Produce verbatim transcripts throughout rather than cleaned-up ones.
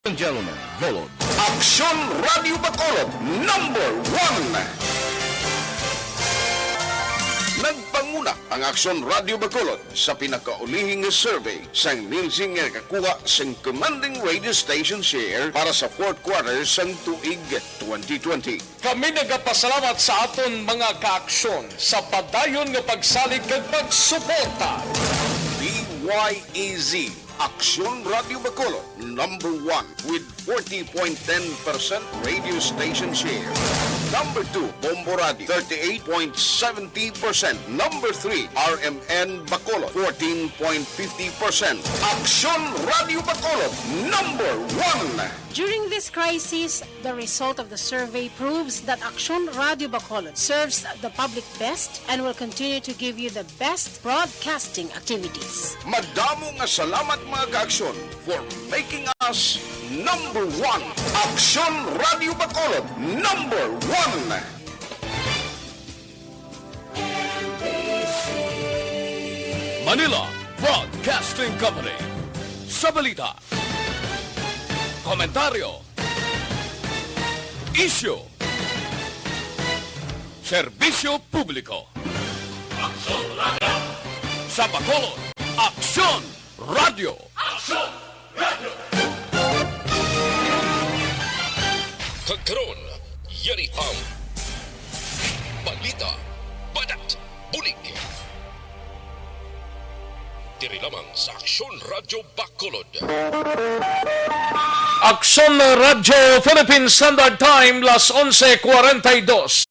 and gentlemen, Bacolod. Aksyon Radio Bacolod, number one. Nagpanguna ang Aksyon Radio Bacolod sa pinakaulihi nga survey sang Nielsen nga nakakuha sang commanding radio station share para sa fourth quarter sang tuig twenty twenty. Kami nagapasalamat sa aton mga kaaksyon sa padayon nga pagsalig kag pagsuporta. D Y E Z, Aksyon Radio Bacolod, number one with forty point ten percent radio station share. Number two, Bombo Radio, thirty-eight point seventy percent. Number three, R M N Bacolod, fourteen point fifty percent. Aksyon Radio Bacolod, number one. During this crisis, the result of the survey proves that Aksyon Radio Bacolod serves the public best and will continue to give you the best broadcasting activities. Madamo nga salamat, mga kaaksyon, for making us number one. Aksyon Radio Bacolod, number one. Manila Broadcasting Company. Sa balita, komentaryo, isyu, serbisyo publiko. Aksyon Radio. Sa Bacolod, Aksyon Radio. Aksyon Radio. Kag karon, yari ang balita, banat, bulig. Diri lamang sa Aksyon Radio Bacolod. Aksyon Radio Philippine Standard Time, las onse cuarenta y dos.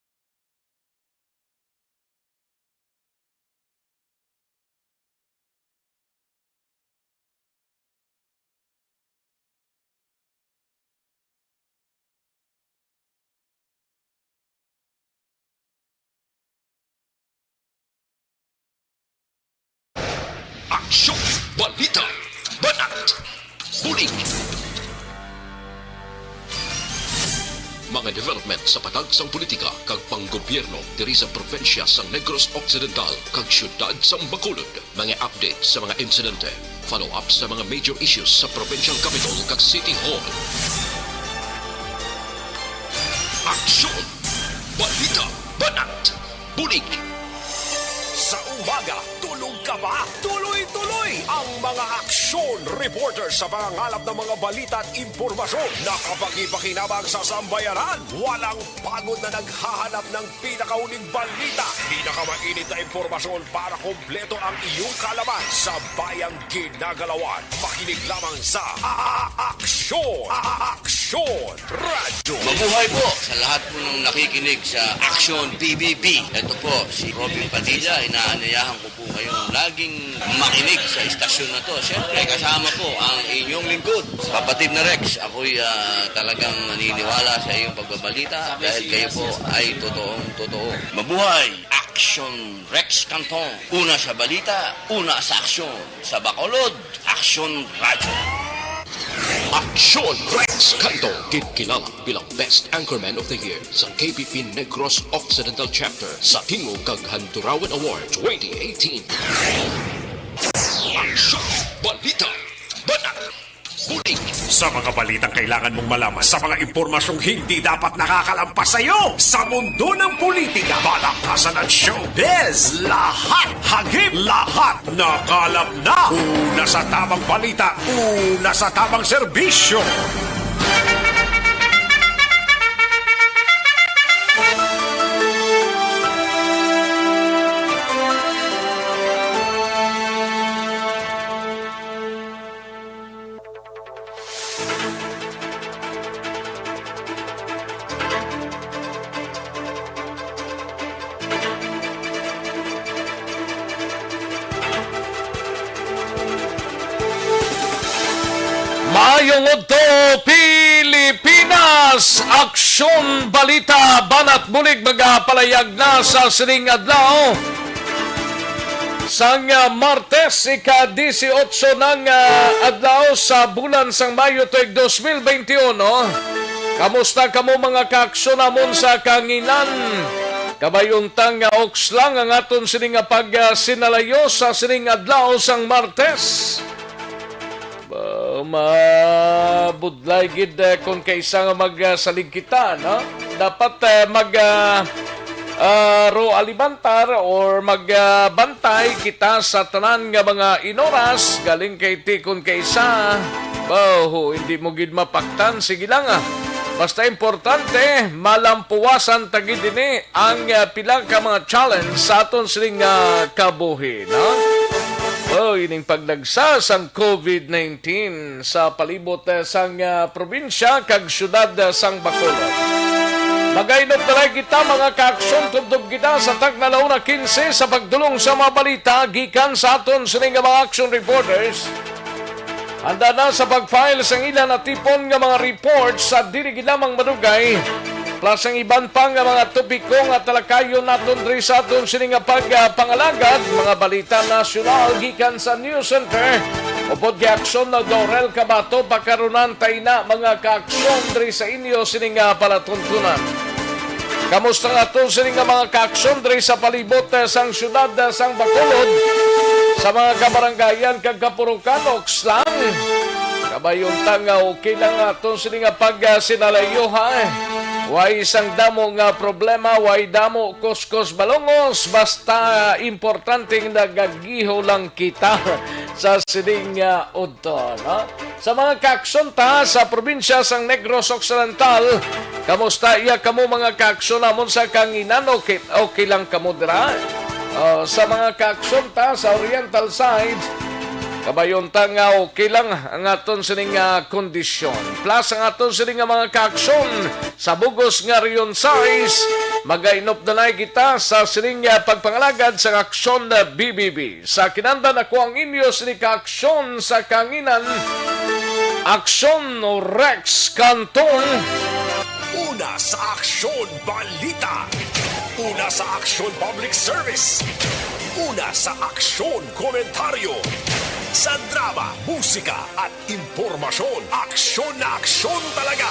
Aksyon, balita, banat, bulig. Mga development sa patag sang politika kag panggobyerno diri sa probinsya sang Negros Occidental kag siyudad sang Bacolod. Mga update sa mga insidente, follow-up sa mga major issues sa provincial capital kag city hall. Aksyon, balita, banat, bulig. Sa umaga, tulog ka ba? Tuloy-tuloy ang mga aksyon reporter sa pangangalap ng mga balita at impormasyon na kapakipakinabang sa sambayanan. Walang pagod na naghahanap ng pinakauling balita, pinakamainit na impormasyon para kompleto ang iyong kaalaman sa bayang ginagalawan. Makinig lamang sa A-, A-, Aksyon, A-, A-, Aksyon Radyo. Mabuhay po sa lahat po ng nakikinig sa Aksyon P B B. Ito po si Robin Padilla, inaanyayahan ko po kayong laging makinig sa istasyon na to. Siyempre, kasama po ang inyong lingkod, kapatid na Rex. Ako'y, ah, talagang naniniwala sa iyong pagbabalita dahil kayo po ay totoong totoo. Mabuhay! Aksyon Rex Canton. Una sa balita, una sa aksyon. Sa Bacolod, Aksyon Radyo. Aksyon Rex Canton, ginkilala bilang Best Anchorman of the Year sa K P P Negros Occidental Chapter sa Tingog kag Handurawan Award twenty eighteen. Aksyon, balita, banat, bulig. Sa mga balitang kailangan mong malaman, sa mga impormasyong hindi dapat nakakalampas sa iyo, sa mundo ng politika, balakasan at showbiz, lahat hagip, lahat nakalap na. Una sa tamang balita, una sa tamang serbisyo. Maayong udto, Pilipinas! Aksyon, balita, banat bulig magapalayag na sa sining adlaw. Sang, ah, Martes, ika-disiotso nang, ah, adlaw sa bulan sang Mayo tuig dos mil benti uno. Kamusta kamo, mga kaaksyon namon sa kanginan? Kabay unta nga oks lang ang aton sini nga pagsinalayo sa sining adlaw sang Martes. Ba, Mabudlay gid, eh, kung kaisa nga magsalig kita, no? Dapat, eh, mag, ah, ah, ro alibantar or mag, ah, bantay kita sa tanan nga mga inoras, galing kay ti kung kaisa. Oh, hindi mo gid mapaktan. Sige lang, ah. Basta importante, malampuwasan ta gid ini ang, ah, pila ka mga challenge sa aton sining, ah, kabuhi, no? Oh, ining pagdagsa sang covid nineteen sa palibot, eh, sang, ah, probinsya kag syudad, eh, sang Bacolod. Magainop na lang kita, mga kaaksyon, tubtob kita sa takna la una quince sa pagdulong sa mga balita gikan sa aton sini nga mga action reporters. Handa na sa pag-file sang ila natipon nga mga report sa dili gid lamang madugay. Plus ang iban pa nga mga topiko nga talakayon naton diri sa aton sini nga pagpangalagad, mga balita nasyonal gikan sa News Center. Upod kay Aksyon na Dorel Cabato, pakarunan ta ina, mga kaaksyon, diri sa inyo sini nga palatuntunan. Kamusta nga aton sini nga mga kaaksyon diri sa palibot, eh, sang syudad, eh, sang Bacolod, sa mga kabarangayan kag kapurukan, oks lang? Kabayon ta nga okay lang aton sini nga pag, ah, sinalayo, ha? Way sang damo nga problema, way damo kuskos balungos, basta importante nga nagagiho lang kita sa sining, ah, udto, no? Sa mga kaaksyon ta sa probinsya sang Negros Occidental, kamusta iya kamo, mga kaaksyon namon sa kanginan? Okay, okay lang kamo dira? Oh, sa mga kaaksyon ta sa Oriental side, kabayon ta nga okay lang ang aton sining, ah, kondisyon. Plus ang aton sining nga mga kaaksyon sa bugos nga Region sais, magainop na kita sa sining, ah, pagpangalagad sa Aksyon, ah, B B B. Sa kinandan ako ang inyo sini ka aksyon sa kanginan, Aksyon Rex Canton. Una sa aksyon balita. Una sa aksyon public service. Una sa aksyon komentaryo. Sa drama, musika at impormasyon, aksyon na aksyon talaga.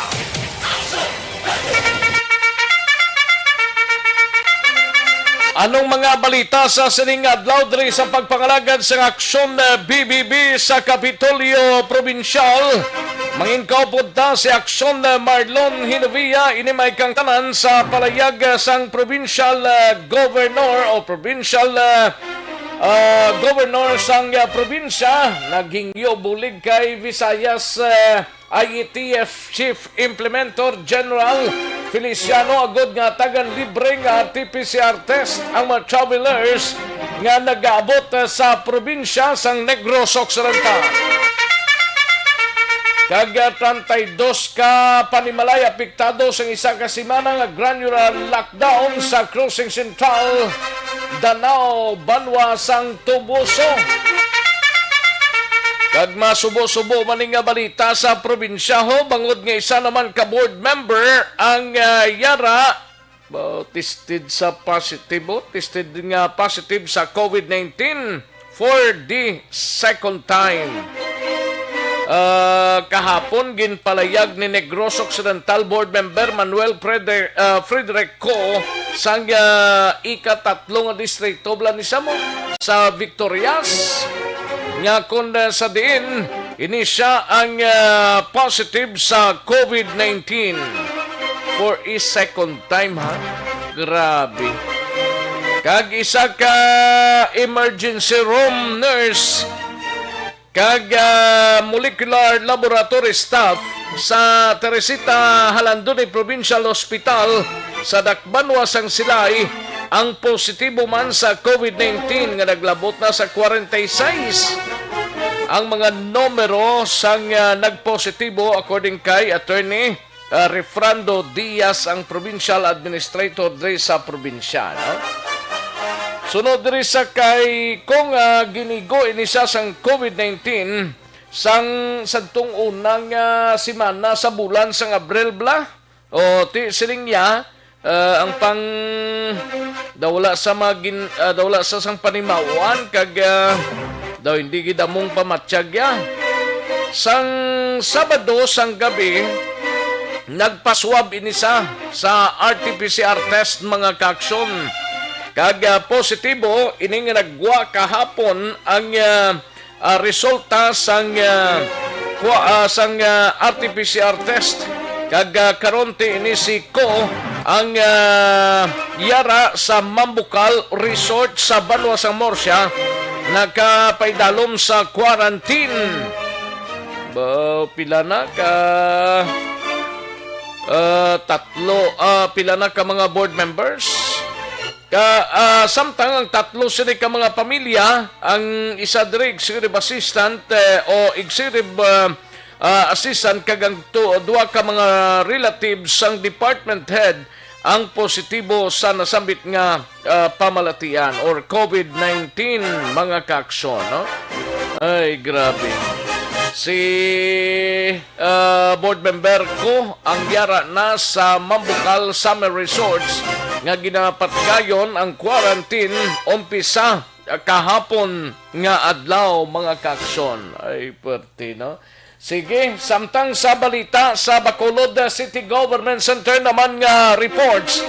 Anong mga balita sa sining adlaw diri sa pagpangalagad sa aksyon, eh, B B B sa Kapitolyo Probinsyal? Mangin kaupod ta si Aksyon, eh, Marlon Hinovia, ini may kang tanan sa palayag, eh, sang provincial, eh, governor o provincial, eh, ah, governor sang, eh, probinsya. Naghingyo bulig kay Visayas, eh, I E T F Chief Implementor General Feliciano agod nga tagan libre nga R T P C R test ang mga travelers nga nagaabot sa probinsya sang Negros Occidental. Kag, ah, treinta y dos ka panimalay apektado sang isa ka semana nga granular lockdown sa Crossing Central, Danao, banwa sang Toboso. Kag masubo-subo man ni nga balita sa probinsya, ho, bangod nga isa naman ka board member ang, ah, yara, oh, tested sa positive, oh, tested nga positive sa covid nineteen for the second time. Ah, kahapon, ginpalayag ni Negros Occidental Board Member Manuel Freder-, ah, Frederick Co sang, ah, ikatatlo nga distrito, bala ni Samo, sa Victorias, nga kon, ah, sa diin ini siya ang, ah, positive sa covid nineteen for a second time, ha? Grabe. Kag isa ka emergency room nurse kag, ah, molecular laboratory staff sa Teresita Jalandoni Provincial Hospital sa Dakbanwa sang Silay ang positibo man sa covid nineteen nga naglabot na sa kwarenta y seis ang mga numero sang, ah, nagpositibo, according kay Attorney, ah, Refrando Diaz, ang provincial administrator diri sa probinsya, no? Sunod diri sa kay kung, ah, ginigo ini siya sang covid nineteen, sang sadtong unang, ah, semana sa bulan sang Abril bala. O, ti, siling niya, ah, ang pang daw wala sa magin-, ah, daw wala sa sang panimawan kag, ah, daw hindi gid among pamatyag ya. Sang Sabado sang gabi, nagpaswab ini sa, sa R T P C R test, mga kaaksyon. Kag, ah, positibo ini nga naggwa kahapon ang, ah, ah, resulta sang, ah, kwa-, ah, sang, ah, R T P C R test. Kag, ah, karon ti ini si Ko ang, ah, yara sa Mambucal Resort sa Banwa sang Murcia nakapaidalom sa quarantine. Ba, pila na ka, ah, tatlo, ah, pila na ka mga board members? Ka, ah, samtang ang tatlo sini ka mga pamilya, ang isa diri executive assistant, eh, o executive, ah, ah, assistant, kag ang tu-, duha ka mga relatives sang department head ang positibo sa nasambit nga, ah, pamalatian or covid nineteen, mga kaaksyon, no? Ay, grabe. Si ah, board member Ko ang yara na sa Mambucal Summer Resorts nga ginapatgayon ang quarantine umpisa kahapon nga adlaw, mga kaaksyon. Ay, pwerte, no? Sige, samtang sa balita sa Bacolod City Government Center naman nga reports,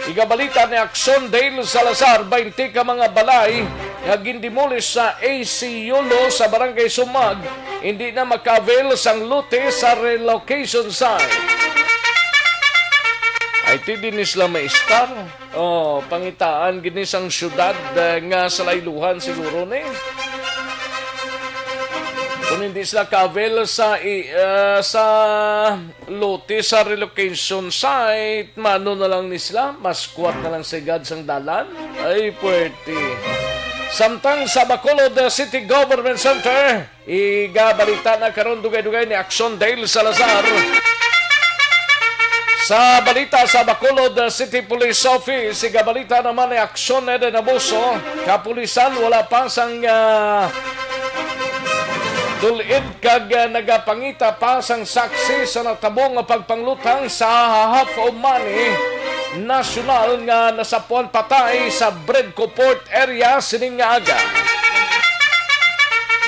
igabalita ni Aksyon Dale Salazar, baynte ka mga balay nga gindemolish sa A C Yolo sa Barangay Sumag, hindi na maka-avail sang lote sa relocation site. Ay, ti din sila maistar. Oh, pangitaan gini sang syudad, eh, nga salayluhan siguro ni. Kung hindi sila ka-avail sa i-, eh, sa lote sa relocation site, maano na lang ni sila? Maskwat na lang sigad sang dalan? Ay, pwerte. Samtang sa Bacolod City Government Center, igabalita na karon dugay-dugay ni Aksyon Dale Salazar. Sa balita sa Bacolod City Police Office, igabalita naman ni Aksyon Eden Abuso, kapulisan wala pa sang, ah, tul-id kag, ah, nagapangita pa sang saksi sa natabo nga pagpanglutang sa half of money nasyonal nga nasapuan patay sa Bredco Port area sining nga aga.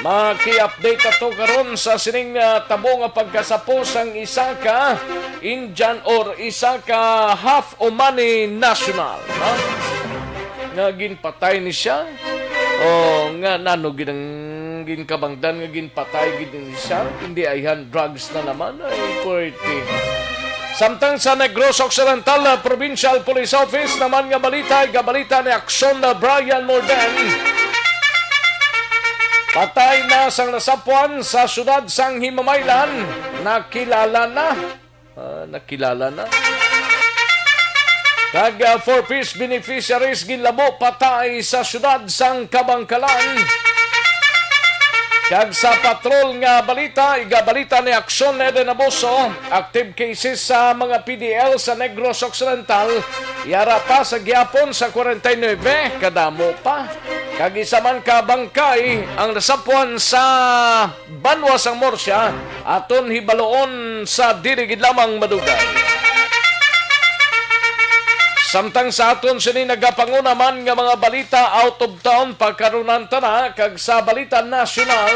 Maki-update ato karon sa sining, ah, tabo nga pagkasapo sang isa ka Indian or isa ka half Omani national, ha? Nga ginpatay ni siya? O nga nano gid ang ginkabangdan nga ginpatay gid ni siya? Hindi ayhan drugs na naman? Ay, pwerte. Samtang sa Negros Occidental, ah, Provincial Police Office naman nga balita, igabalita ni Aksyon na Brian Morden. Patay na sang nasapuan sa siyudad sang Himamaylan, nakilala na. Ah, nakilala na. Kag, ah, four Ps beneficiaries ginlabo patay sa siyudad sang Kabangkalan. Kag sa patrol nga balita, igabalita ni Aksyon Eden Abuso, active cases sa mga P D L sa Negros Occidental, yara pa sa gihapon sa forty-nine, kadamo pa. Kag isa man ka bangkay ang nasapuan sa Banwa sang Murcia, aton hibaloon sa dili gid lamang madugay. Samtang sa aton sini nagapanguna man nga mga balita out of town, pagkarunan ta na, kag sa balita nasyonal,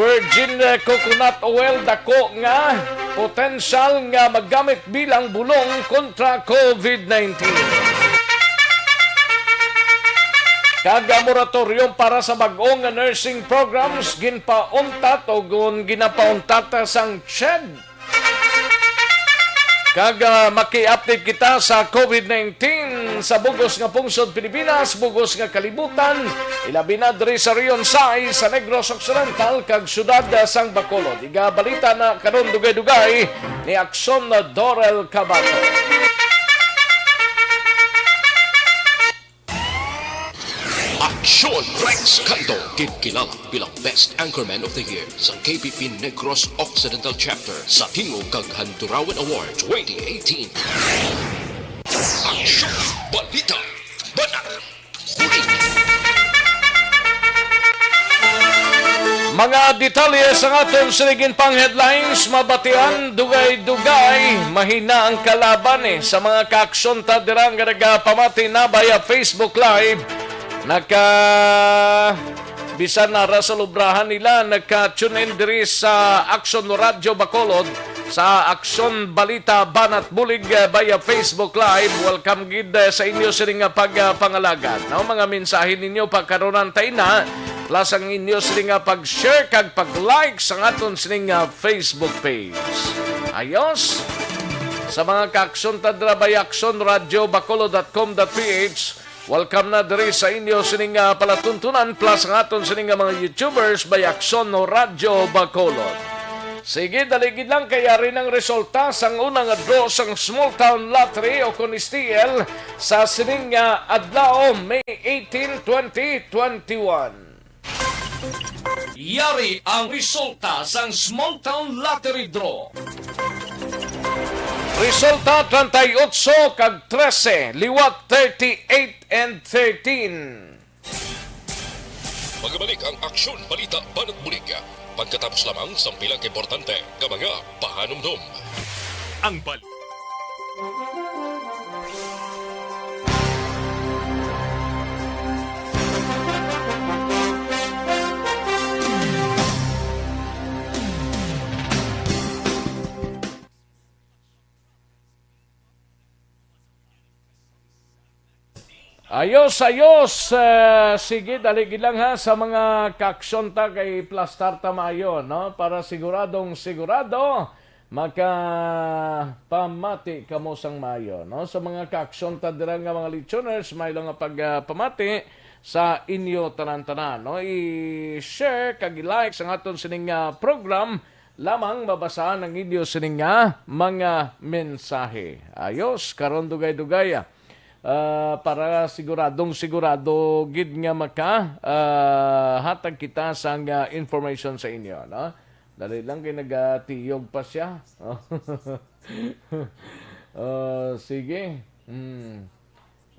virgin coconut oil dako nga potensyal nga magamit bilang bulong kontra covid nineteen. Kag ang moratorium para sa bag-o nga nursing programs ginpauntat o gun-, ginapauntat sang CHED. Kag, ah, maki-update kita sa covid nineteen sa bug-os nga pungsod Pilipinas, bug-os nga kalibutan, ilabi na diri sa Region sais sa Negros Occidental kag siyudad, ah, sang Bacolod. Igabalita na karon dugay-dugay ni Aksyon Dorel Cabato. Aksyon Rex Canto, ginkilala bilang Best Anchorman of the Year sa K P P Negros Occidental Chapter sa Tingog kag Handurawan Award twenty eighteen. Aksyon, balita, banat, bulig. Mga detalye sa aton sining pang headlines, mabatian, dugay-dugay, mahina ang kalaban, eh, sa mga kaaksyon ta dira nga nagapamati na via Facebook Live. Naka, bisan na ra sa lubrahan nila, naka-tune in diri sa Aksyon Radyo Bacolod, sa Aksyon Balita Banat Bulig, eh, via Facebook Live. Welcome gid, eh, sa inyo sini nga pag, ah, pangalagad, no? Mga mensahe ninyo pagkarunan ta ina. Plus ang inyo sini nga pag-share kag pag-like sa aton sini nga Facebook page. Ayos. Sa mga kaaksyon ta dira by Aksyon Radio Bacolod dot com dot P H, welcome na diri sa inyo sini nga palatuntunan plus ang aton sini nga mga YouTubers by Aksyon Radyo Bacolod. Sige, dali gid lang kay ari nang resulta sang una nga draw sang Small Town Lottery o kon S T L sa sining nga adlaw, May eighteen, twenty twenty-one. Yari ang resulta sang Small Town Lottery Draw. Resulta treinta y ocho kag trese, liwat thirty-eight and thirteen. Magabalik ang Aksyon Balita Banat Bulig pagkatapos lamang sang pila ka importante nga mga pahanumdom. Ang bal- Ayos, ayos. Eh, sige, dali gid lang ha sa mga kaaksyon ta kay plastar ta maayo, no? Para siguradong sigurado makapamati kamo sang maayo, no? Sa mga kaaksyon ta dira nga mga listeners, may lang nga pagpamati sa inyo tanan-tanan, no? I-share kag i-like sa aton sining nga program lamang mabasahan ang inyo sining nga mga mensahe. Ayos, karon dugay-dugay, ah, ah, para siguradong sigurado gid nga maka, ah, hatag kita sang, ah, information sa inyo, no? Dali lang kay nagatiyog pa siya. Oh, sige. Hmm.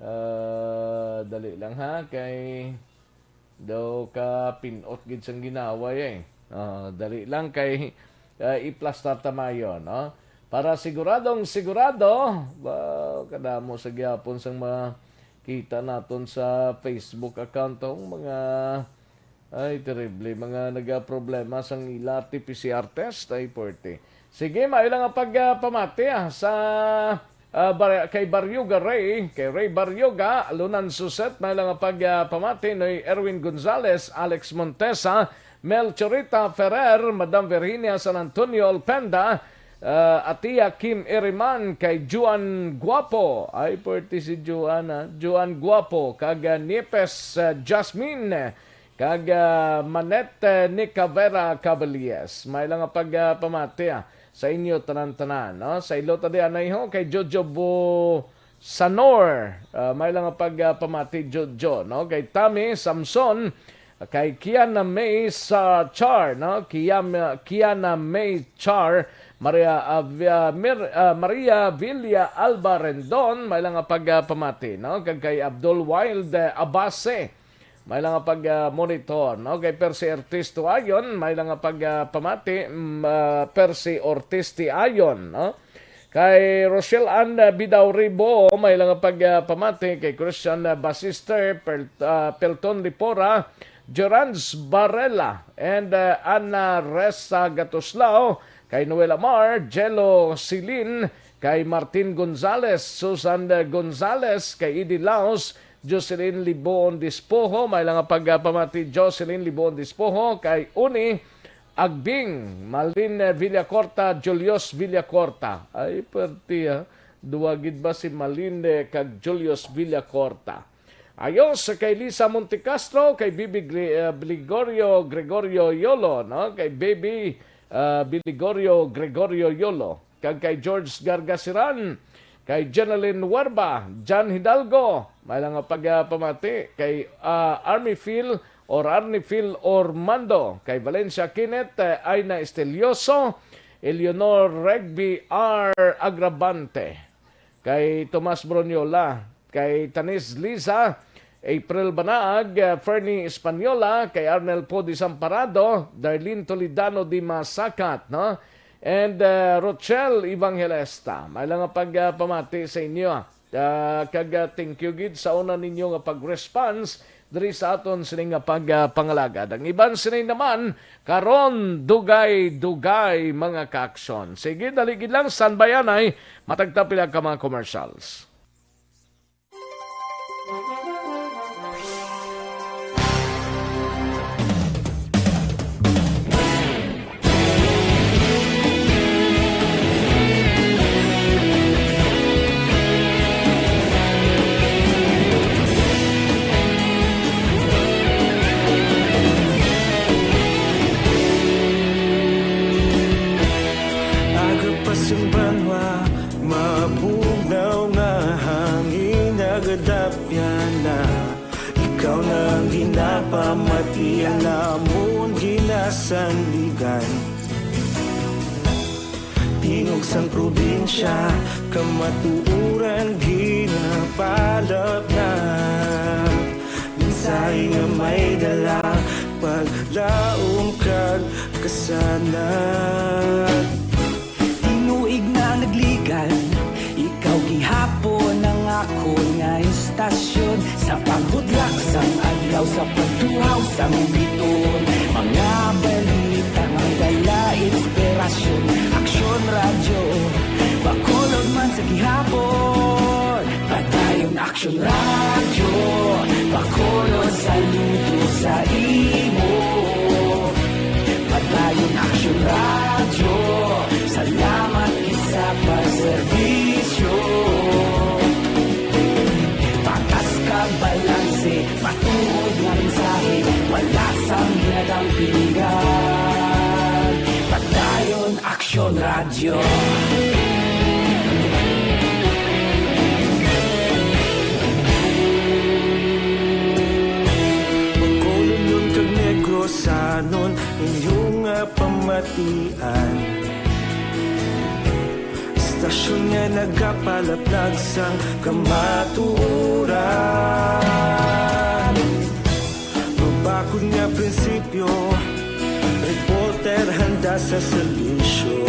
Ah, dali lang ha, kay daw ka pinot gid sang ginaway eh. Ah, dali lang kay, ah, iplastar ta maayo, no? Para siguradong sigurado, ba, kadamo sa gyapon sang mga kita naton sa Facebook account, ang mga, ay, terrible, mga nagaproblema sang ila T P C R test, ay, puwerte. Sige, may lang ang pagpamati, ah, sa, ah, Bar-, kay Baryoga Ray, kay Ray Baryoga, Lunan Suset, may lang ang pagpamati ni Erwin Gonzales, Alex Montesa, Mel Chorita Ferrer, Madam Virginia San Antonio Olpenda, ah, Atia Kim Iriman, kay Juan Guapo, ay, puwerte si Juan, ah, Juan Guapo, kag, ah, Niepes, ah, Jasmine, kag, ah, Manette, eh, Nicavera Caballes. May lang nga pagpamati, ah, sa inyo tanan-tanan, no? Sa ilo ta di anay ho, kay Jojo Bu-, Sanor, ah, may lang nga pagpamati, Jojo, no? Kay Tammy Samson, kay Kiana May sa Char, no? Kiam-, Kiana May Char, Maria, ah, Vi-, ah, Mir-, ah, Maria Villa Alba Rendon, may lang nga pagpamati, no? Kag kay Abdul Wild, eh, Abase, may lang nga pag, ah, monitor, no? Kay Percy Ortiz Tuayon, may lang nga pag, ah, pamati, mm, ah, Percy Ortiz Tiayon, no? Kay Rochelle Ann, ah, Bidauribo, may lang nga pag, ah, pamati, kay Christian, ah, Basister, Pel-, ah, Pelton Lipora, Gerans Barrela, and, ah, Anna Ressa Gatuslao, kay Noel Amar, Jello Silin, kay Martin Gonzales, Susan, ah, Gonzales, kay Eddie Laos, Jocelyn Liboon Dispoho, may lang nga pagpamati Jocelyn Liboon Dispoho, kay Uni Agbing, Malin Villacorta, Julius Villacorta. Ay, perti, ah. Duwa gid ba si Malin, eh, kag Julius Villacorta? Ayos, kay Lisa Montecastro, kay Bibi Gre-, eh, Gregorio, Gregorio Yolo, no? Kay Baby, ah, Biligorio, Gregorio Yolo. Kag kay George Gargasiran, kay Jeneline Huerba, John Hidalgo, may lang nga pagpamati kay, ah, Army Phil or Arnie Phil Ormando, kay Valencia Kenneth, eh, Aina Estelioso, Eleanor Regby R. Agravante, kay Tomas Broniola, kay Tanis Liza, April Banaag, uh, Fernie Española, kay Arnel Poe Desamparado, Darlene Toledano di Masakat, no? And, uh, Rochelle Evangelista. May lang nga pagpamati sa inyo, ah. Uh, kag, uh, thank you gid sa una ninyo nga pag-response diri sa aton sini nga pagpangalagad. Ang iban sini naman, karon dugay-dugay mga kaaksyon. Sige, dali gid lang, standby anay, matagta pila ka mga commercials. Matian namon ginasandigan. Tingog sang probinsya, kamatuoran ginapalapnap. Mensahe nga may dala, paglaom kag kasanag. Tinuig na nagligan, ikaw gihapon ang akon nga istasyon. Sa paghudlak sang adlaw, sa pagtuhaw sang bituon, mga balita nga dala inspirasyon. Aksyon Radyo, Bacolod man sa gihapon. Padayon Aksyon Radyo, Bacolod saludo sa imo. Padayon Aksyon Radyo, salamat gid sa pagserbisyo. Patas kag balanse, matuod nga mensahe, wala sang ginadampingan. Padayon Aksyon Radyo. Bacolodnon kag Negrosanon, inyo nga pamatian. Istasyon nga nagapalaplag sang kamatuoran. Mabakod nga prinsipyo, reporter handa sa serbisyo.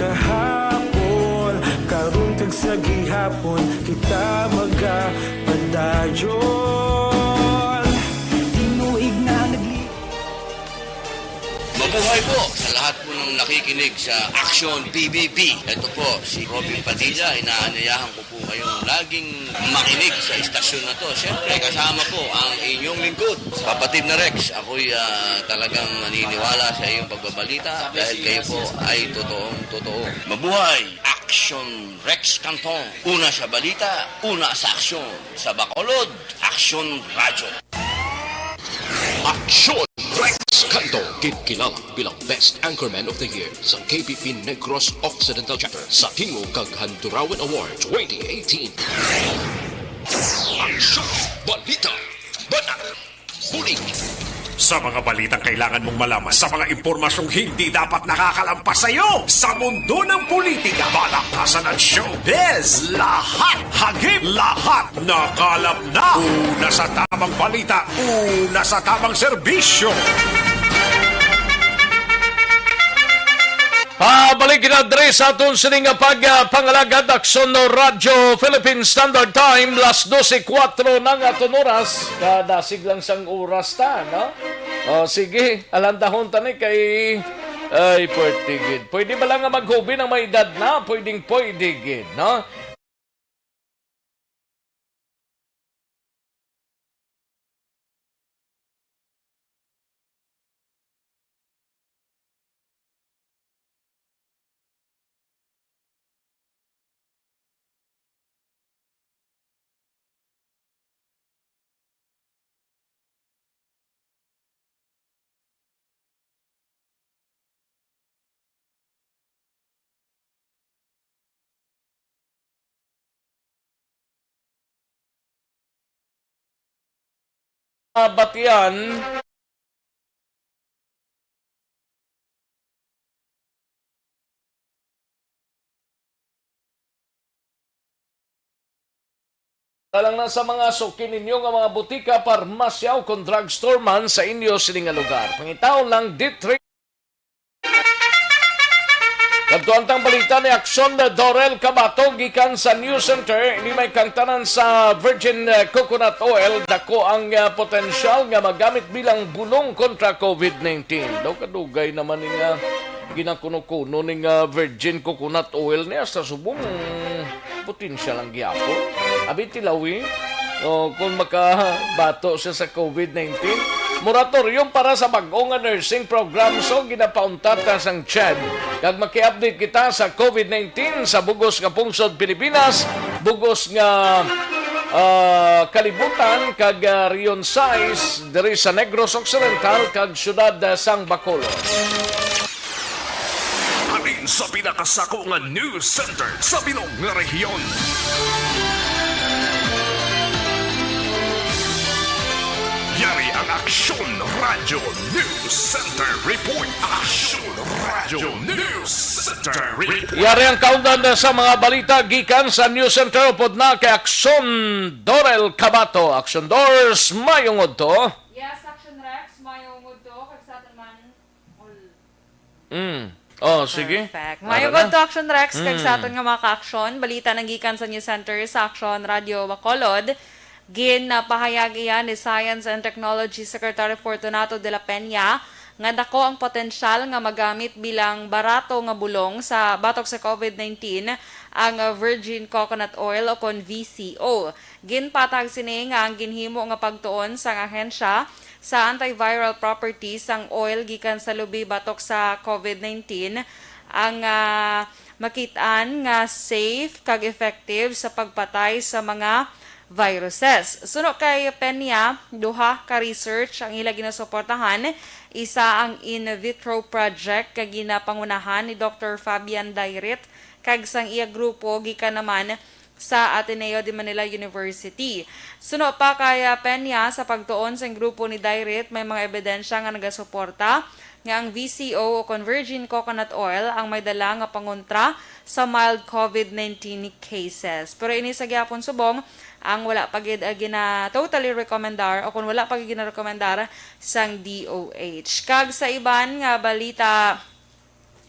Kahapon, karon kag sa gihapon, kita magapadayon. Tinuig na nagli- Mabuhay po sa lahat po ng nakikinig sa Action P B B. Ito po si Robin Padilla, inaanyayahan ko po kayong laging makinig sa istasyon na to. Siyempre, kasama po ang inyong lingkod, Kapatid na Rex. Ako'y, ah, talagang naniniwala sa iyong pagbabalita dahil kayo po ay totoong totoo. Mabuhay! Action Rex Canton. Una sa balita, una sa aksyon. Sa Bacolod, Aksyon Radyo. Aksyon Rex Canto, ginkilala bilang Best Anchorman of the Year sa K P P Negros Occidental Chapter sa Tingog kag Handurawan Award twenty eighteen. Aksyon, balita, banat, bulig. Sa mga balitang kailangan mong malaman, sa mga impormasyong hindi dapat nakakalampas sa iyo, sa mundo ng politika, balaktasan at showbiz, lahat hagip, lahat nakalap na. Una sa tamang balita, una sa tamang serbisyo. Pabalik na diri sa aton sini nga pag, ah, pangalagad, Aksyon Radyo Philippine Standard Time, las dose kuwatro na nga aton oras. Kadasig lang sang oras ta, no? O, sige, alandahon ta ni kay, ay, pwerte gid. Pwede ba lang nga maghubi ang may edad na? Pwedeng pwede gid, no? Ah, batian. Talang na sa mga suki ninyo nga mga butika, parmasya, o kon drugstore man sa inyo sini nga lugar. Pangitaon lang D three. Kadto ang tang balita ni Aksyon Dorel Cabato gikan sa News Center. Ini may kangtanan sa virgin, eh, coconut oil. Dako ang, eh, potensyal nga magamit bilang bulong kontra covid nineteen. Daw kadugay naman ni nga ginakuno-kuno ni nga virgin coconut oil niya sa subong. Potensyal lang gyapon. Abi tilawi, o, kung makabato siya sa covid nineteen. Moratorium para sa bag-o nga nursing program, so ginapauntat na sang CHED. Kag maki-update kita sa covid nineteen sa bugos nga pungsod Pilipinas, bugos nga, ah, kalibutan, kag, ah, Region sais diri sa Negros Occidental kag siyudad, ah, sang Bacolod. Halin sa pinakasako nga news center sa bilog nga rehiyon. Yari ang Aksyon Radio News Center Report. Aksyon Radio News Center Report. Yari ang kaundan sa mga balita gikan sa News Center upod na kay Aksyon Dorel Cabato. Aksyon Dors, mayong udto. Yes, Action Rex, mayong udto kag sa aton man all. Mm. Oh, sige. Perfect. Tara Mayong na. udto, Action Rex, kag sa Mm. aton nga mga ka-action, balita nang gikan sa News Center sa Action Radio Bacolod. Ginapahayag iya ni Science and Technology Secretary Fortunato de la Peña nga dako ang potensyal nga magamit bilang barato nga bulong sa batok sa COVID nineteen ang virgin coconut oil o kon V C O. Ginpatag sini nga ang ginhimo nga pagtuon sang ahensya sa antiviral properties sang oil gikan sa lubi batok sa COVID nineteen ang ah, makit-an nga safe kag effective sa pagpatay sa mga viruses. Suno kay Peña, duha ka research ang ila ginasuportahan, isa ang in vitro project nga ginapangunahan ni Doctor Fabian Dairit kag sang iya grupo gikan naman sa Ateneo de Manila University. Suno pa kay ah, Peña, sa pagtuon sang grupo ni Dairit, may mga ebidensya nga nagasuporta nga ang V C O o kon virgin coconut oil ang may dala nga pangontra sa mild COVID nineteen cases. Pero ini sa gihapon subong ang wala pa gid ah, gina totally recommendar o kon wala pa gid ginarekomendar sang D O H. Kag sa iban nga balita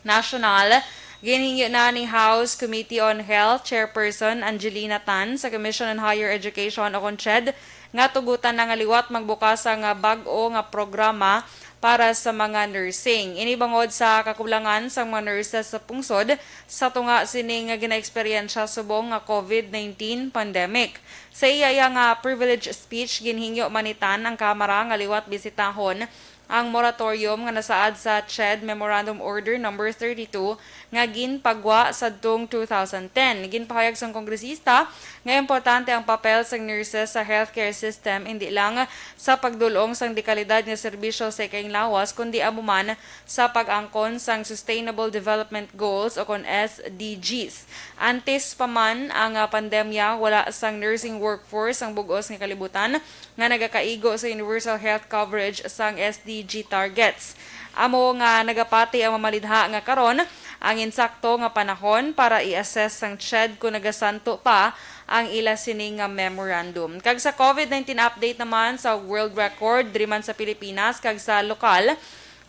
nasyonal, ginhingyo na ni House Committee on Health Chairperson Angelina Tan sa Commission on Higher Education o kon CHED nga tugutan na nga liwat magbukas ang bag-o nga programa para sa mga nursing. Ini bangod sa kakulangan sang mga nurses sa pungsod sa tunga sini nga ginaeksperyensya subong nga COVID nineteen pandemic. Sa iya iya nga privilege speech, ginhingyo man ni Tan ang Kamara nga liwat bisitahon ang moratorium nga nasaad sa CHED Memorandum Order Number thirty-two nga ginpagwa sadtong two thousand ten. Ginpahayag sang kongresista nga importante ang papel sang nurses sa healthcare system, indi lang sa pagdul-ong sang dekalidad nga serbisyo sa ikainglawas, kundi amo man sa pag-angkon sang Sustainable Development Goals o kon S D Gs. Antes pa man ang ah, pandemya, wala sang nursing workforce ang bug-os nga kalibutan nga nagakaigo sa universal health coverage sang S D G targets. Amo nga nagapati ang mamalidha nga karon ang insakto nga panahon para i-assess sang CHED kon nagasanto pa ang ila sini nga memorandum. Kag sa COVID nineteen update naman sa world record diri man sa Pilipinas kag sa lokal,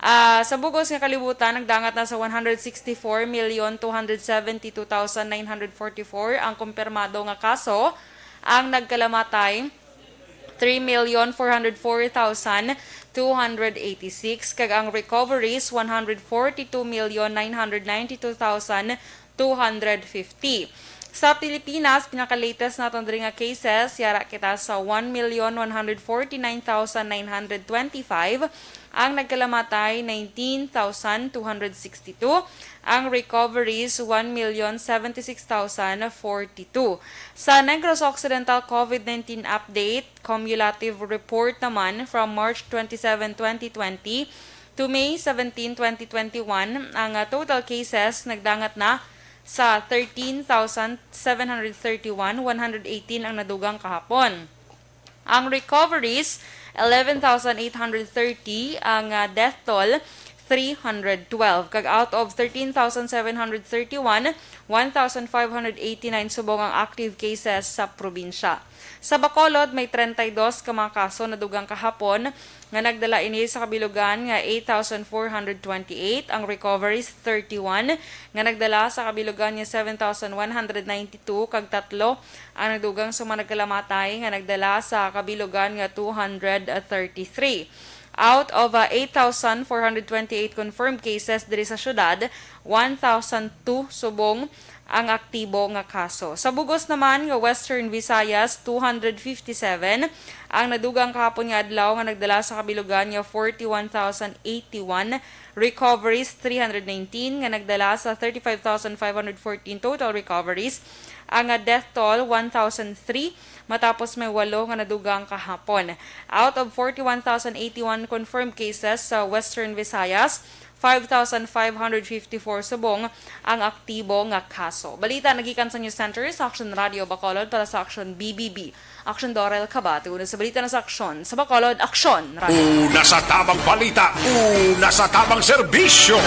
ah, sa bug-os nga kalibutan nagdangat na sa one hundred sixty-four million two hundred seventy-two thousand nine hundred forty-four ang kumpirmado nga kaso, ang nagkalamatay three million four hundred four thousand two hundred eighty-six kag ang recoveries one hundred forty-two million nine hundred ninety-two thousand two hundred fifty. Sa Pilipinas, pinaka-latest naton diri nga cases, yara kita sa one million one hundred forty-nine thousand nine hundred twenty-five, ang nagkalamatay nineteen thousand two hundred sixty-two, ang recoveries one million seventy-six thousand forty-two. Sa Negros Occidental COVID nineteen update, cumulative report naman from March twenty-seven, twenty twenty to May seventeen, twenty twenty-one, ang ah, total cases nagdangat na sa thirteen thousand seven hundred thirty-one, one hundred eighteen ang nadugang kahapon. Ang recoveries, eleven thousand eight hundred thirty, ang ah, death toll, three hundred twelve. Kag out of thirteen thousand seven hundred thirty-one, one thousand five hundred eighty-nine subong ang active cases sa probinsya. Sa Bacolod, may treinta y dos ka mga kaso nadugang kahapon nga nagdala ini sa kabilugan nga eight thousand four hundred twenty-eight, ang recoveries thirty-one nga nagdala sa kabilugan nga seven thousand one hundred ninety-two, kag tatlo ang nadugang sa mga nagkalamatay nga nagdala sa kabilugan nga two hundred thirty-three. Out of uh, eight thousand four hundred twenty-eight confirmed cases diri sa syudad, one thousand two subong ang aktibo nga kaso. Sa bug-os naman nga Western Visayas, two hundred fifty-seven ang nadugang kahapon nga adlaw nga nagdala sa kabilugan nga forty-one thousand eighty-one, recoveries three hundred nineteen nga nagdala sa thirty-five thousand five hundred fourteen total recoveries, ang ah, death toll one thousand three matapos may walo nga nadugang kahapon. Out of forty-one thousand eighty-one confirmed cases sa Western Visayas, five thousand five hundred fifty-four subong ang aktibo nga kaso. Balita nagikan sa News Center sa Action Radio Bacolod para sa Action B B B. Action Dorel Cabate, una sa balita na sa Aksyon. Sa Bacolod, Aksyon Radio. Una sa tamang balita, una sa tamang serbisyo.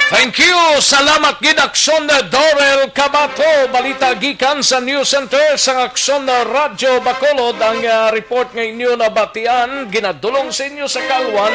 Thank you. Salamat gid, Aksyon Dorel Cabato. Balita gikan sa News Center sang Aksyon Radyo Bacolod. Ang, ah, report nga inyo nabatian ginadulong sa inyo sa Kalwan.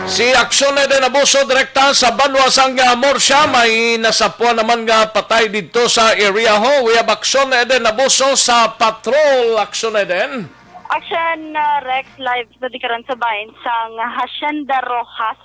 Si Aksyon Eden Abuso, direkta sa banwa sang, ah, Murcia, may nasapwan naman nga patay didto sa area ho. We have Aksyon Eden Abuso sa patrol, Aksyon Eden. Action, uh, Rex, live na di karon sa bahin sang Hacienda Rojas,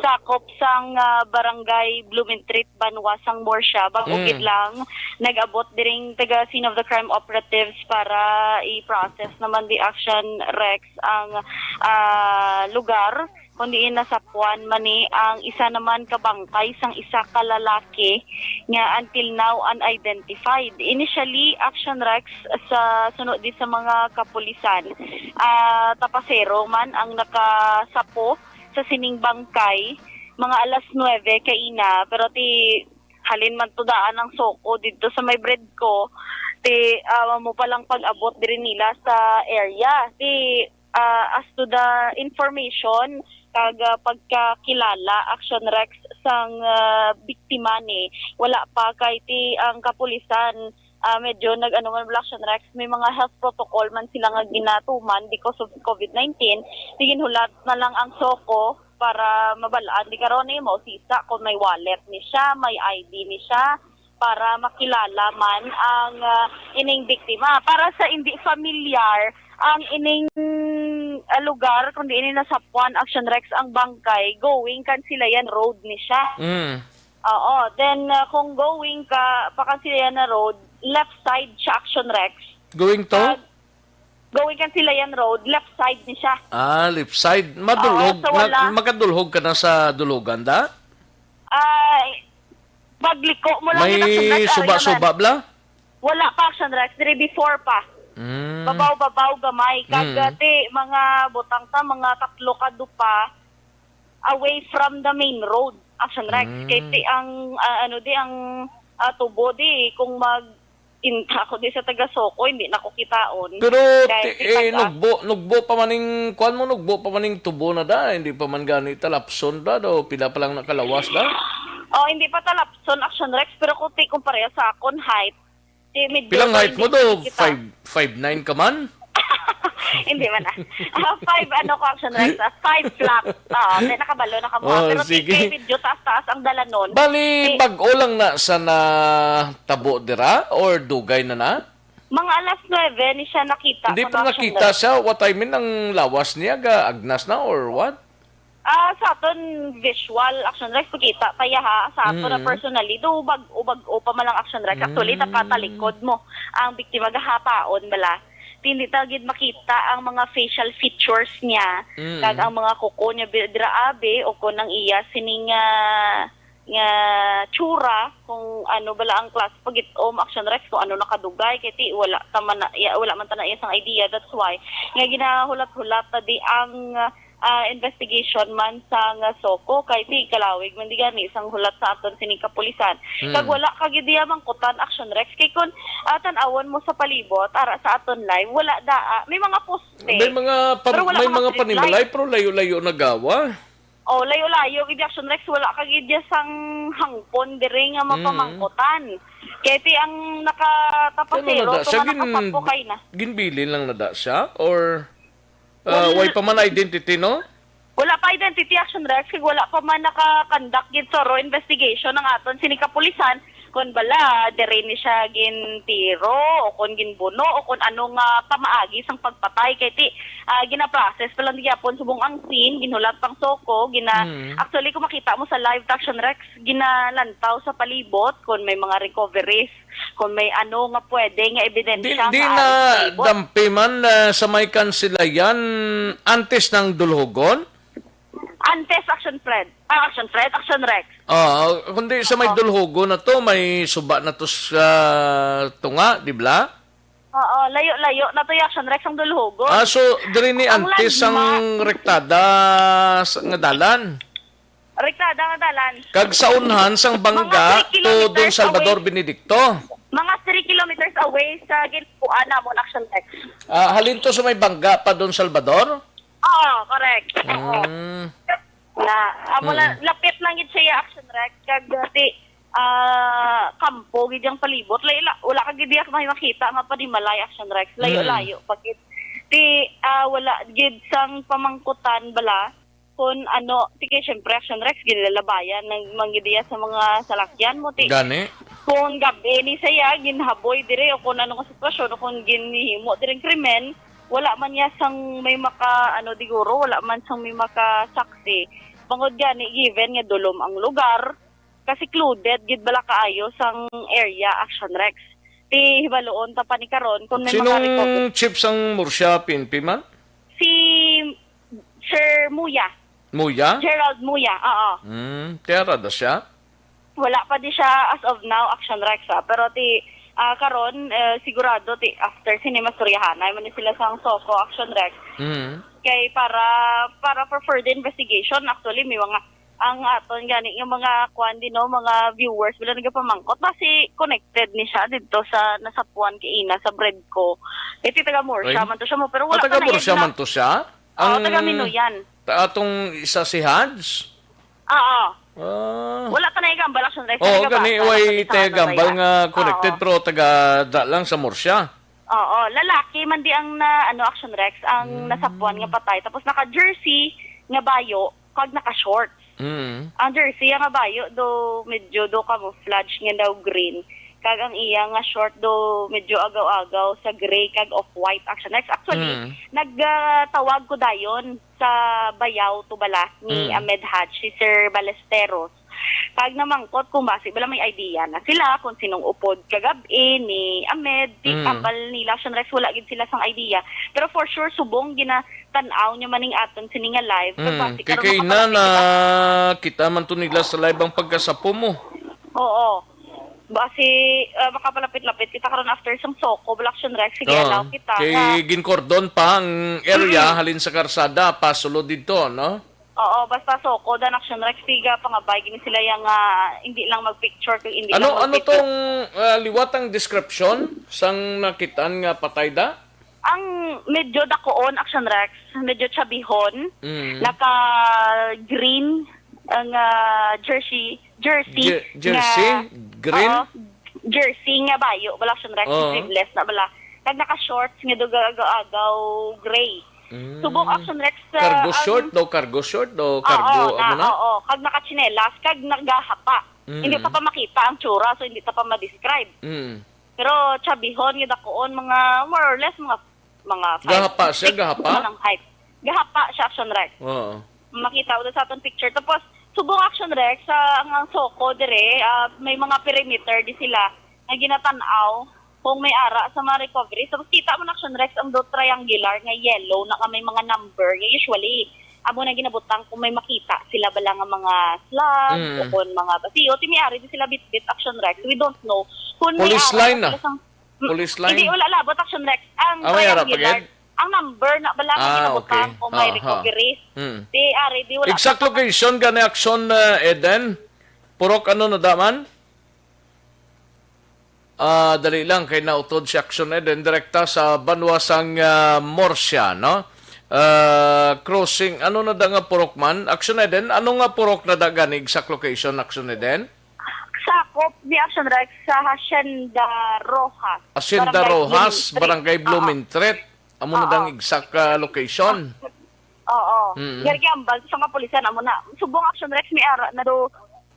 sakop sang, uh, Barangay Blumentritt, banwa sang Murcia. Bag-o Mm. gid lang nag-abot diring taga scene of the crime operatives para i-process naman di action, Rex, ang, uh, lugar, kundi nasapwan man ni ang isa naman ka bangkay sang isa ka lalaki nga until now unidentified. Initially, action, Rex, sa suno di sa mga kapulisan, ah, tapasero man ang nakasapo sa sining bangkay mga alas nuwebe kaina, pero ti halin man to daan ang SOCO didto sa may Bredco, ti, ah, amo pa lang pag-abot diri nila sa area. Ti, ah, as to the information kag, ah, pagkakilala, action, Rex, sang, ah, biktima ni, wala pa kay ti ang kapulisan, ah, medyo nag-ano man bala, action, Rex, may mga health protocol man sila nga ginatuman because of COVID nineteen. Ti ginhulat na lang ang SOCO para mabalaan di karon ni mao sisa kung may wallet ni siya, may I D ni siya, para makilala man ang, ah, ining biktima. Para sa hindi familiar, ang ining, ah, lugar kung diin ni nasapwan, action, Rex, ang bangkay, going Kansilayan Road ni siya. Mm. Oo. Then, ah, kung going ka pa Kansilayan na Road, left side siya, action, Rex. Going to? Pag going Kansilayan Road, left side ni siya. Ah, left side. Madulhog, Oo, so na, wala. Makadulhog ka na sa Dulugan, da? Ah, pagliko mo lang May yun, action, Rex, area suba-suba, na. Bla? Wala pa, action, Rex. Diri before pa. Mm. Babaw-babaw gamay. Kag, Mm. ah, ti, mga butang ta, mga tatlo ka dupa away from the main road, action, Rex. Mm. Kay ti ang, ah, ano di, ang, ah, tubo di, kung mag-inta ako di sa taga SOCO, hindi na ko kitaon. Pero, Kay ti, ti eh, tag-as. Nugbo, nugbo pa maning, kuwan mo, nugbo pa maning tubo na da, hindi pa man gani talapson da, do, pila pa lang nakalawas da? Oh, hindi pa talapson, action, Rex, pero kung ti, kung pareha sa akon height, ti, medyo Pilang height mo do? Kita. Five, five nine ka man? Hindi man, ah. Ah, five, ano ko, action, Rex, ah, five flat. Oo, ti, nakabalo na ka mo, ah. Oh, pero ti, sige. Kay medyo taas-taas ang dalanon. Bali, Ti, bag-o lang na sa natabo dira or dugay na na? Mga alas nuwebe ni siya nakita Hindi sa pa action, nakita Rex. Siya. What I mean, ang lawas niya, ga agnas na or what? Ah, sa aton visual, action, Rex, kita pa ya, ha. Sa aton na Mm. personally, do bag-o, bag-o pa man lang, action, Rex. Actually, Mm. nakatalikod mo ang biktima gahapaon bala. Hindi ta gid makita ang mga facial features niya, Mm. kag ang mga kuko niya bi-, dira abi, o kung ang iya sining, ah, nga tsura, kung ano bala ang klase pag-itom, action, Rex, kung ano nakadugay, kay ti wala ta man na, ya-, wala man ta na iya sang idea. That's why nga ginahulat-hulat ta di ang, ah, investigation man sa nga SOCO, kay ti kalawig man di gani sang hulat sa aton sining kapulisan. Hmm. Kag wala ka gid diya mangkutan, action, Rex, kay kun, ah, tan-awon mo sa palibot, ara sa aton live, wala daa. May mga poste, May mga pa-, pero wala may ka mga ma-street panimalay, light. Pero layo-layo nagawa. Oh, layo-layo gid, action, Rex, wala ka gid diya sang hangpon diri nga Mm. mapamangkutan. Kay ti ang nakatapasero, Ano na da siya? Tuma nakasapo Gin-, kay na. Ginbilin lang na da siya? Or, ah, Wala. Way pa man identity, no? Wala pa identity, action, Rex, kay wala pa man naka-conduct gid thorough investigation ang aton sini kapulisan Kon bala, diri ni siya gintiro o kon ginbuno o kon ano nga pamaagi sang pagpatay. Kay ti, ah, gina-process pa lang gyapon subong ang scene, ginhulat pang SOCO, gina-, Mm. actually, kung makita mo sa live, Action Rex, ginalantaw sa palibot kung may mga recoveries, kung may ano nga pwede nga Di, ebidensya di nga na ari sa palibot. Dampi man, ah, sa may Kansilayan antes ng Dulhogon? Antes, Action Fred. Ah, Action Fred, Action Rex. Ah, kundi sa may Oo. Dulhogon na to, may suba na to sa tunga, di ba? Oo, layo-layo na to yung Action Rex ang Dulhogon. Ah, so, diri ni Ang antes ang landmark. Rektada sa, nga dalan. Rektada nga dalan. Kag sa unhan sang Mga bangga three to Don kilometers Salvador away. Benedicto. Mga three kilometers away sa ginkuan namon, Action Rex. Ah, halin to sa may bangga pa Don Salvador? Oo, correct. Oo. Mm. Na, amo na, Mm. lapit lang gid siya, Action Rex. Kag, uh, ti, ah, kampo gid yang palibot. Lay-, la-, wala ka gid diya may makita nga panimalay, Action Rex. Layo-layo Mm. pa gid. Ti, ah, wala gid sang pamangkutan bala. Kung ano, ti kay siyempre, Action Rex, ginlalabayan lang man gid diya sa mga salakyan mo, ti. Gani? Kung gabi ni siya, ginhaboy dire, o kung ano nga sitwasyon, o kung ginhimo dire ang krimen, wala man niya sang may maka, ano, diguro, wala man sang may makasaksi. Bangod gani, given nga dulom ang lugar, ka-secluded gid bala kaayo sang area, Action Rex. Ti hibaluon ta pa ni karon kung may Sinong maka-recover. Chief sang Murcia P N P man? Si Sir Muya. Muya? Gerald Muya, oo. Hmm, tiara da siya? Wala pa di siya as of now, Action Rex, ah. Pero ti, ah, karon, eh, sigurado ti after sini mastoryahanay man ni sila sang SOCO, Action Rex. Hmm. Kay para, para for further investigation, actually, may mga ang aton gani nga mga kuan din, no, mga viewers, wala nagapamangkot. Basi connected ni siya dito sa nasapuan kay ina sa Bredco. Ito taga Murcia Ay? man to siya mo, pero wala Ah, taga pa na Murcia iya man to siya? Oo, Ang taga Minuyan. ta-, atong isa si Hans? Oo. Ah. Wala pa na igambal, Action Rex. Oo, Taga gani, Basa, way taga taga Basa, Gambal Basa. nga connected, Oo. pero taga da lang sa Murcia. Oo, lalaki man di ang na, ano, Action Rex, ang Mm. nasapuan nga patay. Tapos naka-jersey nga bayo, kag naka-shorts. Mm. Ang jersey nga bayo, do, medyo do camouflage nga daw green. Kag ang iya nga short, do, medyo agaw-agaw sa gray kag off-white, Action Rex. Actually, Mm. nag, ah, tawag ko dayon sa bayaw to bala ni Mm. Ahmed Haj, si Sir Ballesteros. Kag namangkot kung basi bala may idea na sila kung sinong upod kagab-i ni Ahmed, ti Mm. ambal nila, Action Rex, wala gid sila sang idea. Pero for sure, subong ginatan-aw niya man ning aton sini nga live. Kag Mm. basi Kay karon kay na, makapalapit na kita man to nila sa live ang pagkasapo mo. Oo. Basi, ah, makapalapit-lapit kita karon after sang SOCO, bala, Action Rex. Sige, Oo. allow kita Kay nga ginkordon pa ang area Mm. halin sa karsada, pasulod didto, no? Oo, basta SOCO, dan, Action Rex, tiga pangabay gini sila yang, ah, hindi lang mag-picture kung hindi Ano, lang ano mag-video. tong, ah, liwat ang description sang nakitaan nga patay da? Ang medyo dakuon, Action Rex, medyo chabihon, Mm. naka-green ang, ah, jersey, jersey Jer-, jersey? nga, Green? Oo, jersey nga bayo, bala, Action Rex, Oo. sleeveless na bala. Kag naka-shorts nga duga-, agaw-agaw gray. Mm. Subong, Action Rex, sa Cargo ang short daw, cargo short daw, Oo, cargo, na, ano na? oo. Kag nakatsinelas, kag nagahapa. Mm. Hindi ta pa makita ang tsura, so hindi ta pa ma-describe. Mm. Pero chabihon nga dakuon, mga more or less, mga, mga five Gahapa siya, feet gahapa? man ang height. Gahapa siya, Action Rex. Oo. Makita ko sa aton picture. Tapos, subong, Action Rex, sa ang, ang SOCO dire, ah, may mga perimeter di sila nga ginatan-aw kung may ara sa mga recovery. Tapos kita mo na, Action Rex, ang do triangular nga yellow na nga may mga number. Nga usually, amo na ginabutang kung may makita sila bala nga mga slugs Mm. o kung mga basiyo. Ti may ari di sila bitbit, Action Rex. We don't know kung may Police ara line na na. sila sang Mm, Police line? Hindi, wala labot, Action Rex. Ang Ah, may ara pa triangular, gid? ang number na bala nga Ah, ginabutang okay. kung may Ah, ha. recovery. Mm. Di, ari, di wala Exact pa location gani, Action, uh, Eden? Purok ano na daman? Ah, dali lang, kay nautod si Action Eden, direkta sa banwa sang, ah, Murcia, no? Ah, crossing, ano na da nga purok man? Action Eden, ano nga purok na da gani, exact location, Action Eden? Sakop ni Action Rex sa Hacienda Rojas, Hacienda Barangay Rojas, Blumentritt. Barangay Oo. Blumentritt. Amo na Oo. dang exact, ah, location. Oo. Mm. Gari ambal sa kapulisan, amo na. Subong, Action Rex, may ara na do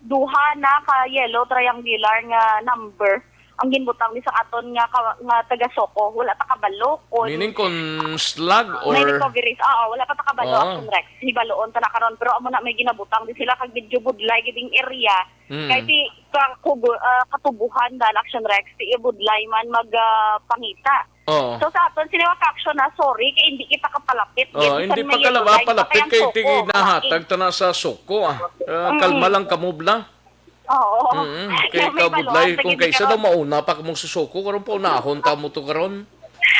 duha na ka yellow triangular nga number ang ginbutang ni sa aton nga ka, nga taga Soco. Wala ta kabalo kung Meaning kung slug may or recoveries. Oo, wala pa ta kabalo, Oo. Action Rex. Hibaluon ta na karon, pero amo na may ginabutang di sila kag medyo budlay gid ang area. Mm. Kay ti ka kubo, ah, katubuhan dan Action Rex, ti budlay man mag ah, pangita. Oo. So sa aton sini wa ka action na, sorry kay hindi kita kapalapit. Oo, Bisan hindi may pa ka yellow laba line pa palapit kay ang Soco, tigi nahatag ta na sa Soco, ah. Ah, Mm. kalma lang kamo bla. Oo. Mm, kay Kaya may kabudlay baluan, kung sige, kaysa karon. daw mauna pa kamo sa Soco, karon paunahon ta mo to karon.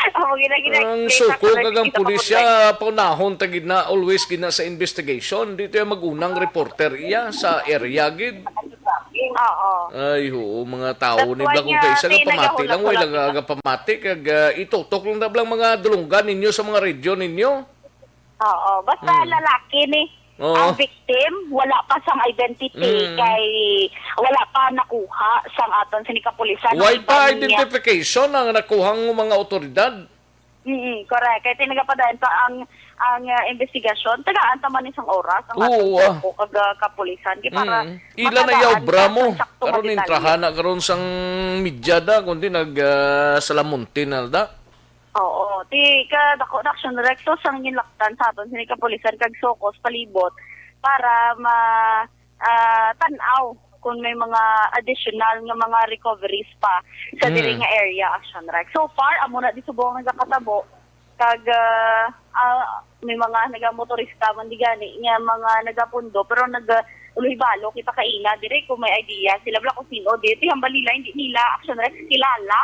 Amo gina gina Ang Suko kag ang pulisya, paunahon ta gid na, always gid na sa investigation. Di to yung mag-unang reporter iya sa area gid. Oo. Ay, oo, mga tao ni Bla kung kaysa nga pamati lang, way lang aga pamati kag ah, itutok lang na lang mga dulunggan ninyo sa mga radyo ninyo. Oo, basta Mm. lalaki ni Oo. ang victim, wala pa sang identity Mm. kay wala pa nakuha sang aton sini kapulisan. Wala pa identification ang nakuhang mga otoridad. Mm, correct. Kay tinagapadayon pa ang ang uh, investigasyon. Tagaan ta man isang oras ang aton Oo, ah. Kag uh, kapulisan. Kay para Mm. Ila na yaw bramo. Karon intrahana karon sang media da kundi nag uh, salamunti na da. Oo, ti ka dako na action director sang ginlaktan sa aton sini kapulisan kag Socos palibot para ma ah, tan-aw kung may mga additional nga mga recoveries pa sa diri Mm. nga area, Action Rex. So far, amo na di subong nagakatabo kag ah, ah, may mga nagamotorista man di gani nga mga nagapundo pero nag ah, uloy balo kita kaina diri kung may idea sila bala kung sino di ti hambal nila hindi nila Action Rex kilala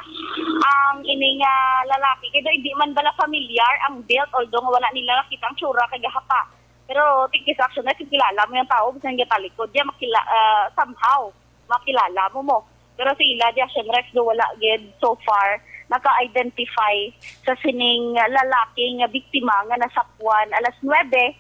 ang ini nga lalaki kay daw hindi man bala familiar ang build although nga wala nila nakita ang tsura kay gahapa pero tigkis action na kilala mo yung tao bisan gatalikod diya makila ah, somehow makilala mo mo pero sa ila di action rex do wala gid so far naka-identify sa sining lalaki nga biktima nga nasapuan alas nuebe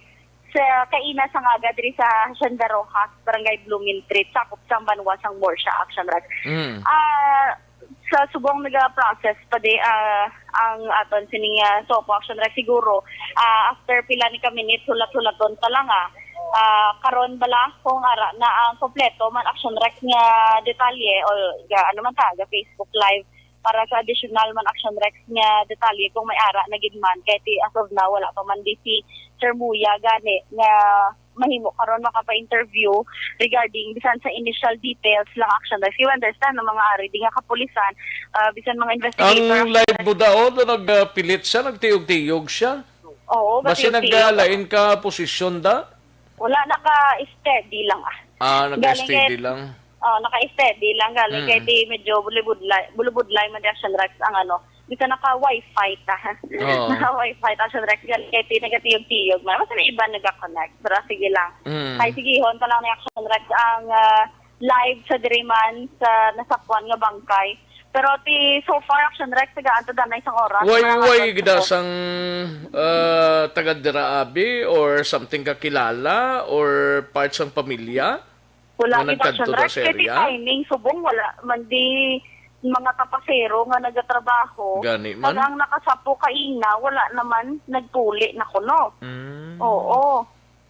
sa kaina sa ngaga diri sa Hacienda Rojas, Barangay Blooming Treat, sakop sang banwa sang Murcia, Action Rex. Mm. Ah, sa subong naga-process pa di ah, ang aton sining ah, Sopo Action Rex siguro ah, after pila ni ka minutes hulat-hulaton pa lang ah. Ah, karon bala kung ara na ang kompleto man Action Rex nga detalye o ga, ano man ta ga Facebook Live para sa additional man Action Rex nga detalye kung may ara na gid man kay ti as of now wala pa man di si Sir Muya gani nga mahimo karon makapa-interview regarding bisan sa initial details lang action like you understand ng mga ari di nga kapulisan ah, bisan mga investigator Ang live mo daw na nagpilit siya, nagtiyog-tiyog siya. Oo, Basi magtiyog-tiyog. Naglain ka posisyon da? Wala naka-steady lang ah. Ah, Galing naka-steady kay- lang. Oh, naka-steady lang galing Mm. kay ti medyo bulubudlay, bulubudlay man di action Rex ang ano. Bisa naka-wifi ta. Oo. Naka-wifi ta action Rex galing kay ti nagatiyog-tiyog man. Basta may iba nagka-connect. Pero sige lang. Mm. Kay sigihon pa lang ni action Rex ang ah, live sa diri man sa nasapuan nga bangkay. Pero ti so far action Rex tagaan ta danay sang oras. Way Mga way oras gida na po. sang ah, taga dira abi or something kakilala or part sang pamilya? Wala Nga gid action nagkadto Rex sa kay di area? timing subong wala man di mga tapasero nga nagatrabaho. Gani man. Kag ang nakasapo kaina wala naman nagpuli na kuno. Mm. Oo.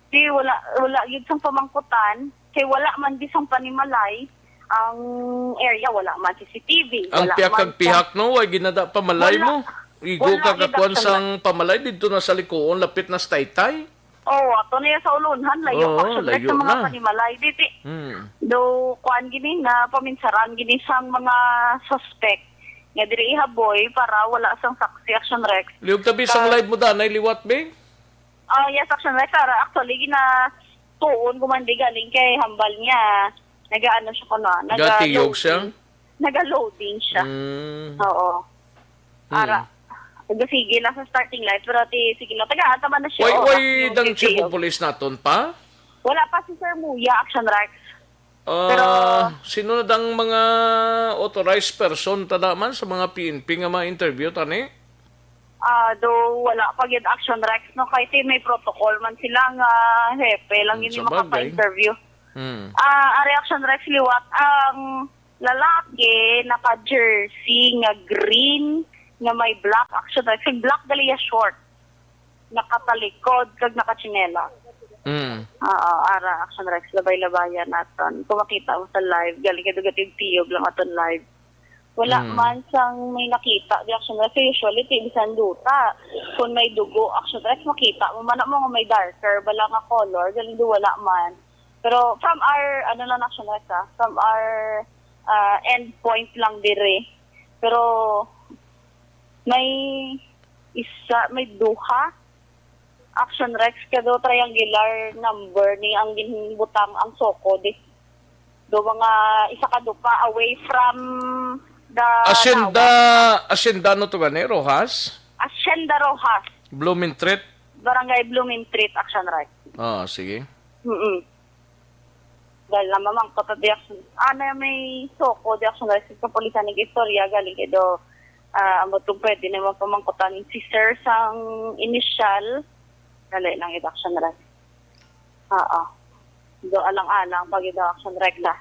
Di wala wala gid sang pamangkutan kay wala man di sang panimalay ang area wala man C C T V. Ang wala pihak man kag pihak no, way ginada pamalay Wala. mo. Igo Wala ka gid kakuan action sang pamalay didto na sa likuon lapit na sa taytay. Oh, ato na yan sa ulunhan, layo Oo, pa siya layo sa mga na. panimalay. Di, di, Hmm. do, kuan gini, na paminsaran gini sang mga suspect. Nga diri ihaboy para wala sang saksi action Rex. Liog tabi sang Ka- live mo danay liwat, be? Ah, yes, action Rex. Ara, actually, gina tuon ko man di galing kay hambal niya. Nagaano siya ko na. Gatiyog siya? Naga-loading siya. Mm. Oo. Hmm. Ara. Sige lang sa starting line, pero ti, sige lang. Taga, tama na siya. Way, Oh, way, ang dang chief of sisiyo. police naton pa? Wala pa si Sir Muya, Action Rex. Ah, Pero sino na dang mga authorized person tada man sa mga P N P nga ma-interview tani? Ah, do wala pa gyud Action Rex, no? Kay ti may protocol man sila nga hepe lang Hmm, yun yung sa bagay. makapa-interview. Hmm. Ah, ang reaction Rex liwat, ang lalaki naka-jersey nga green nga may black action Rex. Yung black gali ya short. Nakatalikod kag nakatsinelas. Mm. Oo, ara, Action Rex, labay-labayan naton. Kung makita mo sa live, galing ka dugat yung tiyog lang aton live. Wala Mm. man sang may nakita di, Action Rex. Usually, ti bisan duta. Kung may dugo, Action Rex, makita mo man mo nga may darker bala nga color, galing do wala man. Pero from our, ano lang, Action Rex, ah, from our, ah, end point lang dire. Pero may isa, may duha, Action Rex, kado triangular number ni ang ginbutang ang soko di. Do mga isa ka dupa away from the Asyenda, lawas. Asyenda no to gani, Rojas? Asyenda Rojas. Blumentritt? Barangay Blumentritt, Action Rex. Ah, sige. Mm-mm. Dahil na mamangkot at diyak, ana may soko, diyak sa kapulisan ng istorya, galing kay do, ah, amo tong pwede na mapamangkutan si sir sang initial, dali lang ito, Action Rex. Oo. Do alang-alang pag ito, Action Rex, ah.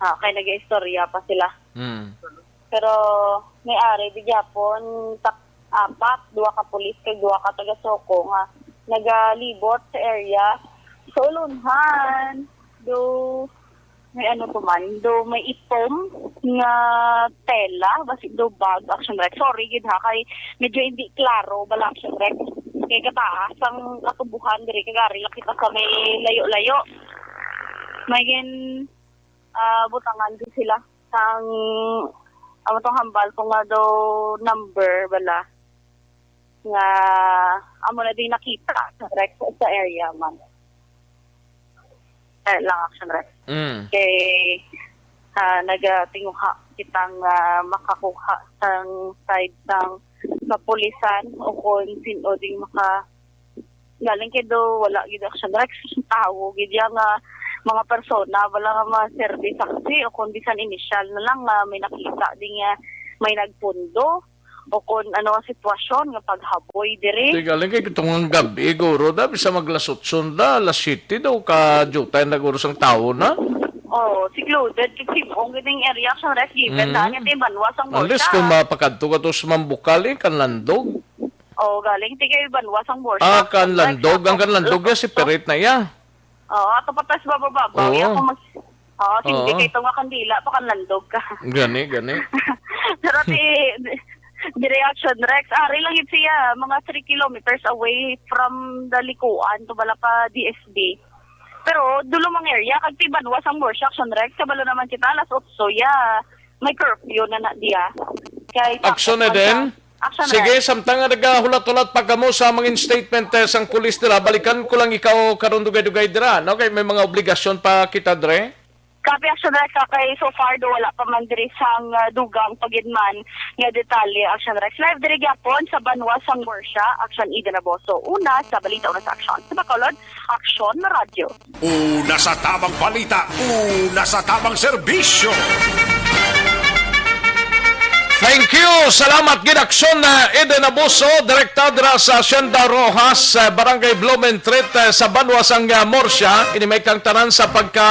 Ha, kay nag-istorya pa sila. Hmm. Pero may ari di gyapon, tak-, apat, duha ka pulis kag duha ka taga-soko nga nagalibot sa area. Sa ulunhan, do may ano to man, do may itom nga tela, basi do bag, Action Rex. Sorry gid ha, kay medyo hindi klaro bala, Action Rex. Kay kataas ang katubuhan diri, kay gari lang kita sa may layo-layo. May gin-, ah, butangan din sila sang, amo tong hambal ko nga do number bala nga amo na din nakita sa Rex sa area man. Eh, lang, Action Rex. Mm. Kay, ah, nagatinguha kitang, ah, makakuha sang side sang kapulisan o kung sino ding maka-, galing kay do wala gid, Action Rex, tawo gid ya nga mga persona, wala nga ma-serve saksi o kung bisan initial na lang nga may nakita di nga may nagpundo o kung ano ang sitwasyon nga paghaboy diri. Di galing kay kitong gab-i, guro, da, bisa maglasotson da, alas siyete daw ka jutay na guro sang tawo na. Oh, secluded, kay sibong gid ang area, Action Rex, given Mm. na niya, di banwa sang Unless Borsa. Kung mapakadto ka to sa Mambukal, eh, Kanlandog. Oh, galing ti kay banwa sang Borsa. Ah, Kanlandog. Ang Kanlandog ya, separate na ya. Oo, ato pa tas bababa. Oo. Ako mag-, oo, hindi Oo. Kay ito nga kandila, pa Kanlandog ka. Gani, gani. Pero ti, di reaction, Rex, ari lang yun siya, mga three kilometers away from the Likuan, to bala pa D S D. Pero dulo mang area, kag ti banwa sang Borsa, Action Rex, kabalo naman kita, alas otso ya. May curfew na na diya. Kay Action na din. Action Sige, na. Samtang nga nagahulat-hulat pa kamo sa mga statement, eh, sang pulis nila, balikan ko lang ikaw karon dugay-dugay dira, no? Kay may mga obligasyon pa kita, dre. Copy, Action Rex, ah, kay so far do wala pa man diri sang, ah, dugang pagidman nga detalye, Action Rex. Live diri gyapon sa banwa sang Borsa, Action Eden Aboso. Una sa balita, una sa aksyon. Sa Bacolod, Aksyon na Radyo. Una sa tamang balita, una sa tamang serbisyo. Thank you. Salamat gid, Aksyon na Eden Abuso, direkta dira sa Hacienda Rojas, eh, Barangay Blumentritt, eh, sa banwa sang, ah, Murcia. Ini may kang tanan sa pagka,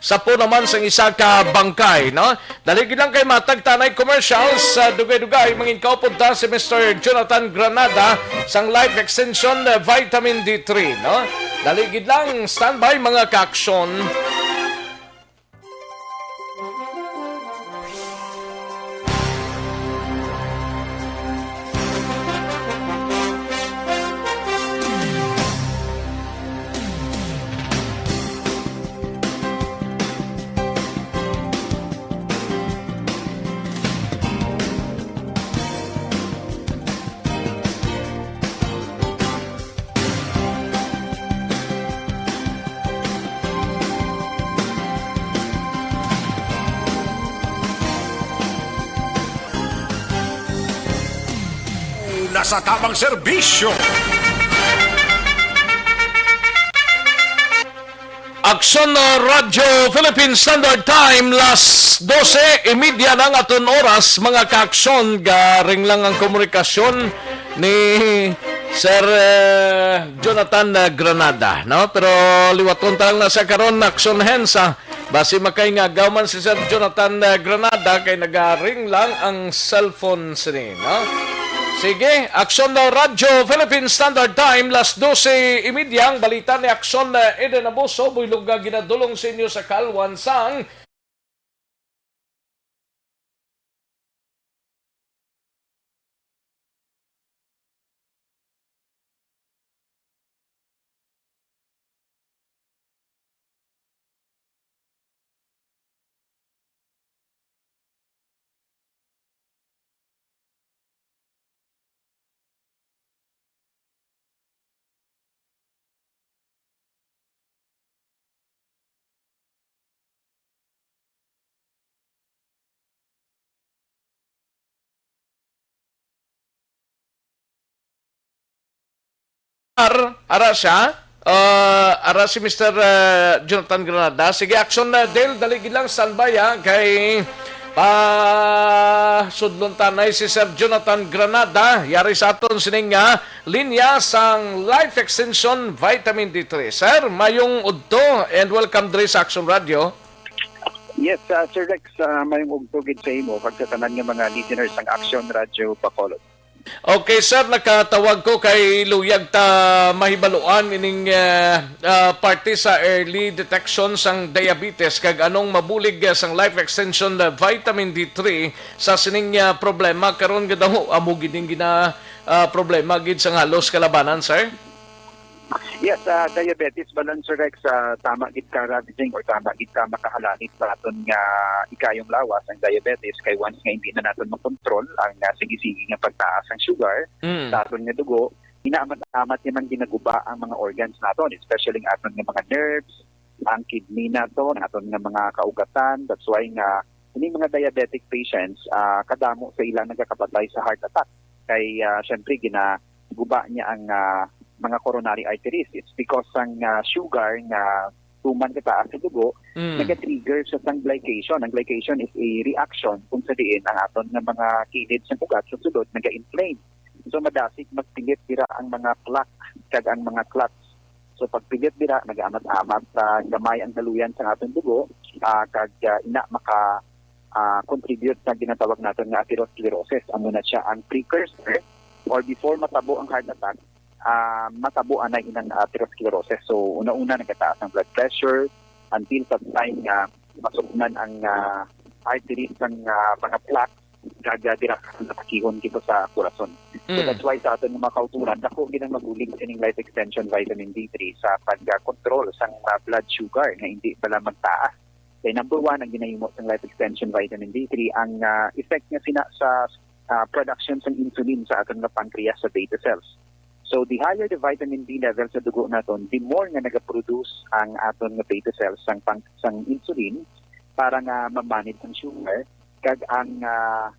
sa po naman sang isa ka bangkay, no? Dali gid lang kay matag tanay commercials, ah, dugay-dugay, mangin kaupod ta si Mister Jonathan Granada sang Life Extension, ah, Vitamin D three, no? Dali gid lang, standby, mga ka-aksyon. Una sa tamang serbisyo. Aksyon na Radyo Philippine Standard Time, las dose y media na ang aton oras, mga ka-aksyon. Garing lang ang komunikasyon ni Sir, eh, Jonathan, eh, Granada, no? Pero liwaton ta lang na sa karon, Aksyon Hensa. Basi makaingagaw man si Sir Jonathan, eh, Granada kay nagaring lang ang cellphone sini, no? Sige, Aksyon na Radyo Philippine Standard Time, las dose y media. Ang balita ni Aksyon, eh, Eden Abuso, buylog nga ginadulong sa inyo sa Kalwan sang Ar, ara siya. Ah, ara si Mister, ah, Jonathan Granada. Sige, Aksyon na, Dale, dali gid lang, standby, ha, kay pa sudlon tanay si Sir Jonathan Granada. Yari sa aton sining nga linya sang Life Extension Vitamin D three. Sir, mayong udto and welcome diri sa Aksyon Radio. Yes, uh, Sir Rex, uh, mayong udto gid sa imo kag sa tanan nga mga listeners sang Aksyon Radio Bacolod. Okay, sir, nakatawag ko kay luyag ta mahibaluan ining, ah, ah, parte sa early detection sang diabetes kag anong mabulig, ah, sang Life Extension, ah, Vitamin D three sa sining, ah, problema karon nga daw amo gid ning gina, ah, problema gid sang halos kalabanan, sir. Yes, uh, diabetes ba lang, Sir Rex, uh, tama gid ka, Radjing, or tama gid ka makahalangit sa aton nga ikayong lawas ang diabetes, kay once nga hindi na naton makontrol ang uh, sige-sige nga pagtaas ang sugar Mm. sa aton nga dugo, inaamat-amat niya man ginaguba ang mga organs naton, especially ang aton nga mga nerves, ang kidney naton, ang aton nga mga kaugatan. That's why nga ini mga diabetic patients, ah, kadamo sa ilang nagakapatay sa heart attack. Kay ah, syempre ginaguba niya ang ah, mga coronary arteries. It's because ang ah, sugar nga tuman kataas sa dugo, Mm. nagatrigger siya sang glycation. Ang glycation is a reaction kung sa diin ang aton nga mga kilid sa ugat sa sulod naga-inflame. So madasig magpilit dira ang mga plaque kag ang mga clots. So pagpilit dira, nagaamat-amat sa gamay ang daluyan sa aton dugo, ah, kag ah, ina maka ah, contribute sa ginatawag naton nga atherosclerosis. Amo na siya ang precursor, or before matabo ang heart attack, ah, matabo anay inang atherosclerosis. So una-una nagataas ang blood pressure until sa time nga masuknan ang ah, arteries sang ah, mga plaque, kag ah, dira natakihon kita sa kurason. So Mm. that's why sa aton nga mga kauturan, dako gid ang mabulig sining Life Extension Vitamin D three sa pag-control sang ah, blood sugar nga hindi bala magtaas. Kay number one, ang ginahimo sang Life Extension Vitamin D three, ang ah, effect niya sina sa ah, production sang insulin sa aton nga pancreas sa beta cells. So the higher the vitamin D level sa dugo naton, the more nga nagaproduce ang aton nga beta cells sang pang- sang insulin para nga ma-manage ang sugar, kag ang ah,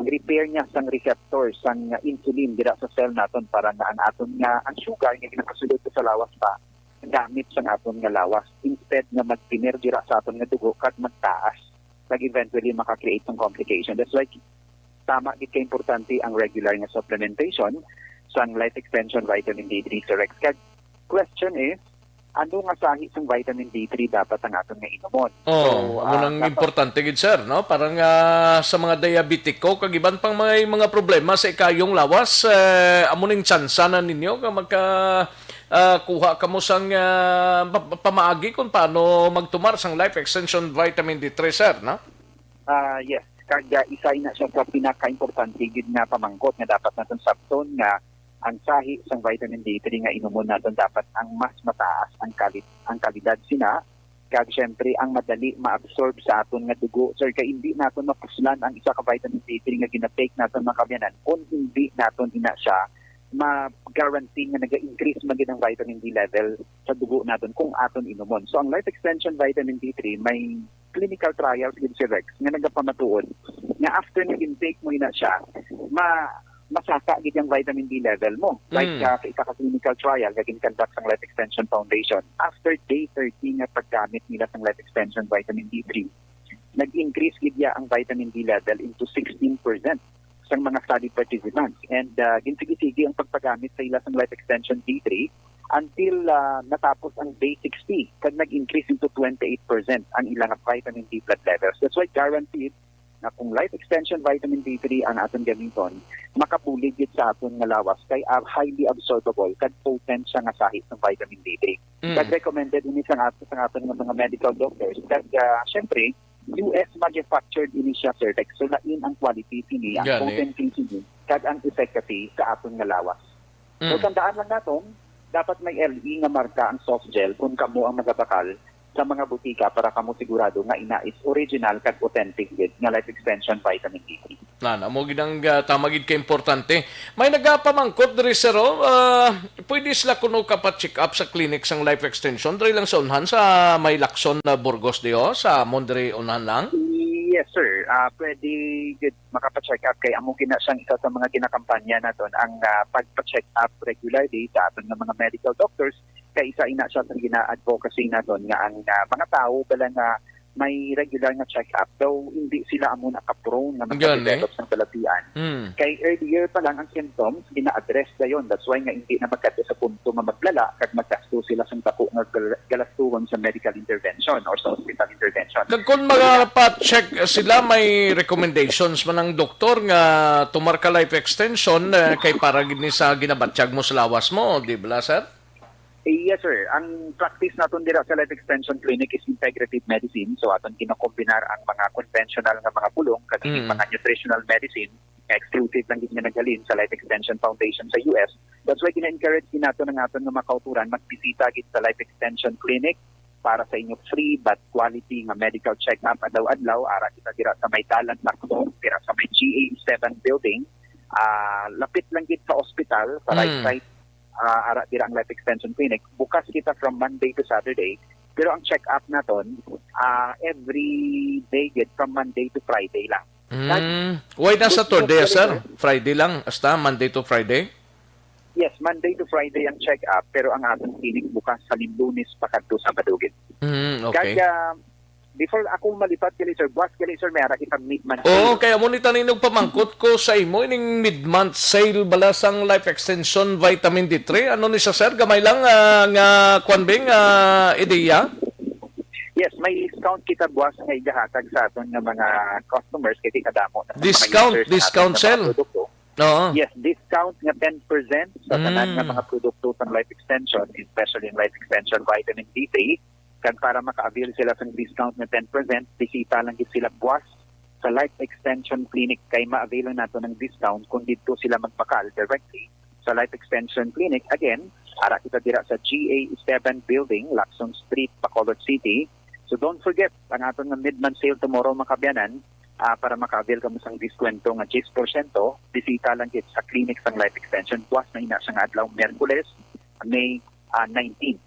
repair niya sang receptor sang insulin dira sa cell naton para nga ang aton nga ang sugar nga ginakasulod sa lawas pa gamit sang aton nga lawas instead nga magpiner dira sa aton nga dugo kag magtaas, kag eventually maka-create sang complication. That's why tama gid ka importante ang regular nga supplementation sang Life Extension Vitamin D three, Sir Rex. Kag question is, ano nga sahi sang vitamin D three dapat ang aton nga inumon? Oh, amo ah, nang dapat importante gid, sir, no? Para nga sa mga diabetiko kag iban pang mga, mga problema sa ikayong lawas, eh, amo ning tsansa na ninyo nga magka ah, kuha kamo sang ah, pa- pamaagi kung paano magtumar sang Life Extension Vitamin D three, sir, no? Ah, yes. Kag ah, isa ina siya sa pinakaimportante gid nga pamangkot nga dapat naton sabton, nga ang sahi sang vitamin D three nga inumon naton dapat ang mas mataas ang kalit ang kalidad sina, kag syempre ang madali maabsorb sa aton nga dugo, sir, kay hindi naton mapuslan ang isa ka vitamin D three nga ginatake naton, mga kaabyanan, kung hindi naton ina siya ma-guarantee nga naga-increase man gid ang vitamin D level sa dugo naton kung aton inumon. So ang Life Extension Vitamin D three may clinical trials gid, Sir Rex, nga nagapamatuod nga after nag-intake mo ina siya, ma masaka gid ang vitamin D level mo. Like Mm. ah, sa isa ka clinical trial nga gin-conduct sang Life Extension Foundation, after day thirty nga paggamit nila sang Life Extension Vitamin D three, nag-increase gid ya ang vitamin D level into sixteen percent sang mga study participants. And ah, ginsigi-sigi ang pagpagamit sa ila sang Life Extension D three until ah, natapos ang day sixty, kag nag-increase into twenty-eight percent ang ilang vitamin D blood levels. That's why guaranteed nga kung Life Extension Vitamin D three ang aton gamiton, makabulig gid sa aton nga lawas kay, ah, highly absorbable kag potent siya nga sahi sang vitamin D three. Mm. Kag recommended ini sang at-, sang aton nga mga medical doctors. Kag, ah, syempre, U S manufactured ini siya, sir. Like, so lain ang quality sini, ang Gani. potency sini, kag ang efficacy sa aton nga lawas. So, Mm. tandaan lang naton, dapat may L E nga marka ang soft gel kung kamo ang magabakal sa mga butika para kamo sigurado nga ina is original kag authentic gid nga Life Extension Vitamin D three. Nan, amo gid ang, ah, tama gid ka importante. May nagapamangkot diri, sir, oh, ah, pwede sila kuno ka pa-check up sa clinic sang Life Extension diri lang sa unhan sa may Lacson, ah, Burgos di, oh, sa amon diri unhan lang? Yes, sir. Ah, pwede gid makapa-check up kay amo gina siyang isa sa mga ginakampanya naton ang, ah, pagpa-check up regularly sa aton nga mga medical doctors kay isa ina siya sa gina-advocacy naton nga ang, ah, mga tawo bala nga may regular nga check-up, daw hindi sila amo nakaprone nga Gani. makadevelop sang balatian. Mm. Kay earlier pa lang ang symptoms, gina-address dayon. That's why nga hindi na magkadto sa punto nga maglala kag maggasto sila sang dako nga gal-, galastuhon sa medical intervention or sa hospital intervention. Kag kung magpa-check sila, may recommendations man ang doktor nga tumar ka life extension, eh, kay para gid ni sa ginabatyag mo sa lawas mo, di ba, sir? Yes, sir. Ang practice naton dira sa Life Extension Clinic is integrative medicine. So, aton ginakombinar ang mga conventional nga mga bulong kag Mm. mga nutritional medicine nga exclusive lang gid nga naghalin sa Life Extension Foundation sa U S. That's why gina-encourage gid naton ang aton nga mga kauturan magbisita gid sa Life Extension Clinic para sa inyo free but quality nga medical check-up adlaw-adlaw. Ara kita dira sa may Dalan Lacson, dira sa may G A seven building. Ah, lapit lang gid sa ospital, sa right Mm. side. Ah, ara dira ang Life Extension Clinic. Bukas kita from Monday to Saturday, pero ang check-up naton, ah, every day gid from Monday to Friday lang. Mm. Why na Saturday, sir? Friday lang, hasta Monday to Friday? Yes, Monday to Friday ang check-up, pero ang aton clinic bukas sa Lunes pakadto Sabado gid. Mm, okay. Kag, ah, before ako malipat gali, sir, buwas gali, sir, may ara kita mid-month Oo, sale. Kaya mo ni taninong pamangkot ko sa imo ining mid-month sale bala sang Life Extension Vitamin D three. Ano ni sa, sir? Gamay lang, ah, nga kwan bing, ah, ideya? Yes, may discount kita buwas nga igahatag sa aton nga mga customers kay kadamo na sa mga Discount, users sa aton discount nga mga sale. produkto. Oo. Yes, discount nga ten percent sa tanan nga Mm. mga produkto sang Life Extension, especially ang Life Extension Vitamin D three. Kag para maka-avail sila sang discount nga ten percent, bisita lang gid sila buwas sa Life Extension Clinic kay ma-avail nato ng discount kung didto sila magbakal directly sa Life Extension Clinic. Again, ara kita dira sa G A seven Building, Lacson Street, Bacolod City. So don't forget, ang aton nga mid-month sale tomorrow, mga kaabyanan, ah, para maka-avail kamo sang diskwento nga diyes porsyento, bisita lang gid sa clinic sang Life Extension. Buwas na ina siya nga adlaw, Miyerkules, May, ah, nineteen.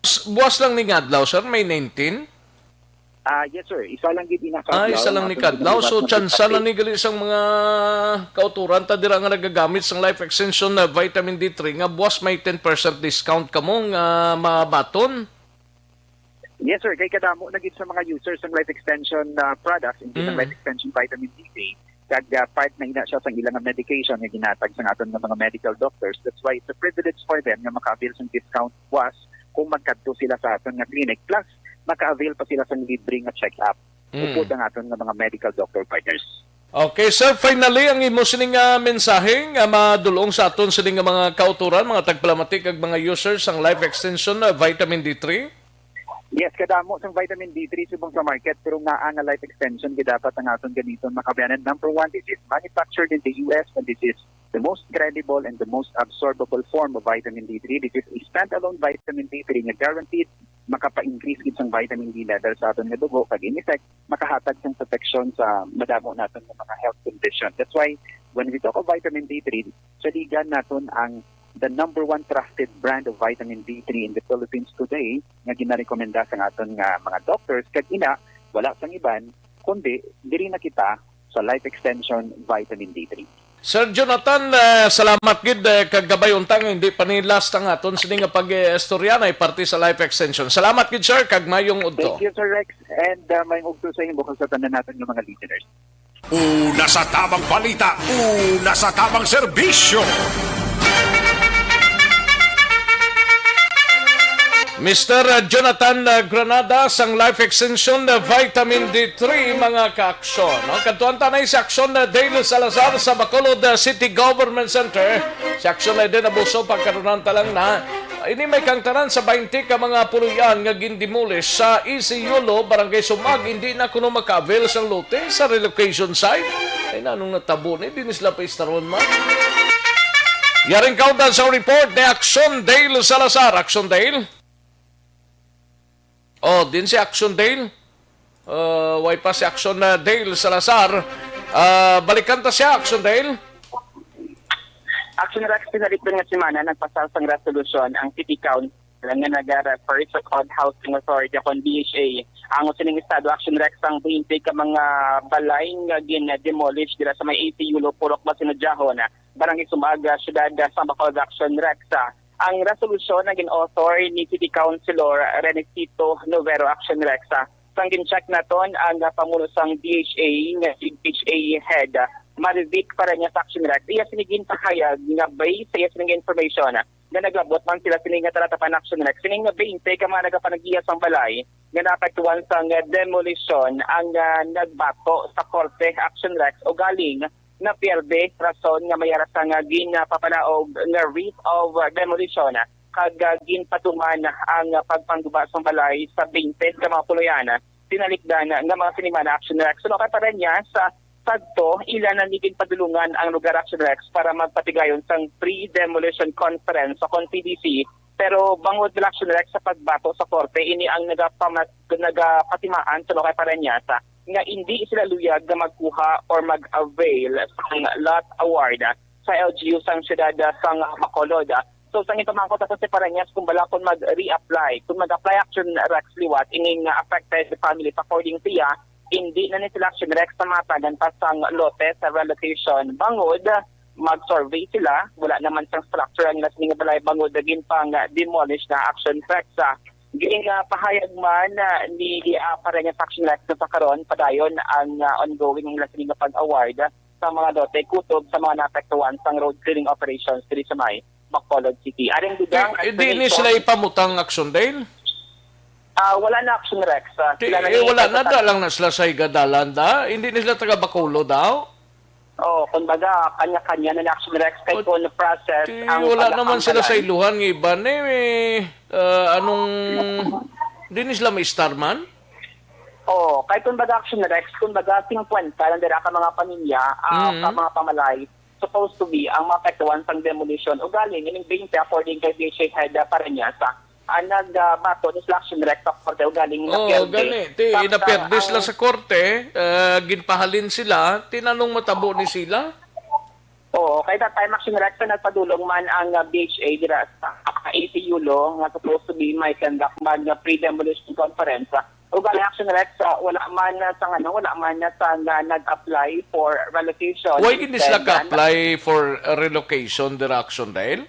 S-, buwas lang ni nga adlaw, sir, May nineteen? Ah, yes, sir. Isa lang gid ina ka Ah, adlaw isa lang ang ni aton kadlaw. So, ginabuhat nga tsansa na pagpati. ni gali sang mga kauturan ta dira nga nagagamit sang Life Extension na vitamin D three nga buwas may ten percent discount kamo nga mabaton? Yes, sir. Kay kadamo na gid sa mga users sang Life Extension, ah, products, hindi sang Mm. Life Extension Vitamin D three, kag, ah, part na ina siya sang ilang medication nga ginatag sang aton nga mga medical doctors. That's why it's a privilege for them nga maka-avail sang discount buwas kung magkadto sila sa aton nga clinic. Plus, maka-avail pa sila sang libre nga check-up Mm. upod ang aton nga mga medical doctor partners. Okay, sir, finally, ang imo sining, ah, mensahe nga madulong sa aton sining nga mga kauturan, mga tagpalamati kag mga users sang Life Extension, ah, Vitamin D three? Yes, kadamo sang vitamin D three subong sa market, pero nga ang Life Extension gid dapat ang aton gamiton, mga kaabyanan. Number one, this is manufactured in the U S and this is the most credible and the most absorbable form of vitamin D three. This is a standalone vitamin D three nga guaranteed makapa-increase gid sang vitamin D level sa aton nga dugo, kag in effect makahatag sang proteksyon sa madamo naton nga mga health condition. That's why when we talk of vitamin D three, saligan naton ang the number one trusted brand of vitamin D three in the Philippines today nga ginarekomenda sa aton nga mga doctors, kag ina, wala sang iban kundi diri na kita sa Life Extension Vitamin D three. Sir Jonathan, eh, salamat gid, eh, kag kabay unta nga hindi pa ni last ang aton sini nga pag-istorya na parte sa Life Extension. Salamat gid, sir, kag mayong udto. Thank you, Sir Rex, and, uh, mayong udto sa inyo, bukod sa tanan naton nga mga listeners. Una sa tabang balita, una sa tabang serbisyo. Mister Jonathan, uh, Granada sang Life Extension, uh, Vitamin D three, mga ka-aksyon, no? Kadtuan ta na si Aksyon, uh, Dale Salazar sa Bacolod, uh, City Government Center. Si Aksyon na din abuso, pagkarunan ta lang na. Ini may kangtaran sa twenty ka mga puloy-an nga gindemolish sa Isiyolo, Barangay Sumag, hindi na kuno maka-avail sang lote sa relocation site. Ay, nanong natabo ni? Di ni sila paistaron, man. Yaring kaundan sa report ni Aksyon Dale Salazar. Aksyon Dale? Oh, din si Action Dale. Uh, way pa si Action na Dale Salazar. Uh, balikan ta siya, Action Dale. Action Rex, pinalikdan nga semana, nagpasal sang resolusyon ang City Council nga nag-refer sa Code Housing Authority, kon D H A. Ang sining estado, Action Rex, ang twenty ka mga balay nga gin-demolish dira sa may A C U Lo, Purok Basinudyahon, Barangay Sumaga, Siyudad sa Bacolod, Action Rex. Ang resolusyon ang gin-author ni City Councilor Renesito Novero, Action Rex. Sang gin-check naton ang, ah, pamuno sang D H A nga si D H A Head, ah, Marivic Pareñas, Action Rex. Iya sini ginpahayag nga based sa iya sini nga information, ah, nga naglabot man sila sini nga talatapan, Action Rex. Sini nga twenty ka mga nagapanag-iya sang balay nga naapektuhan sang, ah, demolition ang, ah, nagbato sa korte, Action Rex, ugaling napierde rason nga may ara sang ginapapanaog nga writ of demolition kag, ah, ginpatuman ang pagpangguba sang balay sa twenty ka mga puloy-an. Tinalikdan nga mga sinimana, Action Rex. Suno kay Pareñas, ah, sadto, ila na ni ginpadulungan ang lugar, Action Rex, para magpatigayon sang pre-demolition conference sa kon P D C. Pero bangod nila, Action Rex, sa pagbato sa korte, ini ang nagapama-, nagapatimaan suno kay Pareñas, ah, nga indi sila luyag nga magkuha or mag-avail sang lot award sa L G U sang siyudad, ah, sang Bacolod. So, sang ipamangkot naton si Pareñas kung bala kon mag-reapply, kung mag-apply, Action Rex, liwat ining, ah, affected families, according siya, indi na ni sila, Action Rex, na matagan pa sang lote sa relocation bangod mag-survey sila, wala naman sang structure ang ila sini nga balay bangod naging pang, ah, demolish na, Action Rex. Ah, gin, ah, pahayag man, ah, ni, ah, Pareñas, Action Rex, nga sa karon padayon ang, ah, ongoing ang ila sini nga pag-award sa mga lote kutob sa mga naapektuhan sang road clearing operations diri sa may Bacolod City. Aring dugang, eh, eh, di ni explanation, sila ipamutang, Action Dale? Ah, wala na, Action Rex. Ah, di, sila na eh, ni wala na, da lang na sila sa higadalan, da? Hindi na sila taga Bacolod, daw? Oh, kumbaga, kanya-kanya na ni, Action Rex, kay, oh, kung process di, ang wala naman sila sa pagkakanggalan. Iluhan nga iban, eh, eh, ah, anong, di ni sila may star man? Oh, kay kumbaga, Action Rex, kumbaga, fifty lang dira ka mga pamilya, ah, mm, ka mga pamalay, supposed to be ang maapektuhan sang demolition. Ugaling, ining twenty, according kay D H A Head, ah, Pareñas, ah, ah, nag, ah, bato ni sila, Action Rex, sa korte, ugaling, oh, napierde. Gani. Ti, sa, naperde sila ang sa korte, ah, ginpahalin sila, tinanong matabo ni sila? Oo, kay that time, Action Rex, sa nagpadulong man ang, ah, D H A dira sa, ah, A C U Lo, nga supposed to be may conduct man nga pre-demolition conference, ah, ugaling, Action Rex, ah, wala man, ah, sang ano, wala man, ah, sang, ah, nag-apply for relocation. Why gid sila ka-apply for, uh, relocation, dira, Action Dale?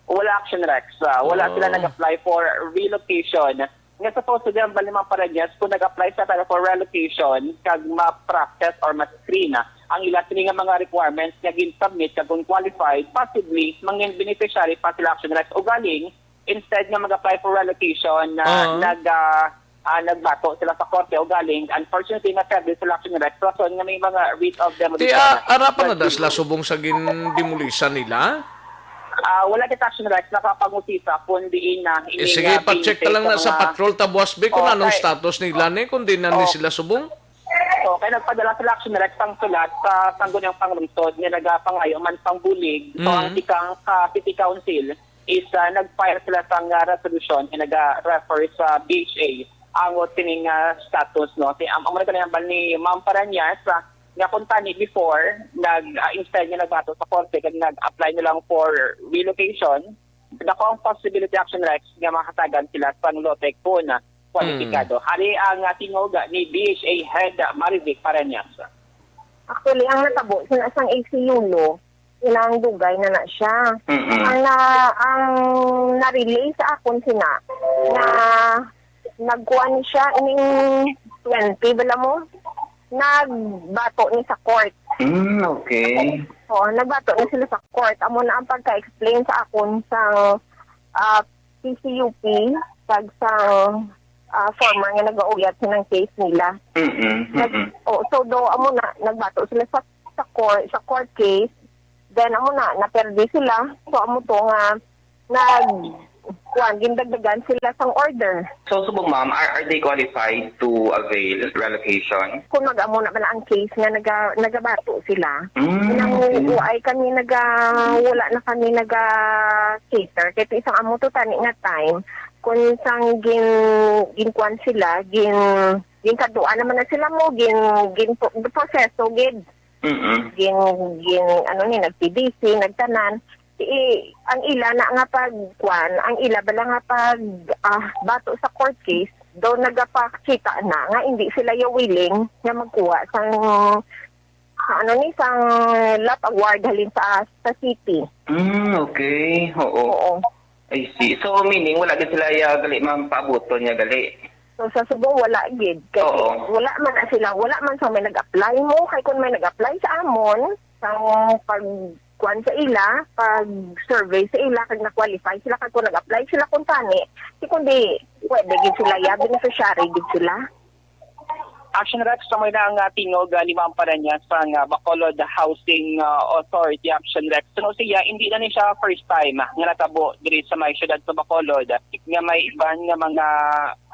Wala, Action Rex. Ah, wala sila, oh, nag-apply for relocation. Nga supposed to be ang Balimang Pareñas kung nag-apply sa para for relocation kag ma-process or ma-screen, ah, ang ila sini nga mga requirements nga gin-submit kag kung qualified, possibly, mangin beneficiary pa sila, Action Rex. Ugaling, instead nga mag-apply for relocation, na, ah, nag, ah, ah, nagbato sila sa korte, ugaling, unfortunately, na-serve sila, Action Rex, rason nga may mga writ of demolition. Ti, ah, ara pa na da sila subong sa gindemulisan nila? Ah, wala kita, Action Rex, nakapangusisa kung diin na. Eh, ining, sige, ah, pa-check ka lang na sa mga patrol, Tabuas Bay, kung anong status nila ni, kung di na ni sila subong. Okay, nagpadala sila, Action Rex, sang sulat sa Sangguniang Panglungsod nga nagapangayo man sang bulig. So, ang tikang ka City Council is, ah, nag-file sila sang, ah, resolution nga naga-refer sa D H A ang sining, ah, status, no? Si, am-, amo na ito na yung hambal ni Ma'am Paranyas, ah, nga kung tani before, nag, ah, instead nga nagbato sa korte, kag nag-apply na lang for relocation, dako ang possibility, Action Rex, nga mahatagan sila sang lote kun kwalipikado. Hari ang, ah, tingog ni D H A Head Marivic Pareñas. Actually, ang natabo, sa, sang A C U Lo, ilang dugay na na siya. Mm-mm. Ang na, ang na-relay sa akon sina, na nagkuha ni siya ining twenty, bala mo? Nagbato ni sa court. Mm, okay. Oo, nagbato ni sila sa court. Amo na ang pagka-explain sa akon sa, ah, P C U P, kag sa, ah, former nga nagauyat sa nang case nila. Mm-mm, Nag-, mm-mm. oh, so, do, amo na, nagbato sila sa, sa court, sa court case. Then, amo na, naperde sila. So, amo to nga, nag-, kuwan, gindagdagan sila sang order. So, subong, ma'am, are, are they qualified to avail relocation? Kung mag-amo na bala ang case nga naga-, nagabato sila, Mm, nang okay. uay kami naga-, wala na kami naga-cater. Kay isang amo to tani nga time, kung sang gin-, ginkuan sila, gin-, ginkaduan naman na sila mo, gin-, gin-, proseso gid. Mm-mm. Gin-, gin-, ano ni, nag-T B C, nagtanan. I-, ang ila na nga pag, kuwan, ang ila bala nga pag, ah, bato sa court case, daw nagapakita na nga hindi sila ya willing nga magkuha sang, sa ano ni, sang lot award halin sa, sa city. Mm, okay. Oo. Oo. I see. So, meaning, wala gid sila ya gali, ma'am, paabuton niya gali? So, sa subong, wala gid. Kay Oo. wala man na sila, wala man sa may nag-apply mo. Kay kung may nag-apply sa amon, sa pag kuan sa ila, pag survey sa ila, kag na-qualify sila, kag kung nag-apply sila kung tani, si kundi pwede gid sila, ya, beneficiary gid sila. Action Rex, sa may na nga tingog, ah, ni Ma'am Paranya sa nga Bacolod Housing, ah, Authority, Action Rex. Suno siya, hindi na ni siya first time, ah, nga natabo diri sa may siyudad sa Bacolod, ah, nga may iban nga mga,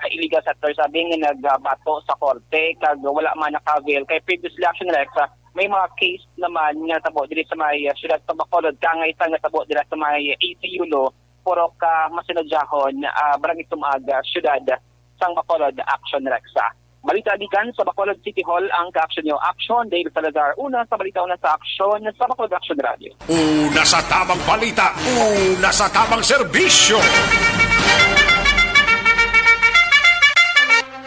ah, illegal settlers, sabi nga nagbato sa korte, kag wala man naka-avail. Kay previously, Action Rex, ah, may mga case naman nga natabo diri sa may, ah, siyudad sa Bacolod, kangay sa natabo dira sa may A C Yulo, Purok, ah, Masinodjahon, ah, Barangay Tumaga, siyudad sang Bacolod, Action Rex. Balita gikan sa Bacolod City Hall, ang ka-action niyo, Action Dale Salazar, una sa balita, una sa aksyon, sa Bacolod Action Radio. Una sa tamang balita, una sa tamang serbisyo.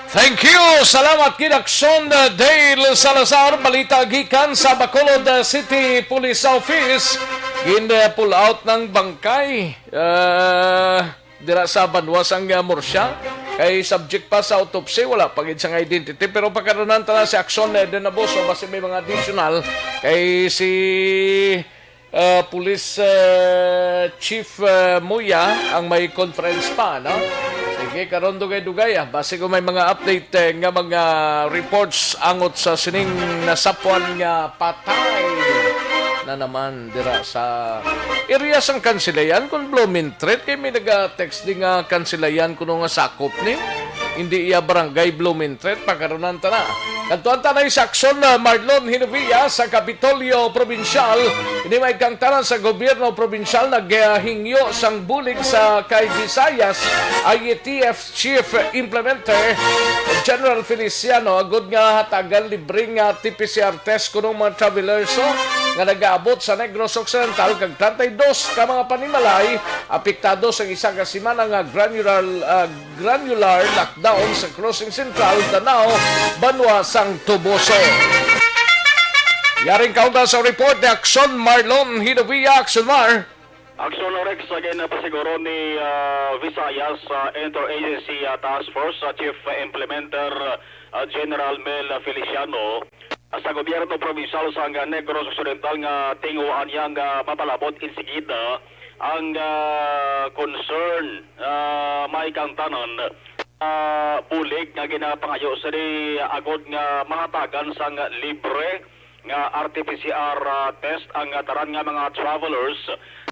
Thank you. Salamat gid, Action, uh, Dale Salazar. Balita gikan sa Bacolod, uh, City Police Office. Gin, uh, pull out ng bangkay, uh, dira sa banwa sang, uh, Murcia. Kay subject pa sa autopsy, wala pa gid sang identity. Pero pagkaronan ta na si Action, uh, Denaboso, basi may mga additional. Kay si uh, Police, uh, Chief, uh, Muya ang may conference pa, no? Sige, karon dugay-dugay, ah. Basi kung may mga update, eh, nga mga reports angot sa sining nasapwan nga patay na naman dira sa area sang Kansilayan, kung Blumentritt, kay may naga-text di nga Kansilayan kuno nga sakop ni. Hindi iya barangay Blumentritt, pagkaronan ta na. Kadtuan ta na sa aksyon, uh, Marlon Hinovia sa Kapitolyo Probinsyal. Ini may kangtanan sa gobyerno probinsyal naghingyo sang bulig sa kay Visayas I E T F Chief Implementer General Feliciano agud nga hatagan libre nga T P C R test kuno mga travelers, oh, nga nagaabot sa Negros Occidental, kag treinta y dos ka mga panimalay apektado sa isa ka semana nga granular, ah, granular lockdown sa Crossing Central, Danao, banwa sang Toboso. Yaring kaunda sa report ni Action Marlon Hinovia. Action Mar. Action Rex, again, na pasiguro ni, ah, Visayas, ah, Interagency, ah, Task Force, ah, Chief Implementer, ah, General Mel Feliciano, ah, sa gobyerno probinsyal sa nga Negros Occidental nga tinguhaan niya nga mapalabot insigida ang, ah, concern, ah, may kangtanan, ah, bulig nga ginapangayo sini agud nga mahatagan sang libre nga R T P C R, ah, test ang, ah, tanan nga mga travelers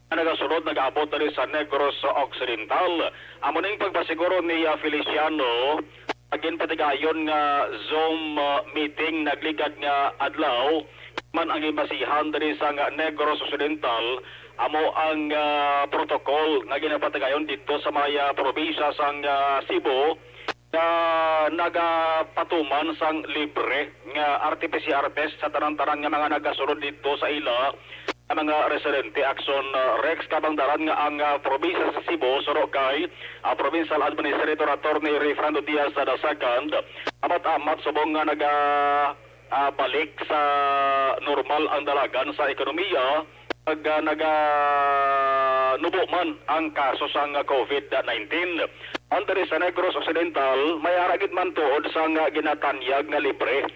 nga nagasunod, nagaabot diri sa Negros Occidental. Amo ning pagpasiguro ni, ah, Feliciano, ginpatigayon nga Zoom, ah, meeting nagligad nga adlaw man ang ginbasihan diri sa nga Negros Occidental. Amo ang, ah, protocol nga ginapatigayon didto sa may, ah, probinsya sang, ah, Cebu nga nagapatuman sang libre nga R T P C R test sa tanan-tanan nga mga nagasunod didto sa ila nga mga residente. Action, ah, Rex, kabang daran nga ang, ah, probinsya sa Cebu, suro kay, ah, Provincial Administrator Attorney Rayfrando Diaz the second, amat-amat subong nga naga, ah, balik sa normal ang dalagan sa ekonomiya, Pag, ah, naganubo man ang kaso sang COVID nineteen. Ang diri sa Negros Occidental, may ara gid man tuod sang, ah, ginatanyag nga libre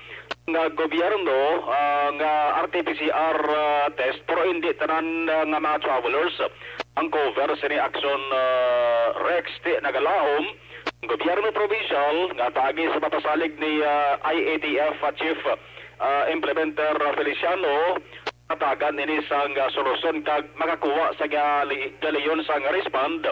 nga gobyerno, ah, nga R T P C R, ah, test, pero hindi tanan, ah, nga mga travelers ang cover sini aksyon, ah, Rex. Ti nagalaom ang gobyerno probinsyal nga paagi sa papasalig ni, ah, I A T F Chief, ah, Implementer Feliciano, Hatagan ini sang, ah, solusyon kag makakuha sa gali-, galiyon sang respond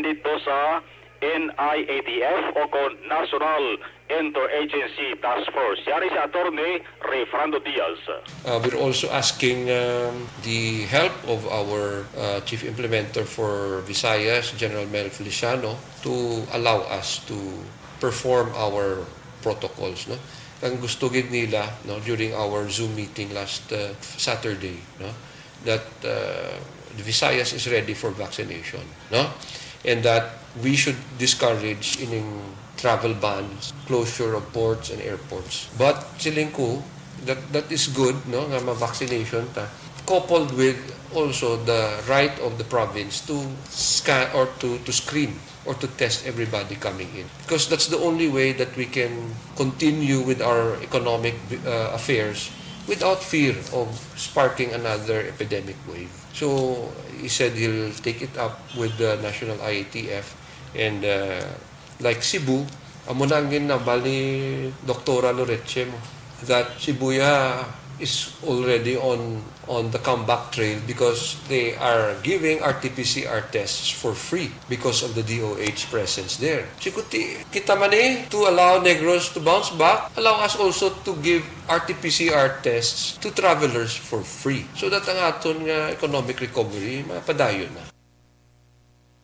dito sa N I A T F o kon National Interagency Task Force. Yari si Attorney Refrando Diaz. Uh, we're also asking, um, the help of our, uh, Chief Implementer for Visayas, General Mel Feliciano, to allow us to perform our protocols, no? Ang gusto gid nila, no, during our Zoom meeting last, uh, Saturday, no, that, uh, the Visayas is ready for vaccination, no? And that we should discourage ining travel bans, closure of ports and airports. But siling ko, that, that is good, no, nga ma-vaccination ta, coupled with also the right of the province to scan or to, to screen or to test everybody coming in. Because that's the only way that we can continue with our economic, uh, affairs without fear of sparking another epidemic wave. So, he said he'll take it up with the National I A T F and, uh, like Cebu, amo na ang ginambal ni Doktora Loreche mo, that Shibuya is already on on the comeback trail because they are giving R T P C R tests for free because of the D O H presence there. Sikuti, kita man eh, to allow Negros to bounce back, allow us also to give R T P C R tests to travelers for free so that ang aton nga economic recovery mapadayon na.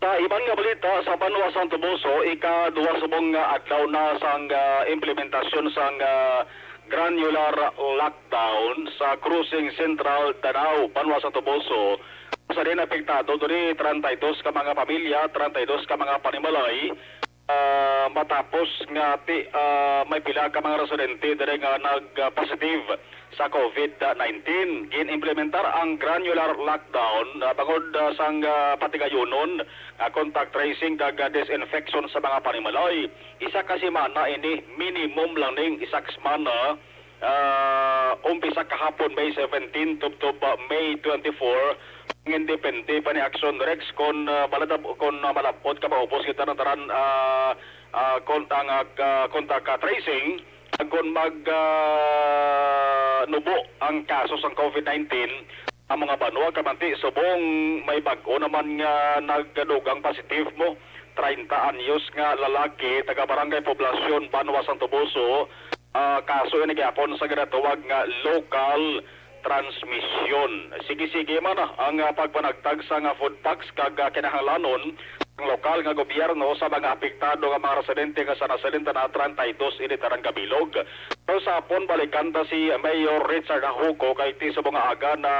Sa iban nga balita, sa banwa sang Toboso, ikaduha subong nga adlaw na sang, ah, implementasyon sang, ah, granular lockdown sa Crossing Central, Danao, banwa sang Toboso. Sa din apektado diri treinta y dos ka mga pamilya, treinta y dos ka mga panimalay, ah, matapos nga ti-, ah, may pila ka mga residente diri nga nag-positive sa COVID nineteen. Gin-implementar ang granular lockdown, ah, bangod, ah, sang, ah, patigayonon nga contact tracing kag, ah, disinfection sa mga panimalay. Isa ka semana ini, minimum lang ning isa ka semana, ah, umpisa kahapon, May seventeen, tubtob, ah, May twenty-four. Ang depende pa ni Action Rex kon, ah, malab-, kon, ah, malab-ot ka maubos kita ng tanan, ah, ah, kon-, ang, ah, ka-, contact, ah, tracing. Kon mag, ah, nubo ang kaso sang COVID nineteen, ang mga banwa kamanti subong may bag-o naman nga nagdugang positive mo, treinta anyos nga lalaki, taga Barangay Poblacion, Banwa sang Toboso, ah, kaso ini gihapon sa ginatawag nga local transmission. Sige-sige man, ah, ang, ah, pagpanagtag sa nga food packs kag, ah, kinahanglanon ang lokal nga gobyerno sa mga apektado nga mga residente nga sa nasalin na treinta y dos ini tanan ka bilog. Pero sa hapon, balikan ta si Mayor Richard Ajuco kay ti subong nga aga na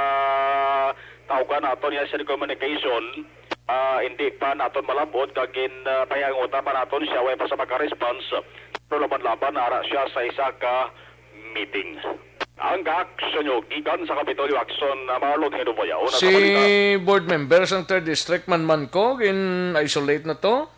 tawgan naton niya sa communication. Ah, hindi pa naton malab-ot kag gin, ah, pahiangutan pa naton siya, way pa sa maka-response. Pero laban-laban na ara siya sa isa ka meeting. Ang kaaksyon nyo gikan sa Kapitolyo, Action, ah, Marlon Hinuboya. Una sa Si balita. Board member sang third District, Manmanco, gin-isolate na to?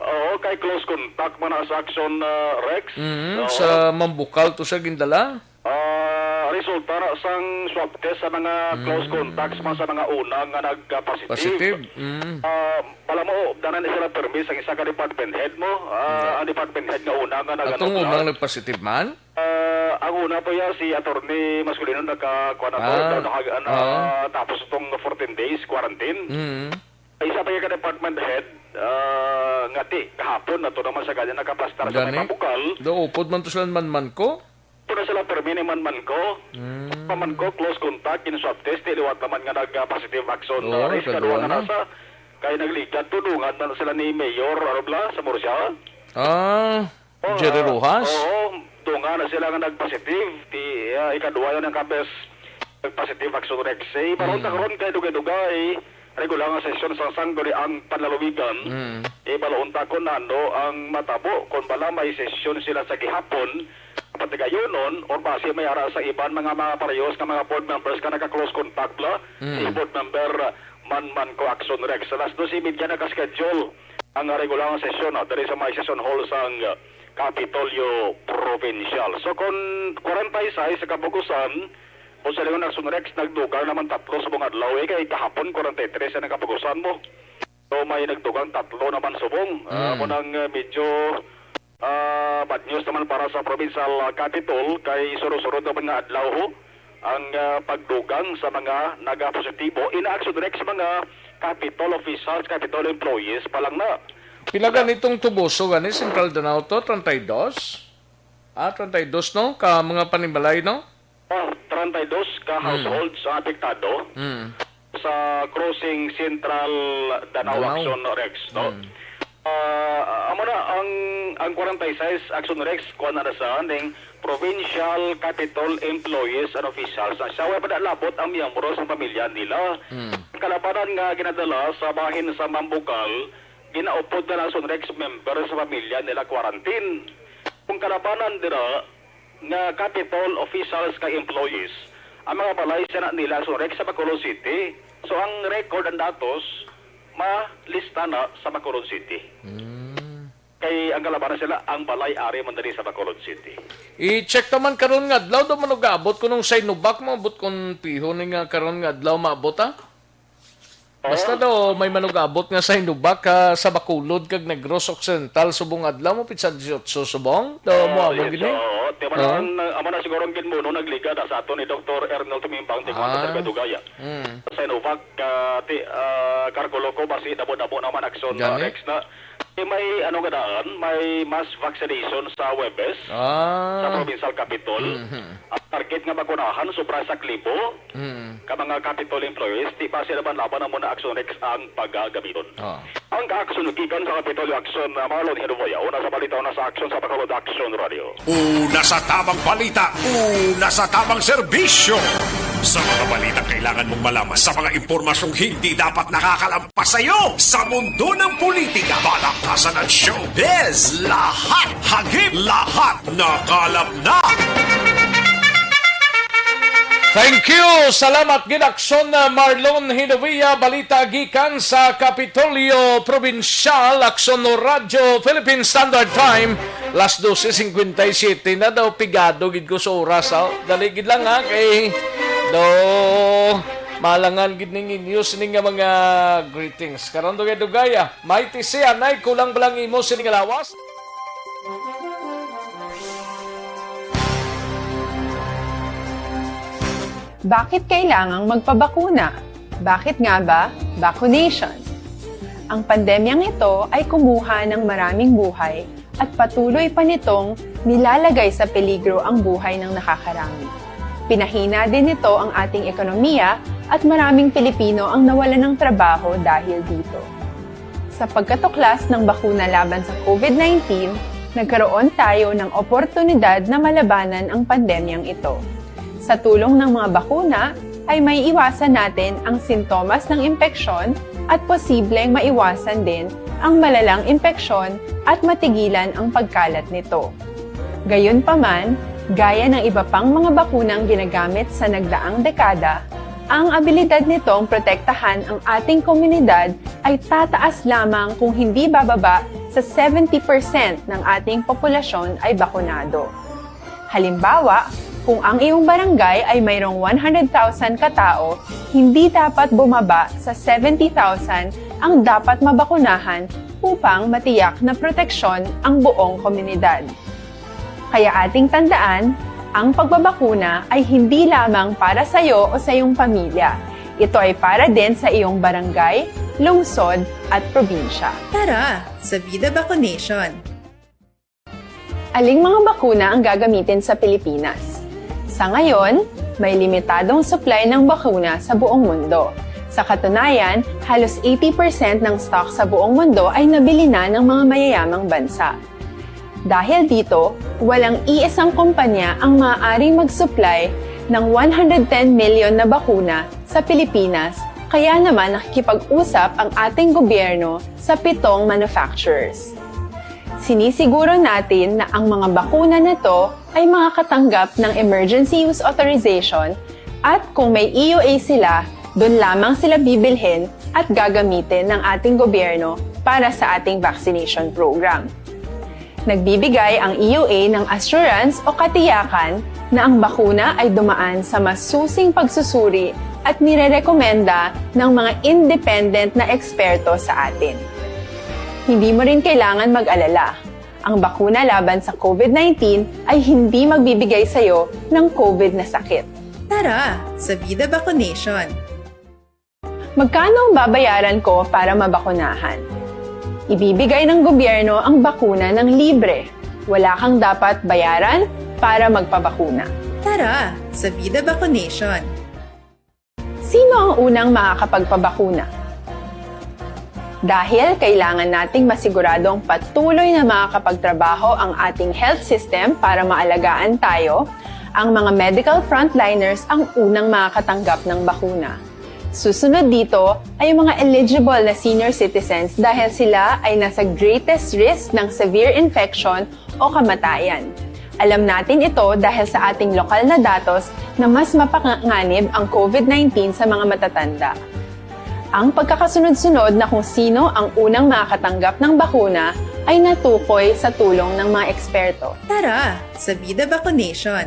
Oo, kay close contact man na sa Action, ah, Rex. Mhm, Oo. Sa Mambukal to siya gindala? Ah, resulta na sang swab test sa mga close Mm. contacts man sa mga una nga nag-positive. Positive? Mm. Ah, alam mo, danan sila permi sa isa ka department head mo. Ah, Yeah. Ang department head nga una nga nag-, Atong ano, unang nag-positive man? Ah, ang una po yan, si Attorney Masculino, nagka-, kuwan na to, Ah. na-, na-, na-, Ah. tapos itong fourteen days quarantine. Mm. Isa pa yung ka-department head, ah, nga ti, kahapon na to naman sa kanya, nakaplastar sa may Gani? Mambukal. Daw upod man to sila Manmanco? Ito na sila permi ni Manmanco. Mm. Manmanco, close contact, in swab test, ti liwat naman nga nag-positive Action, Oo, ah, Rex, ikaduha kadua na na. Nasa, kay nagligat to, dungan na sila ni Mayor, ano bla, sa Murcia. Ah. Oh, Jerry ah, Rojas? Oo, dungan na sila nga nag-positive. Ti, ah, ikaduha yun ang kabes nag-positive Action Rex. Eh, baron Mm. ta karon kay dugay-dugay, regular nga sesyon sa Sangguniang Panlalawigan. Mm. Eh, balaon ta kung ano ang matabo, kung bala may sesyon sila sa gihapon, patigayunon or basi may ara sa iban mga, mga parehos nga mga board members nga naka-close contact la Mm. si board member Manman ko Action Rex. Sa alas dos y media naka-schedule ang regular nga sesyon, ah, diri sa may session hall sang, ah, Kapitolyo Provincial. So, kung kwarenta y seis sa kabugusan, kung sa lingon Action Rex, nagdugang naman tatlo subong adlaw, eh, kay kahapon kwarenta y tres ang nakapugusan mo. So, may nagdugang tatlo naman subong. Ah, Mm. mo nang, ah, medyo, ah, bad news naman para sa provincial, ah, capitol kay surod-surod naman nga adlaw ho ang, ah, pagdugang sa mga nagapositibo. Ina Action Rex, mga capitol officials, capitol employees pa lang na. Pila ganitong tubuso gani, Central Danao to? Treinta y dos? Ah, treinta y dos, no? Ka mga panimalay, no? Oh, treinta y dos ka Mm. households ang apektado Mm. sa Crossing Central Danao Danao. Action Rex, no? Mm. Ah, amo na ang, ang kwarenta y seis Action Rex, kuha na, na sa ning provincial capitol employees and officials na siya. Wala pa nalabot ang miyembro sa pamilya nila. Mm. Ang kalabanan nga ginadala sa bahin sa Mambukal, ginaupod na lang Action Rex member sa pamilya nila quarantine. Kung kalabanan dira, nga capitol officials kag employees ang mga balay sa na nila sa Rex sa Bacolod City. So, ang record, ang datos, malista na sa Bacolod City. Mm. Kay ang kalabanan sila, ang balay ari man diri sa Bacolod City. I-check naman karon nga adlaw daw man gaabot kunong Sinovac maabot kun piho ni nga karon nga adlaw maabot, ha? Basta Oo. daw may manugabot nga sa Sinovac, ah, sa Bacolod kag Negros Occidental subong adlaw mo pitsa dieciocho subong. Daw Oo, mo amo yes, gini. Oo. Di ba Oo. naman, ah, amo na siguro ang ginmuno nagligad, ah, sa ato ni Doktor Ernel Tumimbang, di ko Ah. sa Dugaya. Mm. Sa Sinovac, ah, ti, ah, Cargoloco, basi damo-damo naman aksyon, ah, Gani? Rex na. Eh, may ano nga daan, may mass vaccination sa Huwebes Ah. sa provincial capitol. Mhm. Ang target nga bakunahan, sobra sa libo. Mm. Ka mga Capitol employees, di ba sila man laban ang muna Action Rex ang pagagamiton? Oh. Ang kaaksyon gikan sa Kapitolyo Action, uh, Marlon Hinuboya, una sa balita, una sa aksyon sa Bacolod Action Radio. Una sa tamang balita, una sa tamang serbisyo. Sa mga balitang kailangan mong malaman, sa mga impormasyong hindi dapat nakakalampas sa iyo, sa mundo ng politika, balakasan at showbiz, lahat hagip, lahat nakalap na. Thank you. Salamat gid, Aksyon, uh, Marlon Hinovia. Balita gikan sa Kapitolyo Probinsyal, Aksyon, no Radyo Philippine Standard Time. Las doce cincuenta y siete na daw, pigado gid ko sa oras, oh. Dali gid lang, ha, kay do malangan gid ning inyo sini nga mga greetings. Karon dugay-dugay, ah. Mighty Sianay, kulang ba lang imo sini nga lawas? Bakit kailangang magpabakuna? Bakit nga ba vaccination? Ang pandemyang ito ay kumuha ng maraming buhay at patuloy pa nitong nilalagay sa peligro ang buhay ng nakakarami. Pinahina din nito ang ating ekonomiya at maraming Pilipino ang nawalan ng trabaho dahil dito. Sa pagkatuklas ng bakuna laban sa COVID nineteen, nagkaroon tayo ng oportunidad na malabanan ang pandemyang ito. Sa tulong ng mga bakuna, ay maiiwasan natin ang sintomas ng impeksyon at posibleng maiwasan din ang malalang impeksyon at matigilan ang pagkalat nito. Gayunpaman, gaya ng iba pang mga bakunang ginagamit sa nagdaang dekada, ang abilidad nitong protektahan ang ating komunidad ay tataas lamang kung hindi bababa sa seventy percent ng ating populasyon ay bakunado. Halimbawa, kung ang iyong barangay ay mayroong one hundred thousand katao, hindi dapat bumaba sa seventy thousand ang dapat mabakunahan upang matiyak na proteksyon ang buong komunidad. Kaya ating tandaan, ang pagbabakuna ay hindi lamang para sa iyo o sa iyong pamilya. Ito ay para din sa iyong barangay, lungsod, at probinsya. Tara, sa Vida Vaccination! Aling mga bakuna ang gagamitin sa Pilipinas? Sa ngayon, may limitadong supply ng bakuna sa buong mundo. Sa katunayan, halos eighty percent ng stock sa buong mundo ay nabili na ng mga mayayamang bansa. Dahil dito, walang iisang kumpanya ang maaaring mag-supply ng one hundred ten million na bakuna sa Pilipinas, kaya naman nakikipag-usap ang ating gobyerno sa pitong manufacturers. Sinisiguro natin na ang mga bakuna na to ay makakatanggap ng emergency use authorization at kung may E U A sila, doon lamang sila bibilhin at gagamitin ng ating gobyerno para sa ating vaccination program. Nagbibigay ang E U A ng assurance o katiyakan na ang bakuna ay dumaan sa masusing pagsusuri at nirerekomenda ng mga independent na eksperto sa atin. Hindi mo rin kailangan mag-alala. Ang bakuna laban sa COVID nineteen ay hindi magbibigay sa iyo ng COVID na sakit. Tara sa Vida Vaccination! Magkano ang babayaran ko para mabakunahan? Ibibigay ng gobyerno ang bakuna ng libre. Wala kang dapat bayaran para magpabakuna. Tara sa Vida Vaccination! Sino ang unang makakapagpabakuna? Dahil kailangan nating masiguradong patuloy na makakapagtrabaho ang ating health system para maalagaan tayo, ang mga medical frontliners ang unang makakatanggap ng bakuna. Susunod dito ay ang mga eligible na senior citizens dahil sila ay nasa greatest risk ng severe infection o kamatayan. Alam natin ito dahil sa ating lokal na datos na mas mapanganib ang COVID nineteen sa mga matatanda. Ang pagkakasunod-sunod na kung sino ang unang makakatanggap ng bakuna ay natukoy sa tulong ng mga eksperto. Tara sa Vida Vaccination!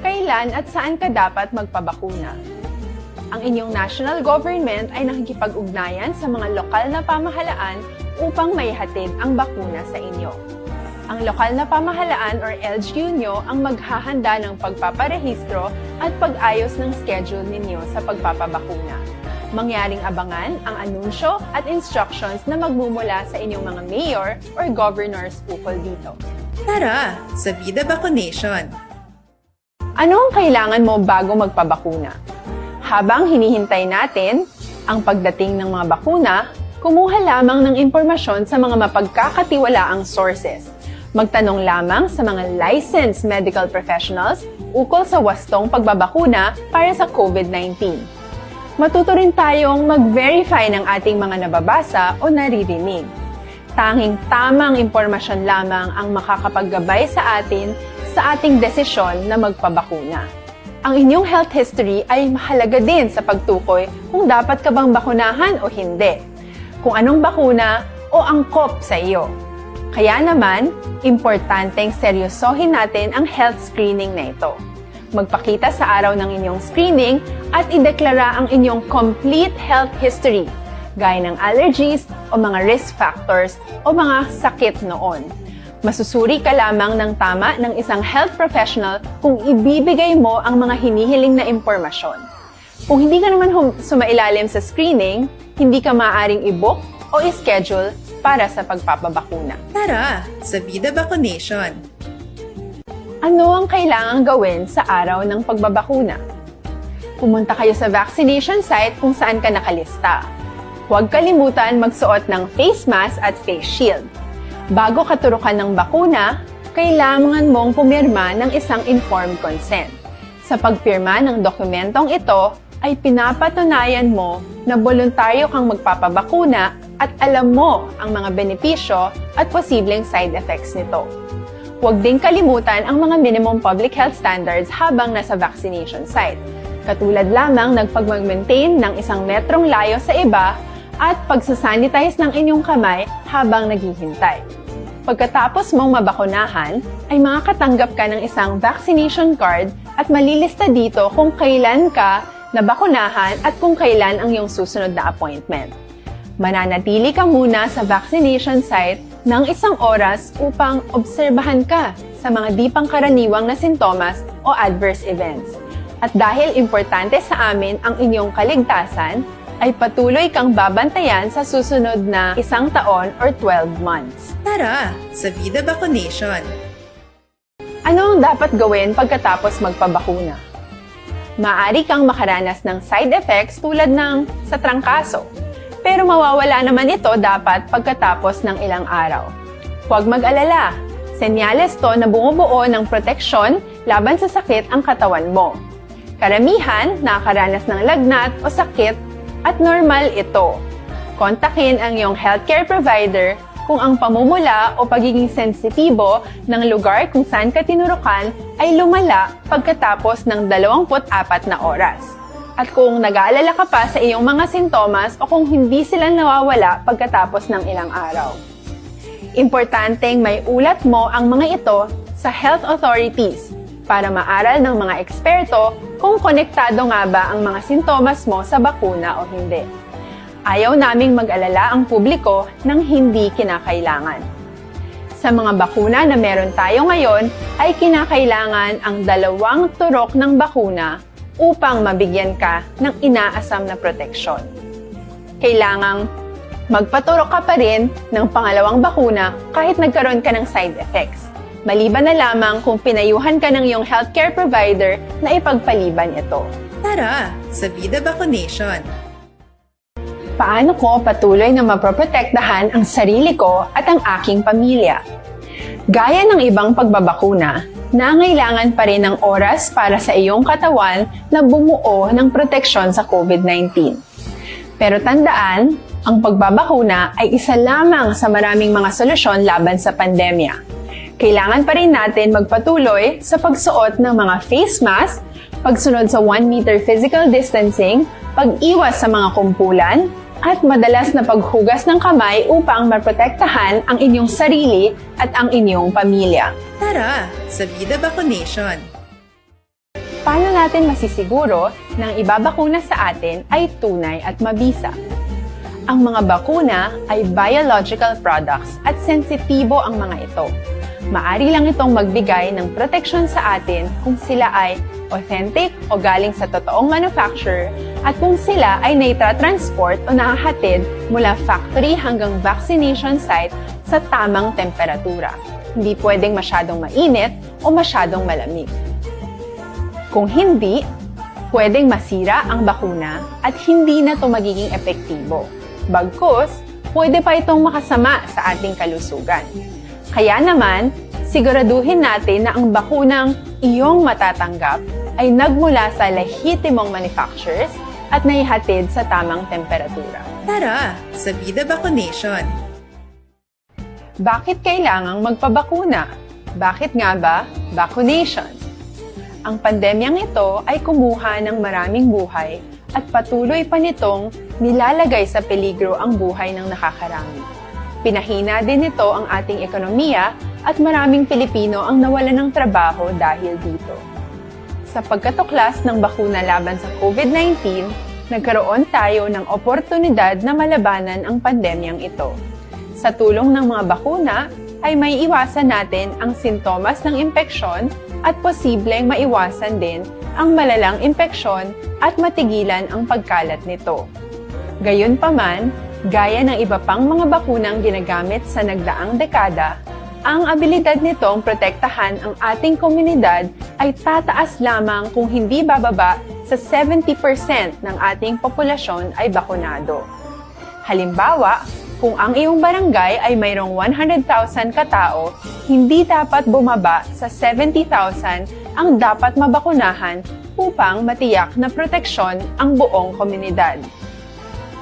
Kailan at saan ka dapat magpabakuna? Ang inyong national government ay nakikipag-ugnayan sa mga lokal na pamahalaan upang maihatid ang bakuna sa inyo. Ang lokal na pamahalaan or L G U nyo ang maghahanda ng pagpaparehistro at pag-ayos ng schedule ninyo sa pagpapabakuna. Mangyaring abangan ang anunsyo at instructions na magmumula sa inyong mga mayor or governors ukol dito. Tara sa Vida Vaccination! Ano ang kailangan mo bago magpabakuna? Habang hinihintay natin ang pagdating ng mga bakuna, kumuha lamang ng impormasyon sa mga mapagkakatiwalaang sources. Magtanong lamang sa mga licensed medical professionals ukol sa wastong pagbabakuna para sa COVID nineteen. Matuto rin tayong mag-verify ng ating mga nababasa o naririnig. Tanging tamang impormasyon lamang ang makakapaggabay sa atin sa ating desisyon na magpabakuna. Ang inyong health history ay mahalaga din sa pagtukoy kung dapat ka bang bakunahan o hindi, kung anong bakuna o angkop sa iyo. Kaya naman, importanteng seryosohin natin ang health screening na ito. Magpakita sa araw ng inyong screening at ideklara ang inyong complete health history, gaya ng allergies o mga risk factors o mga sakit noon. Masusuri ka lamang ng tama ng isang health professional kung ibibigay mo ang mga hinihiling na impormasyon. Kung hindi ka naman hum- sumailalim sa screening, hindi ka maaaring i-book o i-schedule para sa pagpapabakuna. Tara sa Vida Vaccination! Ano ang kailangang gawin sa araw ng pagbabakuna? Pumunta kayo sa vaccination site kung saan ka nakalista. Huwag kalimutan magsuot ng face mask at face shield. Bago katurukan ng bakuna, kailangan mong pumirma ng isang informed consent. Sa pagpirma ng dokumentong ito, ay pinapatunayan mo na boluntaryo kang magpapabakuna at alam mo ang mga benepisyo at posibleng side effects nito. Huwag ding kalimutan ang mga minimum public health standards habang nasa vaccination site, katulad lamang ng pagmag-maintain ng isang metrong layo sa iba at pagsasanitize ng inyong kamay habang naghihintay. Pagkatapos mong mabakunahan, ay makakatanggap ka ng isang vaccination card at malilista dito kung kailan ka nabakunahan at kung kailan ang iyong susunod na appointment. Mananatili ka muna sa vaccination site ng isang oras upang obserbahan ka sa mga di pangkaraniwang na sintomas o adverse events. At dahil importante sa amin ang inyong kaligtasan, ay patuloy kang babantayan sa susunod na isang taon or twelve months. Tara sa Vida Vaccination! Ano ang dapat gawin pagkatapos magpabakuna? Maaari kang makaranas ng side effects tulad ng sa trangkaso, pero mawawala naman ito dapat pagkatapos ng ilang araw. Huwag mag-alala, senyales to na bumubuo ng proteksyon laban sa sakit ang katawan mo. Karamihan nakakaranas ng lagnat o sakit at normal ito. Kontakin ang iyong healthcare provider Kung ang pamumula o pagiging sensitibo ng lugar kung saan ka tinurukan ay lumala pagkatapos ng dalawampu't apat na oras. At kung nag-aalala ka pa sa iyong mga sintomas o kung hindi sila nawawala pagkatapos ng ilang araw. Importanteng may ulat mo ang mga ito sa health authorities para maaral ng mga eksperto kung konektado nga ba ang mga sintomas mo sa bakuna o hindi. Ayaw naming mag-alala ang publiko ng hindi kinakailangan. Sa mga bakuna na meron tayo ngayon, ay kinakailangan ang dalawang turok ng bakuna upang mabigyan ka ng inaasam na proteksyon. Kailangang magpaturok ka pa rin ng pangalawang bakuna kahit nagkaroon ka ng side effects, maliban na lamang kung pinayuhan ka ng iyong healthcare provider na ipagpaliban ito. Tara sa Vida Vaccination! Paano ko patuloy na maproprotektahan ang sarili ko at ang aking pamilya? Gaya ng ibang pagbabakuna, nangailangan pa rin ng oras para sa iyong katawan na bumuo ng proteksyon sa COVID nineteen. Pero tandaan, ang pagbabakuna ay isa lamang sa maraming mga solusyon laban sa pandemya. Kailangan pa rin natin magpatuloy sa pagsuot ng mga face mask, pagsunod sa one meter physical distancing, pag-iwas sa mga kumpulan, at madalas na paghugas ng kamay upang maprotektahan ang inyong sarili at ang inyong pamilya. Tara sa Vida Vaccination! Paano natin masisiguro na ang ibabakuna sa atin ay tunay at mabisa? Ang mga bakuna ay biological products at sensitibo ang mga ito. Maari lang itong magbigay ng proteksyon sa atin kung sila ay authentic o galing sa totoong manufacturer at kung sila ay naitra-transport o nahahatid mula factory hanggang vaccination site sa tamang temperatura. Hindi pwedeng masyadong mainit o masyadong malamig. Kung hindi, pwedeng masira ang bakuna at hindi na ito magiging epektibo. Bagkus, pwede pa itong makasama sa ating kalusugan. Kaya naman, siguraduhin natin na ang bakunang iyong matatanggap ay nagmula sa lehitimong manufacturers at naihatid sa tamang temperatura. Tara sa Vida Vaccination! Bakit kailangang magpabakuna? Bakit nga ba vaccination? Ang pandemyang ito ay kumuha ng maraming buhay at patuloy pa nitong nilalagay sa peligro ang buhay ng nakakarami. Pinahina din nito ang ating ekonomiya at maraming Pilipino ang nawalan ng trabaho dahil dito. Sa pagkatuklas ng bakuna laban sa COVID nineteen, nagkaroon tayo ng oportunidad na malabanan ang pandemyang ito. Sa tulong ng mga bakuna, ay maiiwasan natin ang sintomas ng impeksyon at posibleng maiwasan din ang malalang impeksyon at matigilan ang pagkalat nito. Gayunpaman, gaya ng iba pang mga bakunang ginagamit sa nagdaang dekada, ang abilidad nitong protektahan ang ating komunidad ay tataas lamang kung hindi bababa sa seventy percent ng ating populasyon ay bakunado. Halimbawa, kung ang iyong barangay ay mayroong one hundred thousand ka tawo, hindi dapat bumaba sa seventy thousand ang dapat mabakunahan upang matiyak na proteksyon ang buong komunidad.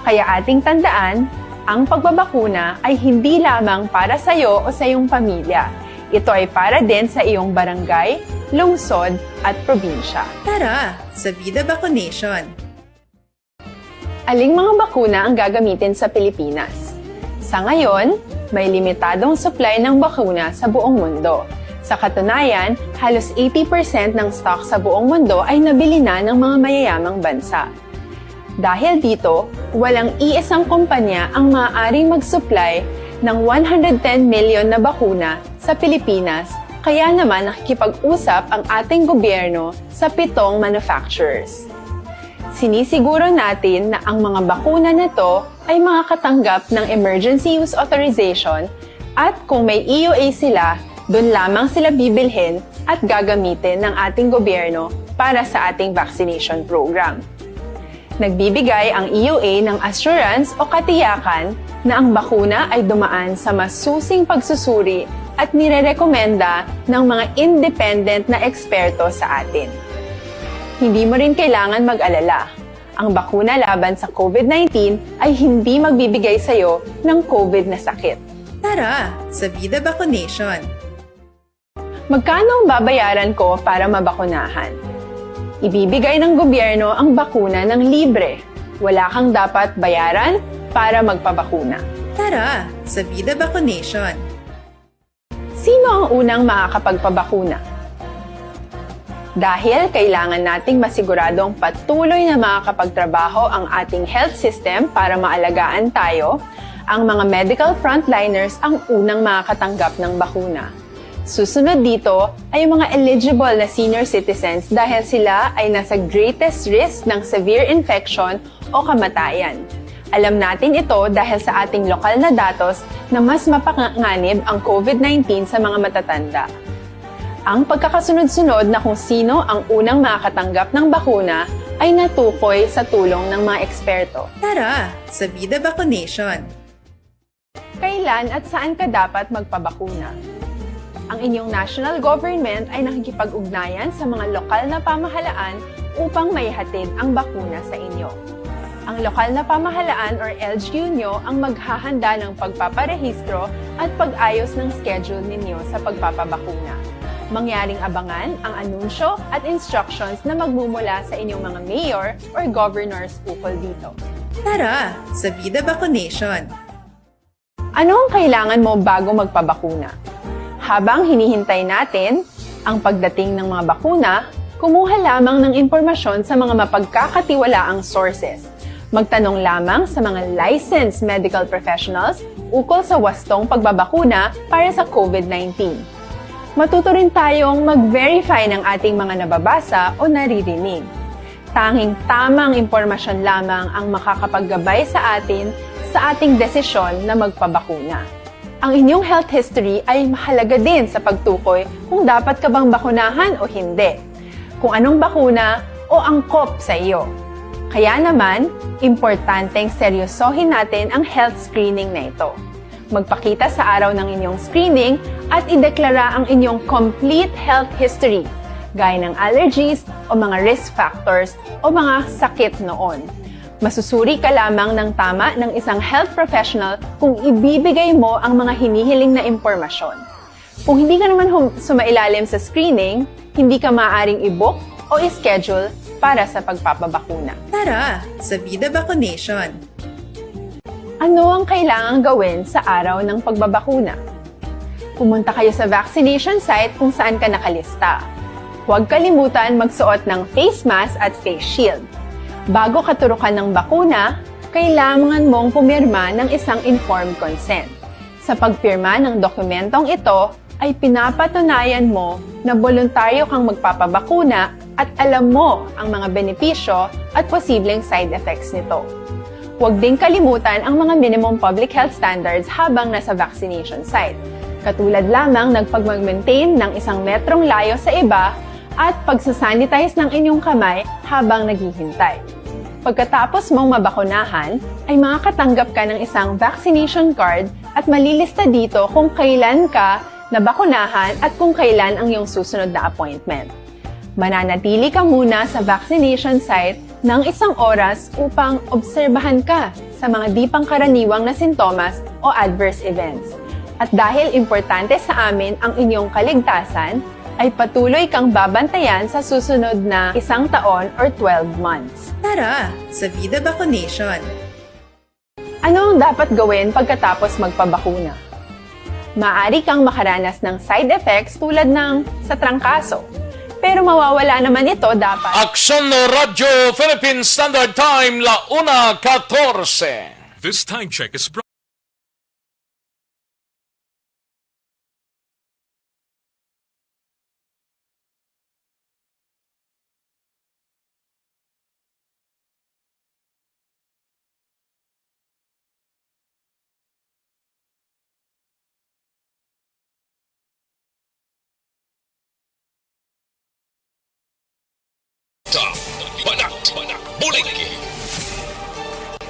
Kaya ating tandaan, ang pagbabakuna ay hindi lamang para sa iyo o sa iyong pamilya. Ito ay para din sa iyong barangay, lungsod, at probinsya. Tara sa Vida Vaccination! Aling mga bakuna ang gagamitin sa Pilipinas? Sa ngayon, may limitadong supply ng bakuna sa buong mundo. Sa katunayan, halos eighty percent ng stock sa buong mundo ay nabili na ng mga mayayamang bansa. Dahil dito, walang iisang kumpanya ang maaaring mag-supply ng one hundred ten million na bakuna sa Pilipinas, kaya naman nakikipag-usap ang ating gobyerno sa pitong manufacturers. Sinisiguro natin na ang mga bakuna na to ay makakatanggap ng emergency use authorization at kung may E U A sila, doon lamang sila bibilhin at gagamitin ng ating gobyerno para sa ating vaccination program. Nagbibigay ang E U A ng assurance o katiyakan na ang bakuna ay dumaan sa masusing pagsusuri at nirerekomenda ng mga independent na eksperto sa atin. Hindi mo rin kailangan mag-alala. Ang bakuna laban sa COVID nineteen ay hindi magbibigay sa iyo ng COVID na sakit. Tara sa Vida Bakunation! Magkano ang babayaran ko para mabakunahan? Ibibigay ng gobyerno ang bakuna ng libre. Wala kang dapat bayaran para magpabakuna. Tara sa Vida Bakunation! Sino ang unang makakapagpabakuna? Dahil kailangan nating masiguradong patuloy na makakapagtrabaho ang ating health system para maalagaan tayo, ang mga medical frontliners ang unang makakatanggap ng bakuna. Susunod dito ay ang mga eligible na senior citizens dahil sila ay nasa greatest risk ng severe infection o kamatayan. Alam natin ito dahil sa ating lokal na datos na mas mapanganib ang COVID nineteen sa mga matatanda. Ang pagkakasunod-sunod na kung sino ang unang makakatanggap ng bakuna ay natukoy sa tulong ng mga eksperto. Tara sa Vida Bakunation! Kailan at saan ka dapat magpabakuna? Ang inyong national government ay nakikipag-ugnayan sa mga lokal na pamahalaan upang maihatid ang bakuna sa inyo. Ang lokal na pamahalaan or L G U nyo ang maghahanda ng pagpaparehistro at pag-ayos ng schedule ninyo sa pagpapabakuna. Mangyaring abangan ang anunsyo at instructions na magmumula sa inyong mga mayor or governors ukol dito. Tara sa Vida Bakunation! Ano ang kailangan mo bago magpabakuna? Habang hinihintay natin ang pagdating ng mga bakuna, kumuha lamang ng impormasyon sa mga mapagkakatiwalaang sources. Magtanong lamang sa mga licensed medical professionals ukol sa wastong pagbabakuna para sa COVID nineteen. Matuto rin tayong mag-verify ng ating mga nababasa o naririnig. Tanging tamang impormasyon lamang ang makakapaggabay sa atin sa ating desisyon na magpabakuna. Ang inyong health history ay mahalaga din sa pagtukoy kung dapat ka bang bakunahan o hindi, kung anong bakuna o angkop sa iyo. Kaya naman, importanteng seryosohin natin ang health screening na ito. Magpakita sa araw ng inyong screening at ideklara ang inyong complete health history, gaya ng allergies o mga risk factors o mga sakit noon. Masusuri ka lamang ng tama ng isang health professional kung ibibigay mo ang mga hinihiling na impormasyon. Kung hindi ka naman hum- sumailalim sa screening, hindi ka maaaring i-book o i-schedule para sa pagpapabakuna. Tara sa Vida Bakunation! Ano ang kailangang gawin sa araw ng pagbabakuna? Pumunta kayo sa vaccination site kung saan ka nakalista. Huwag kalimutan magsuot ng face mask at face shield. Bago ka turukan ng bakuna, kailangan mong pumirma ng isang informed consent. Sa pagpirma ng dokumentong ito, ay pinapatunayan mo na boluntaryo kang magpapabakuna at alam mo ang mga benepisyo at posibleng side effects nito. Huwag ding kalimutan ang mga minimum public health standards habang nasa vaccination site, katulad lamang ng pagmag-maintain ng isang metrong layo sa iba at pagsasanitize ng inyong kamay habang naghihintay. Pagkatapos mong mabakunahan, ay makakatanggap ka ng isang vaccination card at malilista dito kung kailan ka nabakunahan at kung kailan ang iyong susunod na appointment. Mananatili ka muna sa vaccination site ng isang oras upang obserbahan ka sa mga di pangkaraniwang na sintomas o adverse events. At dahil importante sa amin ang inyong kaligtasan, ay patuloy kang babantayan sa susunod na isang taon or twelve months. Tara sa Vida Bakunation! Ano ang dapat gawin pagkatapos magpabakuna? Maaari kang makaranas ng side effects tulad ng sa trangkaso. Pero mawawala naman ito dapat. Aksyon Radyo Philippine Standard Time, la una catorce. This time check is brought Balak, balak, bulig.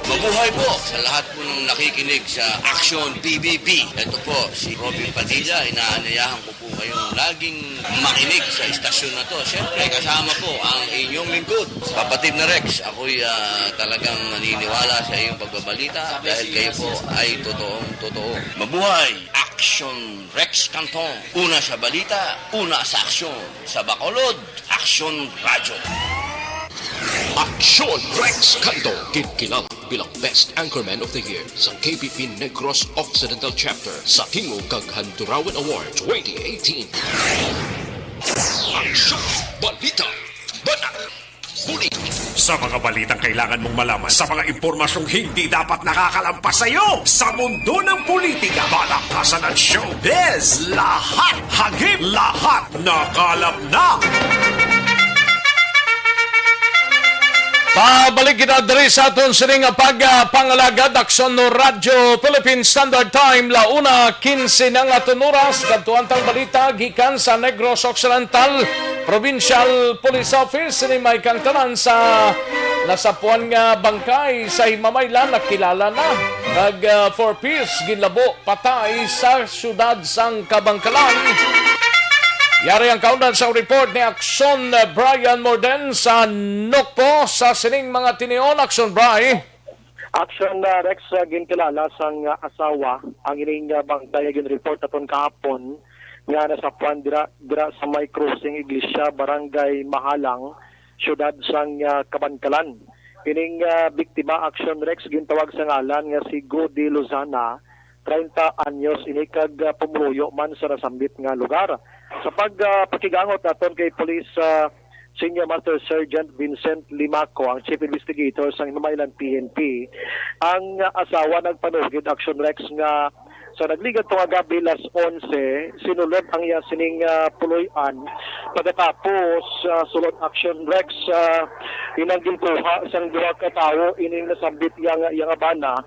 Ang Buhay po sa lahat po ng nakikinig sa Action P B B. Ito po si Robin Padilla. Inaanyayahan ko po kayong laging makinig sa istasyon na to. Siyempre, kasama po ang inyong lingkod, kapatid na Rex. Ako'y ah, talagang naniniwala sa iyong pagbabalita dahil kayo po ay totoong totoo. Mabuhay! Action Rex Canton. Una sa balita, una sa aksyon. Sa Bacolod, Action Radyo. Action Rex Canto, ginkilala bilang Best Anchorman of the Year sa K P P Negros Occidental Chapter sa Tingog kag Handurawan Award twenty eighteen. Action Balita. Bana. Buli. Sa mga balitang kailangan mong malaman, sa mga impormasyong hindi dapat nakakalampas sa iyo, sa mundo ng politika, balakasan at showbiz, lahat hagip, lahat nakalap na. Pabalik kita diri sa aton sining nga pagpangalagad, Aksyon no Radyo Philippine Standard Time, la una quince na nga aton oras. Kadtuan tang balita gikan sa Negros Occidental, Provincial Police Office. Sini may kangtanan sa nasapuan nga bangkay sa Himamaylan, nakilala na. Nag ah, four Ps, ginlabo patay sa siyudad sang Kabankalan. Yari ang kaundan sa report ni Aksyon Brian Morden sa Nokpo sa sining mga tinion. Aksyon, Bri. Action na Rex, uh, ginkilala sang uh, asawa ang ining uh, bangkay nga ginreport naton kahapon nga nasapuan dira, dira sa may crossing Iglesia, Barangay Mahalang, siyudad sang uh, Kabankalan. Ining uh, biktima, Action Rex, gintawag sa ngalan nga si Godi Lozana, treinta anyos ini kag ah, pumuluyo man sa nasambit nga lugar. Sa pag ah, pakigangot naton kay Police ah, Senior Master Sergeant Vincent Limaco, ang Chief Investigator sang Himamaylan P N P, ang ah, asawa nagpanugid, Action Rex, nga sa nagligad to nga gabi, las onse, sinulod ang iya sining ah, puloy-an. Pagkatapos ah, sulod, Action Rex, ah, inang ginkuha sang duha ka tawo ining nasambit iya nga, iya nga bana,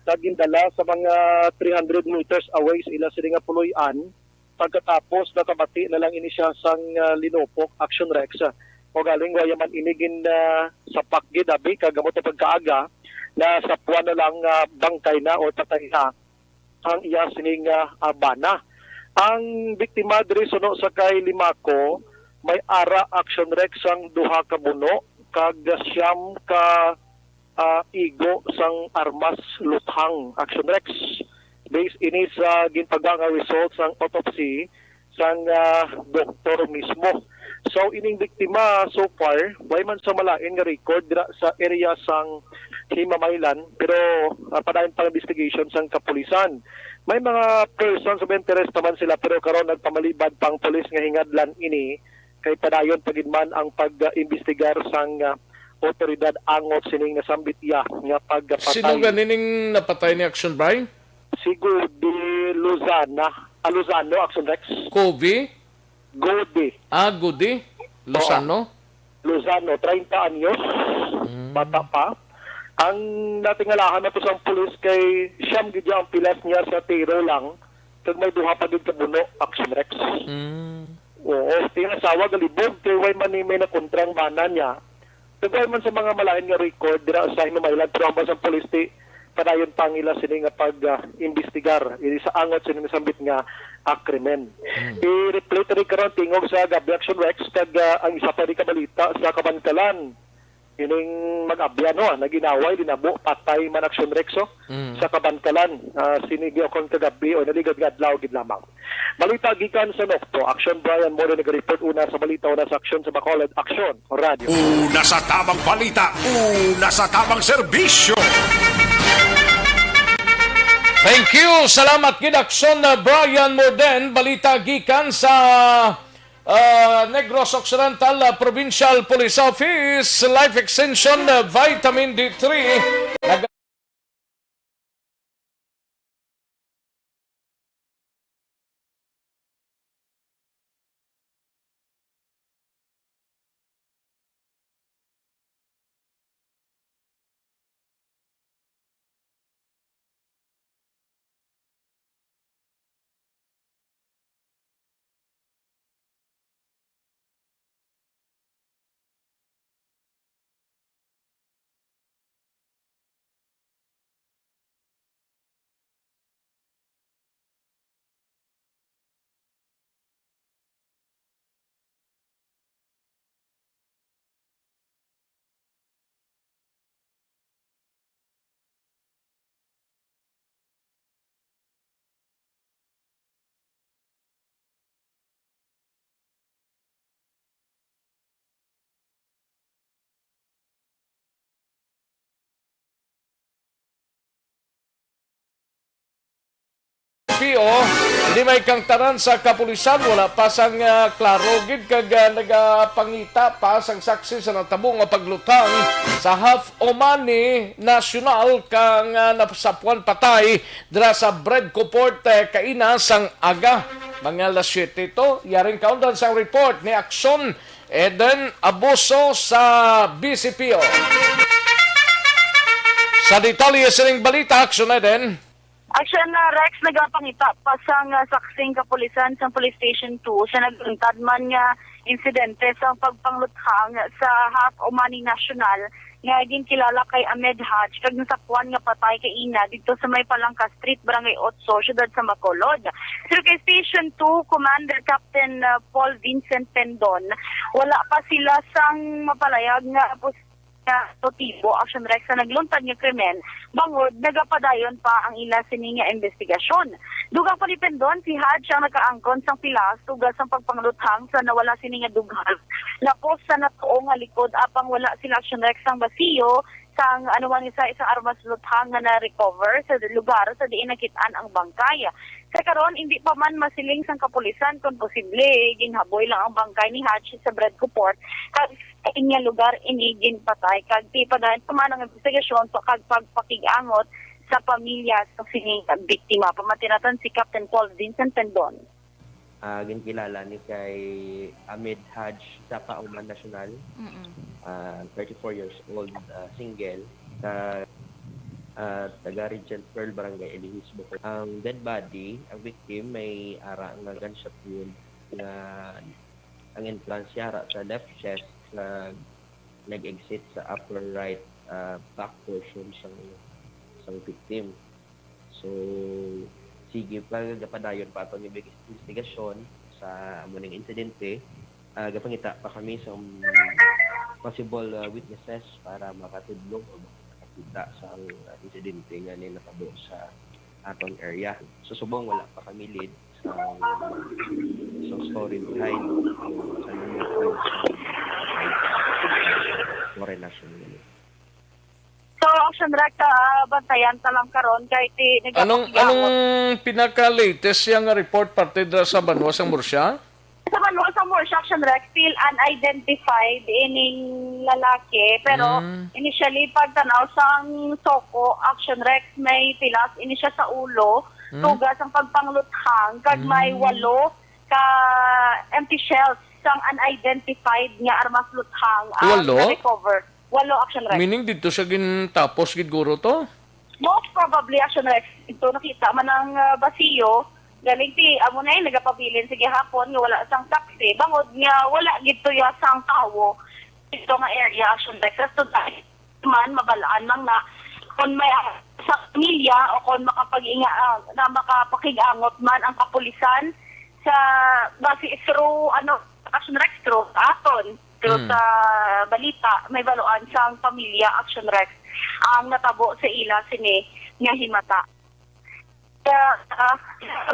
kag gindala sa mga three hundred meters away sa ila sini nga puloy-an. Pagkatapos, nakabati na lang ini siya sang ah, linupok, Action Rex. O galing, waya man ini gin ah, sapak gid, abi, kag amo to pagkaaga, nasapuan na lang nga bangkay na o patay na ang iya sining ah, ah, bana. Ang biktima diri suno sa kay Limaco, may ara, Action Rex, sang duha ka buno kag siyam ka ah, igo sang armas luthang, Action Rex. Based ini sa ginpagwa nga result sang autopsy sang ah, doktor mismo. So, ining biktima, so far, way man sa malain nga record dira sa area sang Himamaylan, pero ah, padayon pang investigation sang kapulisan. May mga persons of interest naman sila, pero karon nagpamalibad pang pulis nga hingadlan ini kay padayon pa gid man ang pag-imbestigar sang ah, otoridad angot sining nasambit iya nga pagpatay. Sino gani ning napatay ni Action Bray? Si Godi Lozana. Ah, Lozano, Action Rex. Kobe? Godi. Ah, Godi? Lozano? Lozano, treinta anyos, Mm. bata pa. Ang natingalahan na to sang pulis kay siyam gid ang pilas niya sa tiro lang, kag may duha pa gid ka buno, Action Rex. Mm. Oo, ang asawa galibog kay way man ni may nakontrang bana niya. Tugay man sa mga malain nga record dira sa Himamaylan, pero ang basang pulis ti padayon pa ang ila sini nga pag-imbestigar ini sa angot sini nasambit nga ah, krimen. Hmm. I-replay tani karon tingog sa Gabi Action Rex kag ah, ang isa pa ni kabalita sa Kabankalan. Ining mag-abya, no, naginaway, linabo, patay man, Action Rex, oh, Hmm. sa Kabankalan. Ah, sini giokon kagabi o naligad nga adlaw gid lamang. Balita gikan sa Nokto. Action Brian Moro nag-report una sa balita, una sa aksyon sa Bacolod. Aksyon, Radyo. Una sa tamang balita, una sa tamang serbisyo. Thank you. Salamat gid, Aksyon, uh, Brian Morden. Balita gikan sa uh, Negros Occidental uh, Provincial Police Office. Life Extension uh, Vitamin D three. May kangtaran sa kapulisan, wala pa sang, ah, klaro gid kag, ah, nagapangita pa sang saksi sa natabo nga pagluthang sa Half Omani National kang, ah, nasapuan patay dira sa Bread Coport, eh, kaina sang aga. Mga alas siyete to, yaring kaundan sang report ni Action Eden Abuso sa B C P O. Sa detalye sining balita, Action Eden. Action, uh, Rex, nagapangita pa sang, uh, saksing kapulisan sang Police Station two sa nagluntad man nga insidente sa pagpangluthang sa Half Omani National nga ginkilala kay Ahmed Haj kag nasapuan nga patay kaina didto sa may Palangka Street, Barangay Otso, siyudad sa Bacolod. Pero kay Station two Commander Captain, uh, Paul Vincent Pendon, wala pa sila sang mapalayag nga pos-, nga motibo, Action Rex, sa nagluntad nga krimen, bangod nagapadayon pa ang ila sini nga investigasyon. Dugang pa ni Pendon, si Haj ang nakaangkon sang pilas tuga sang pagpangluthang sa nawala sini nga dughan. Lapos sa natuo nga likod, apang wala sila, Action Rex, sang basiyo sang anuman nga sa isang armas luthang nga na-recover sa lugar sa diin nakit-an ang bangkay. Sa karon, hindi pa man masiling sang kapulisan kon posible ginhaboy lang ang bangkay ni Haj sa Bread Coport kag sa inya lugar ini ginpatay, kag ipadayon pa man ang investigasyon pa kag pagpakig-angot sa pamilya sa sining biktima. Pamati naton si Captain Paul Vincent Pendon. Ah, ginkilala ni kay Ahmed Haj Saka Oman National, Mm-mm. ah, thirty-four years old, ah, single, sa, ah, taga Regent Pearl, Barangay Elihis, Bohol. Ang dead body, ang victim, may ara nga gunshot wound nga ang entrance niya ara sa left chest, nga nag-exit sa upper right, ah, back portion sang, sang victim. So, sige pa, gapadayon pa aton nga investigasyon sa amo ning insidente. Ah, gapangita pa kami sa possible, ah, witnesses para makatudlo o makakita sa, ah, insidente nga ni natabo sa aton area. So, subong wala pa kami lead sa, sa story behind sa nangyari sa Foreign National. So, Action Rex, ah, bantayan ta lang karon kay ti-, Anong, nagapakigawat. Anong pinaka-latest siya nga report parte dira sa banwa sang Murcia? Sa banwa sang Murcia, Action Rex, still unidentified ining lalaki. Pero Mm. initially, pagtanaw sang SOCO, Action Rex, may pilas ini siya sa ulo, Mm. tuga sang pagpangluthang, kag may Mm. walo ka empty shells sang unidentified nga armas luthang ang Walo? na-recover. Walo, Action Rex. Meaning didto siya gintapos gid guro to? Most probably, Action Rex. Ito nakita man ang, ah, basiyo. Galing ti, amo na yung nagapabilin sa gihapon nga wala sang taxi. Bangod nga wala gid tuya sang tawo dito nga area, Action Rex. Sa student man, mabalaan lang na kung may, ah, sa pamilya o kung makapag-inga-, ah, na makapakig-angot man ang kapulisan sa base through, ano, Action Rex, through aton. Pero Hmm. sa balita, may baluan sang pamilya, Action Rex, ang natabo sa ila sini nga himata. Sa, ah,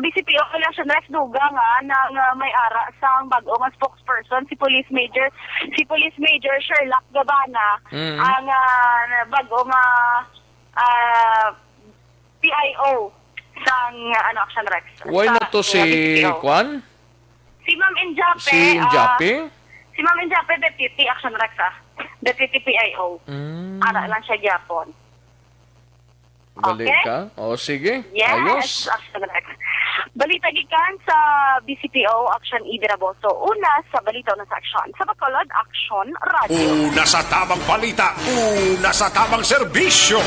B C P O Action Rex, dugang nga nang, ah, may ara sang bag-o nga spokesperson, si Police Major, si Police Major Sherlock Gabana, Mm. ang, ah, bag-o nga, ah, P I O sang, ano, Action Rex. Why Sa, not to sa si B C P O. Kwan? Si Ma'am Injape, Si ah, Injape? si Ma'am Injape, Deputy Action Rex, ah. Deputy P I O. Mm. Ara lang siya gyapon. Gali Okay? ka? O, sige. Yes, Ayos. Action Rex. Balita gikan sa B C P O, Action Eden Abuso. Una sa balita, una sa aksyon. Sa Bacolod, Action Radio. Una sa tamang balita, una sa tamang serbisyo.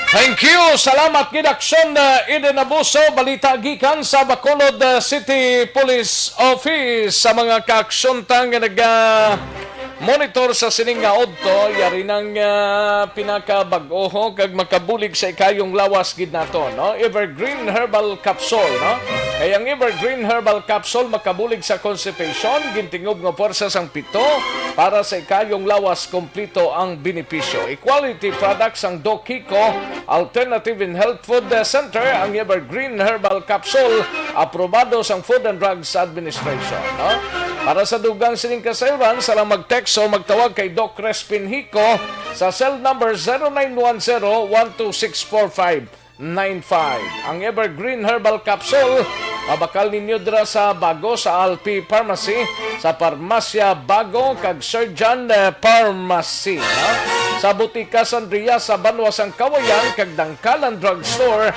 Thank you. Salamat gid, Action, uh, Eden Abuso. Balita gikan sa Bacolod, uh, City Police Office. Sa mga kaaksyon ta nga naga-monitor sa sining nga udto, yari nang, uh, pinakabag-o ho kag makabulig sa ikayong lawas gid nato, no? Evergreen Herbal Capsule, no? Kay ang Evergreen Herbal Capsule makabulig sa constipation, gintingob nga puwersa sang pito, para sa ikayong lawas, kompleto ang benepisyo. Equality products ang Doc Kiko Alternative and Health Food Center, ang Evergreen Herbal Capsule, aprobado sang Food and Drugs Administration, no? Para sa dugang sining kasayuran, sa lang mag-text o magtawag kay Doc Crispin Hico sa cell number zero nine one zero one two six four five. nine five. Ang Evergreen Herbal Capsule, mabakal ninyo dira sa Bago, sa Alpi Pharmacy, sa Parmasya Bago, kag Surgeon, eh, Pharmacy, ha? Sa Butika San Andreas, sa Banwa sang Kawayan, kag Dangkalan Drugstore.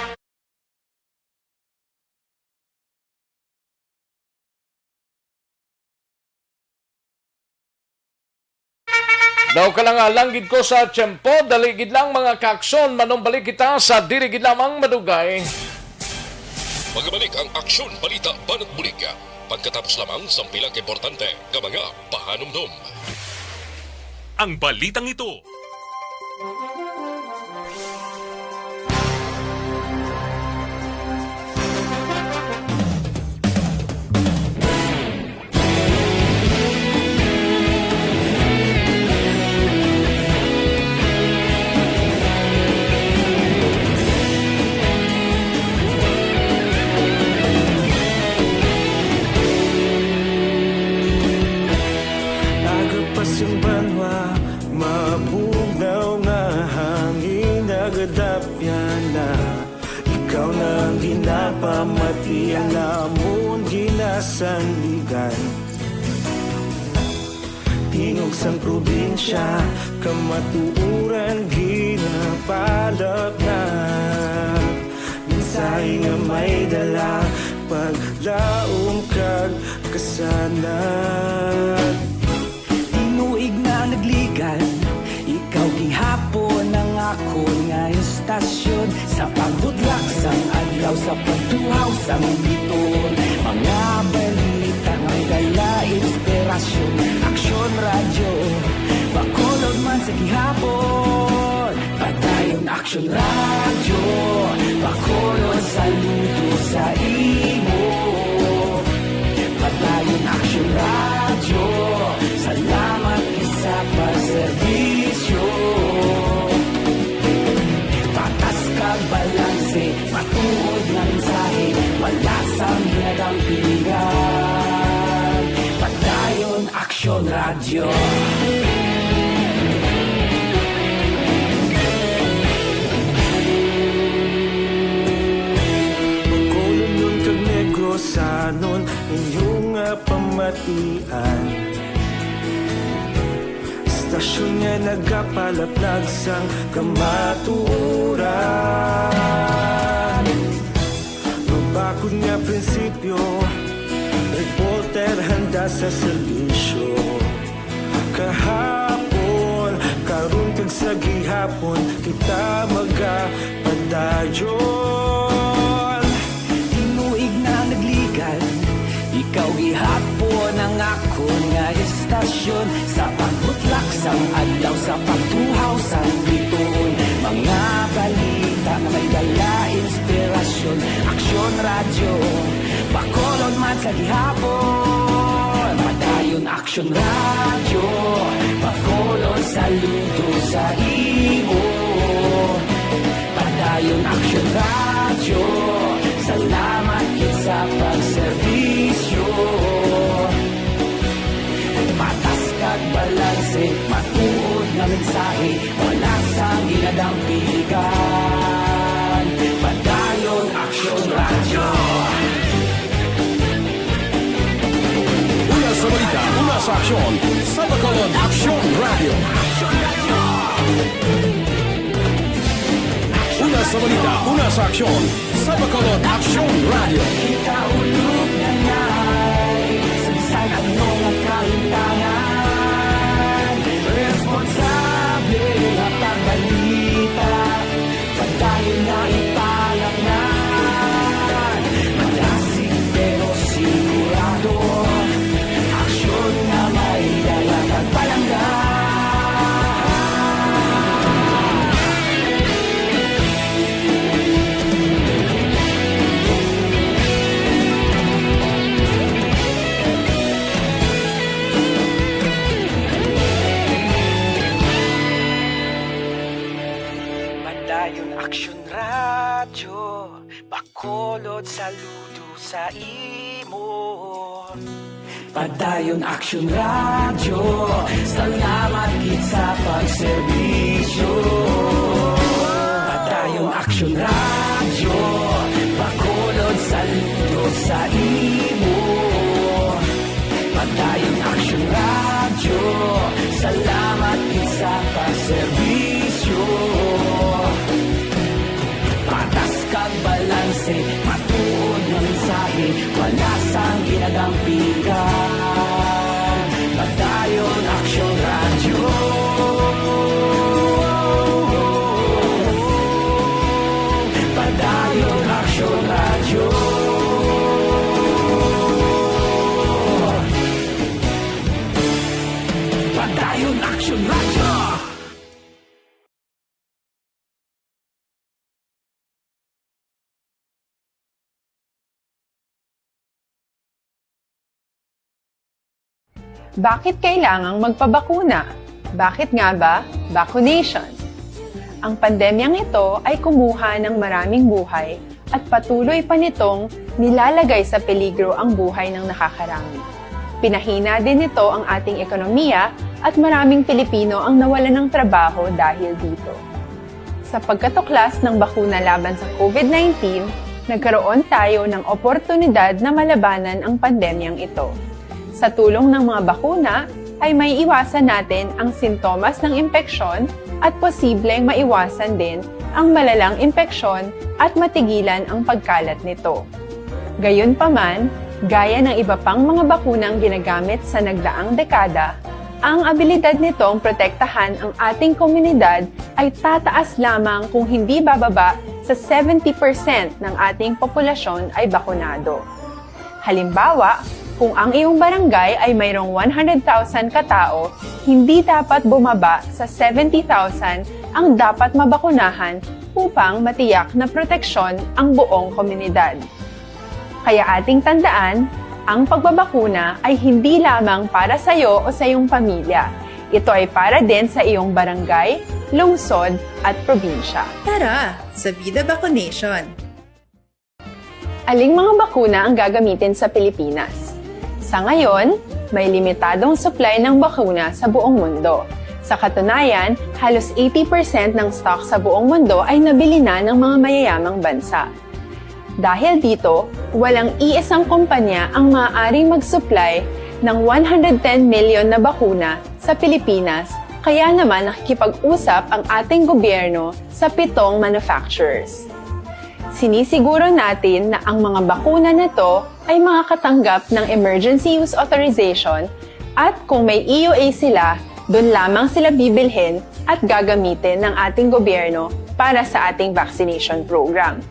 Daw ka lang, ah, langgid ko sa tiyempo, dali gid lang, mga kaaksyon, manumbalik kita sa dili gid lamang madugay. Magabalik ang Aksyon Balita Banat Bulig, pagkatapos lamang sang pila ka importante nga mga pahanumdom. Ang balitang ito. Aga pa sang banwa, mabugnaw nga hangin nagadapyan na. Ikaw na ang ginapamati, ang amon ginasandigan. Tingog sang probinsya, kamatuoran ginapalapnap. Mensahe nga may dala, paglaom kag kasanag. Tinuig na nagligan, ikaw gihapon ang akon nga istasyon. Sa pagbutlak sang adlaw, sa pagtuhaw sang bituon, mga balita may dala inspirasyon. Aksyon Radyo, Bacolod man sa gihapon. Padayon Aksyon Radyo, Bacolod, saludo sa imo. Padayon Aksyon Radyo, salamat gid sa pagserbisyo. Patas kag balanse, matuod nga mensahe, wala sang ginadampigan. Padayon Aksyon Radyo. Bacolodnon kag Negrosanon, inyo nga pamatian. Istasyon nga nagapalaplag sang kamatuoran. Mabakod nga prinsipyo, reporter handa sa serbisyo. Kahapon, karon kag sa gihapon, kita magapadayon. Tinuig na nagligan, ikaw gihapon ang akon nga istasyon. Sa pagbutlak sang adlaw, sa pagtuhaw sang bituon, mga balita nga may dala inspirasyon. Aksyon Radyo, Bacolod man sa gihapon. Padayon Aksyon Radyo, Bacolod, saludo sa imo. Padayon Aksyon Radyo, salamat gid sa pagserbisyo. Patas kag balanse, matuod nga mensahe, wala sang ginadampigan. Padayon Aksyon Radyo. Una sa balita, una sa aksyon, sa Bacolod Aksyon Radyo. Una sa balita, una sa aksyon, sa Bacolod Aksyon Radyo. Kita ulog na nai, sa bisan ano nga kahintangan, responsable nga pagbalita, padayon na ipalangnan. Malasig pero sigurado, aksyon nga may dala kag palangga. Padayon Aksyon Radyo, Bacolod, saludo sa imo. Padayon Aksyon Radyo, salamat gid sa pagserbisyo. Padayon Aksyon Radyo. Bakit kailangang magpabakuna? Bakit nga ba vaccination? Ang pandemyang ito ay kumuha ng maraming buhay at patuloy pa nitong nilalagay sa peligro ang buhay ng nakakarami. Pinahina din nito ang ating ekonomiya at maraming Pilipino ang nawalan ng trabaho dahil dito. Sa pagkatuklas ng bakuna laban sa COVID nineteen, nagkaroon tayo ng oportunidad na malabanan ang pandemyang ito. Sa tulong ng mga bakuna, ay maiiwasan natin ang sintomas ng impeksyon at posibleng maiwasan din ang malalang impeksyon at matigilan ang pagkalat nito. Gayunpaman, gaya ng iba pang mga bakunang ginagamit sa nagdaang dekada, ang abilidad nitong protektahan ang ating komunidad ay tataas lamang kung hindi bababa sa seventy percent ng ating populasyon ay bakunado. Halimbawa, kung ang iyong barangay ay mayroong one hundred thousand katao, hindi dapat bumaba sa seventy thousand ang dapat mabakunahan upang matiyak na proteksyon ang buong komunidad. Kaya ating tandaan, ang pagbabakuna ay hindi lamang para sa iyo o sa iyong pamilya. Ito ay para din sa iyong barangay, lungsod, at probinsya. Tara, sa Vida Vaccination! Aling mga bakuna ang gagamitin sa Pilipinas? Sa ngayon, may limitadong supply ng bakuna sa buong mundo. Sa katunayan, halos eighty percent ng stock sa buong mundo ay nabili na ng mga mayayamang bansa. Dahil dito, walang iisang kumpanya ang maaaring mag-supply ng one hundred ten million na bakuna sa Pilipinas, kaya naman nakikipag-usap ang ating gobyerno sa pitong manufacturers. Sinisiguro natin na ang mga bakuna na to ay makakatanggap ng emergency use authorization at kung may E U A sila, doon lamang sila bibilhin at gagamitin ng ating gobyerno para sa ating vaccination program.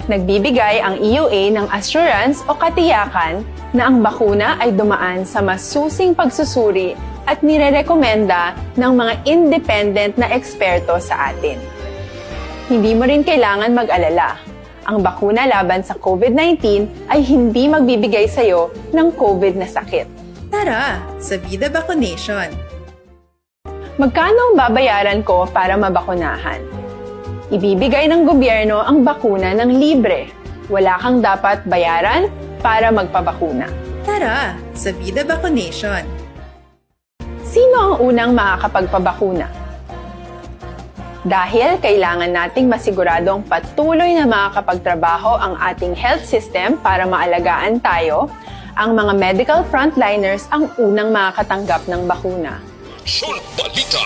Nagbibigay ang E U A ng assurance o katiyakan na ang bakuna ay dumaan sa masusing pagsusuri at nirerekomenda ng mga independent na eksperto sa atin. Hindi mo rin kailangan mag-alala. Ang bakuna laban sa COVID nineteen ay hindi magbibigay sa iyo ng COVID na sakit. Tara, sa Vida Vaccination! Magkano ang babayaran ko para mabakunahan? Ibibigay ng gobyerno ang bakuna ng libre. Wala kang dapat bayaran para magpabakuna. Tara, sa Vida Vaccination! Sino ang unang makakapagpabakuna? Dahil kailangan nating masiguradong patuloy na makakapagtrabaho ang ating health system para maalagaan tayo, ang mga medical frontliners ang unang makakatanggap ng bakuna. Aksyon, balita,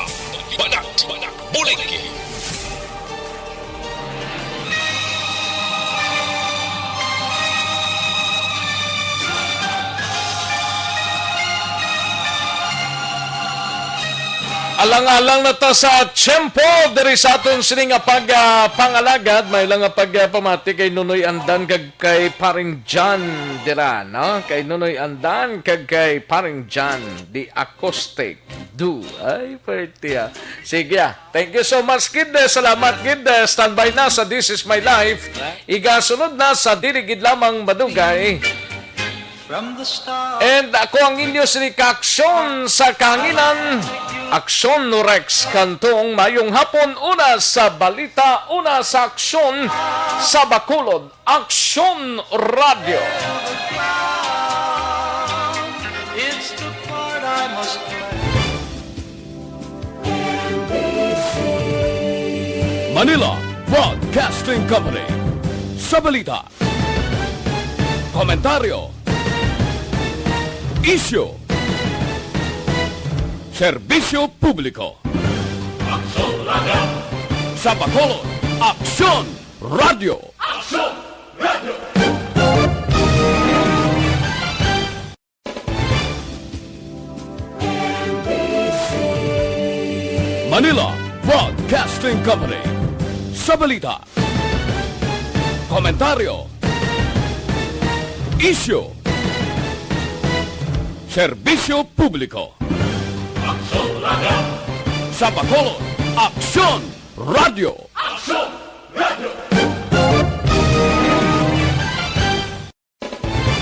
banat, bulig. Alang-alang na ta sa tiyempo diri sa aton sini nga pag, ah, pangalagad. May lang nga pagpamati kay Nunoy Andan kag kay Paring John dira, no? Kay Nunoy Andan kag kay Paring John, the acoustic duo. Ay, pwerte, ah. Sige, ah. Thank you so much, gid. Eh, salamat, gid. Eh, standby na sa This Is My Life. Igasunod na sa Dili Gid Lamang Madugay. And ako ang inyo sini ka-aksyon sa kahanginan, Aksyon Rex Cantong. Mayong hapon, una sa balita, una sa aksyon sa Bacolod. Aksyon Radio. Manila Broadcasting Company. Sa balita, komentaryo, isyu, serbisyo publiko. Aksyon Radio. Sa Bacolod, Aksyon Radio. Aksyon Radio. Manila Broadcasting Company. Sa balita, komentaryo, isyu, serbisyo publiko. Aksyon Radio. Sa Bacolod, Aksyon Radio. Aksyon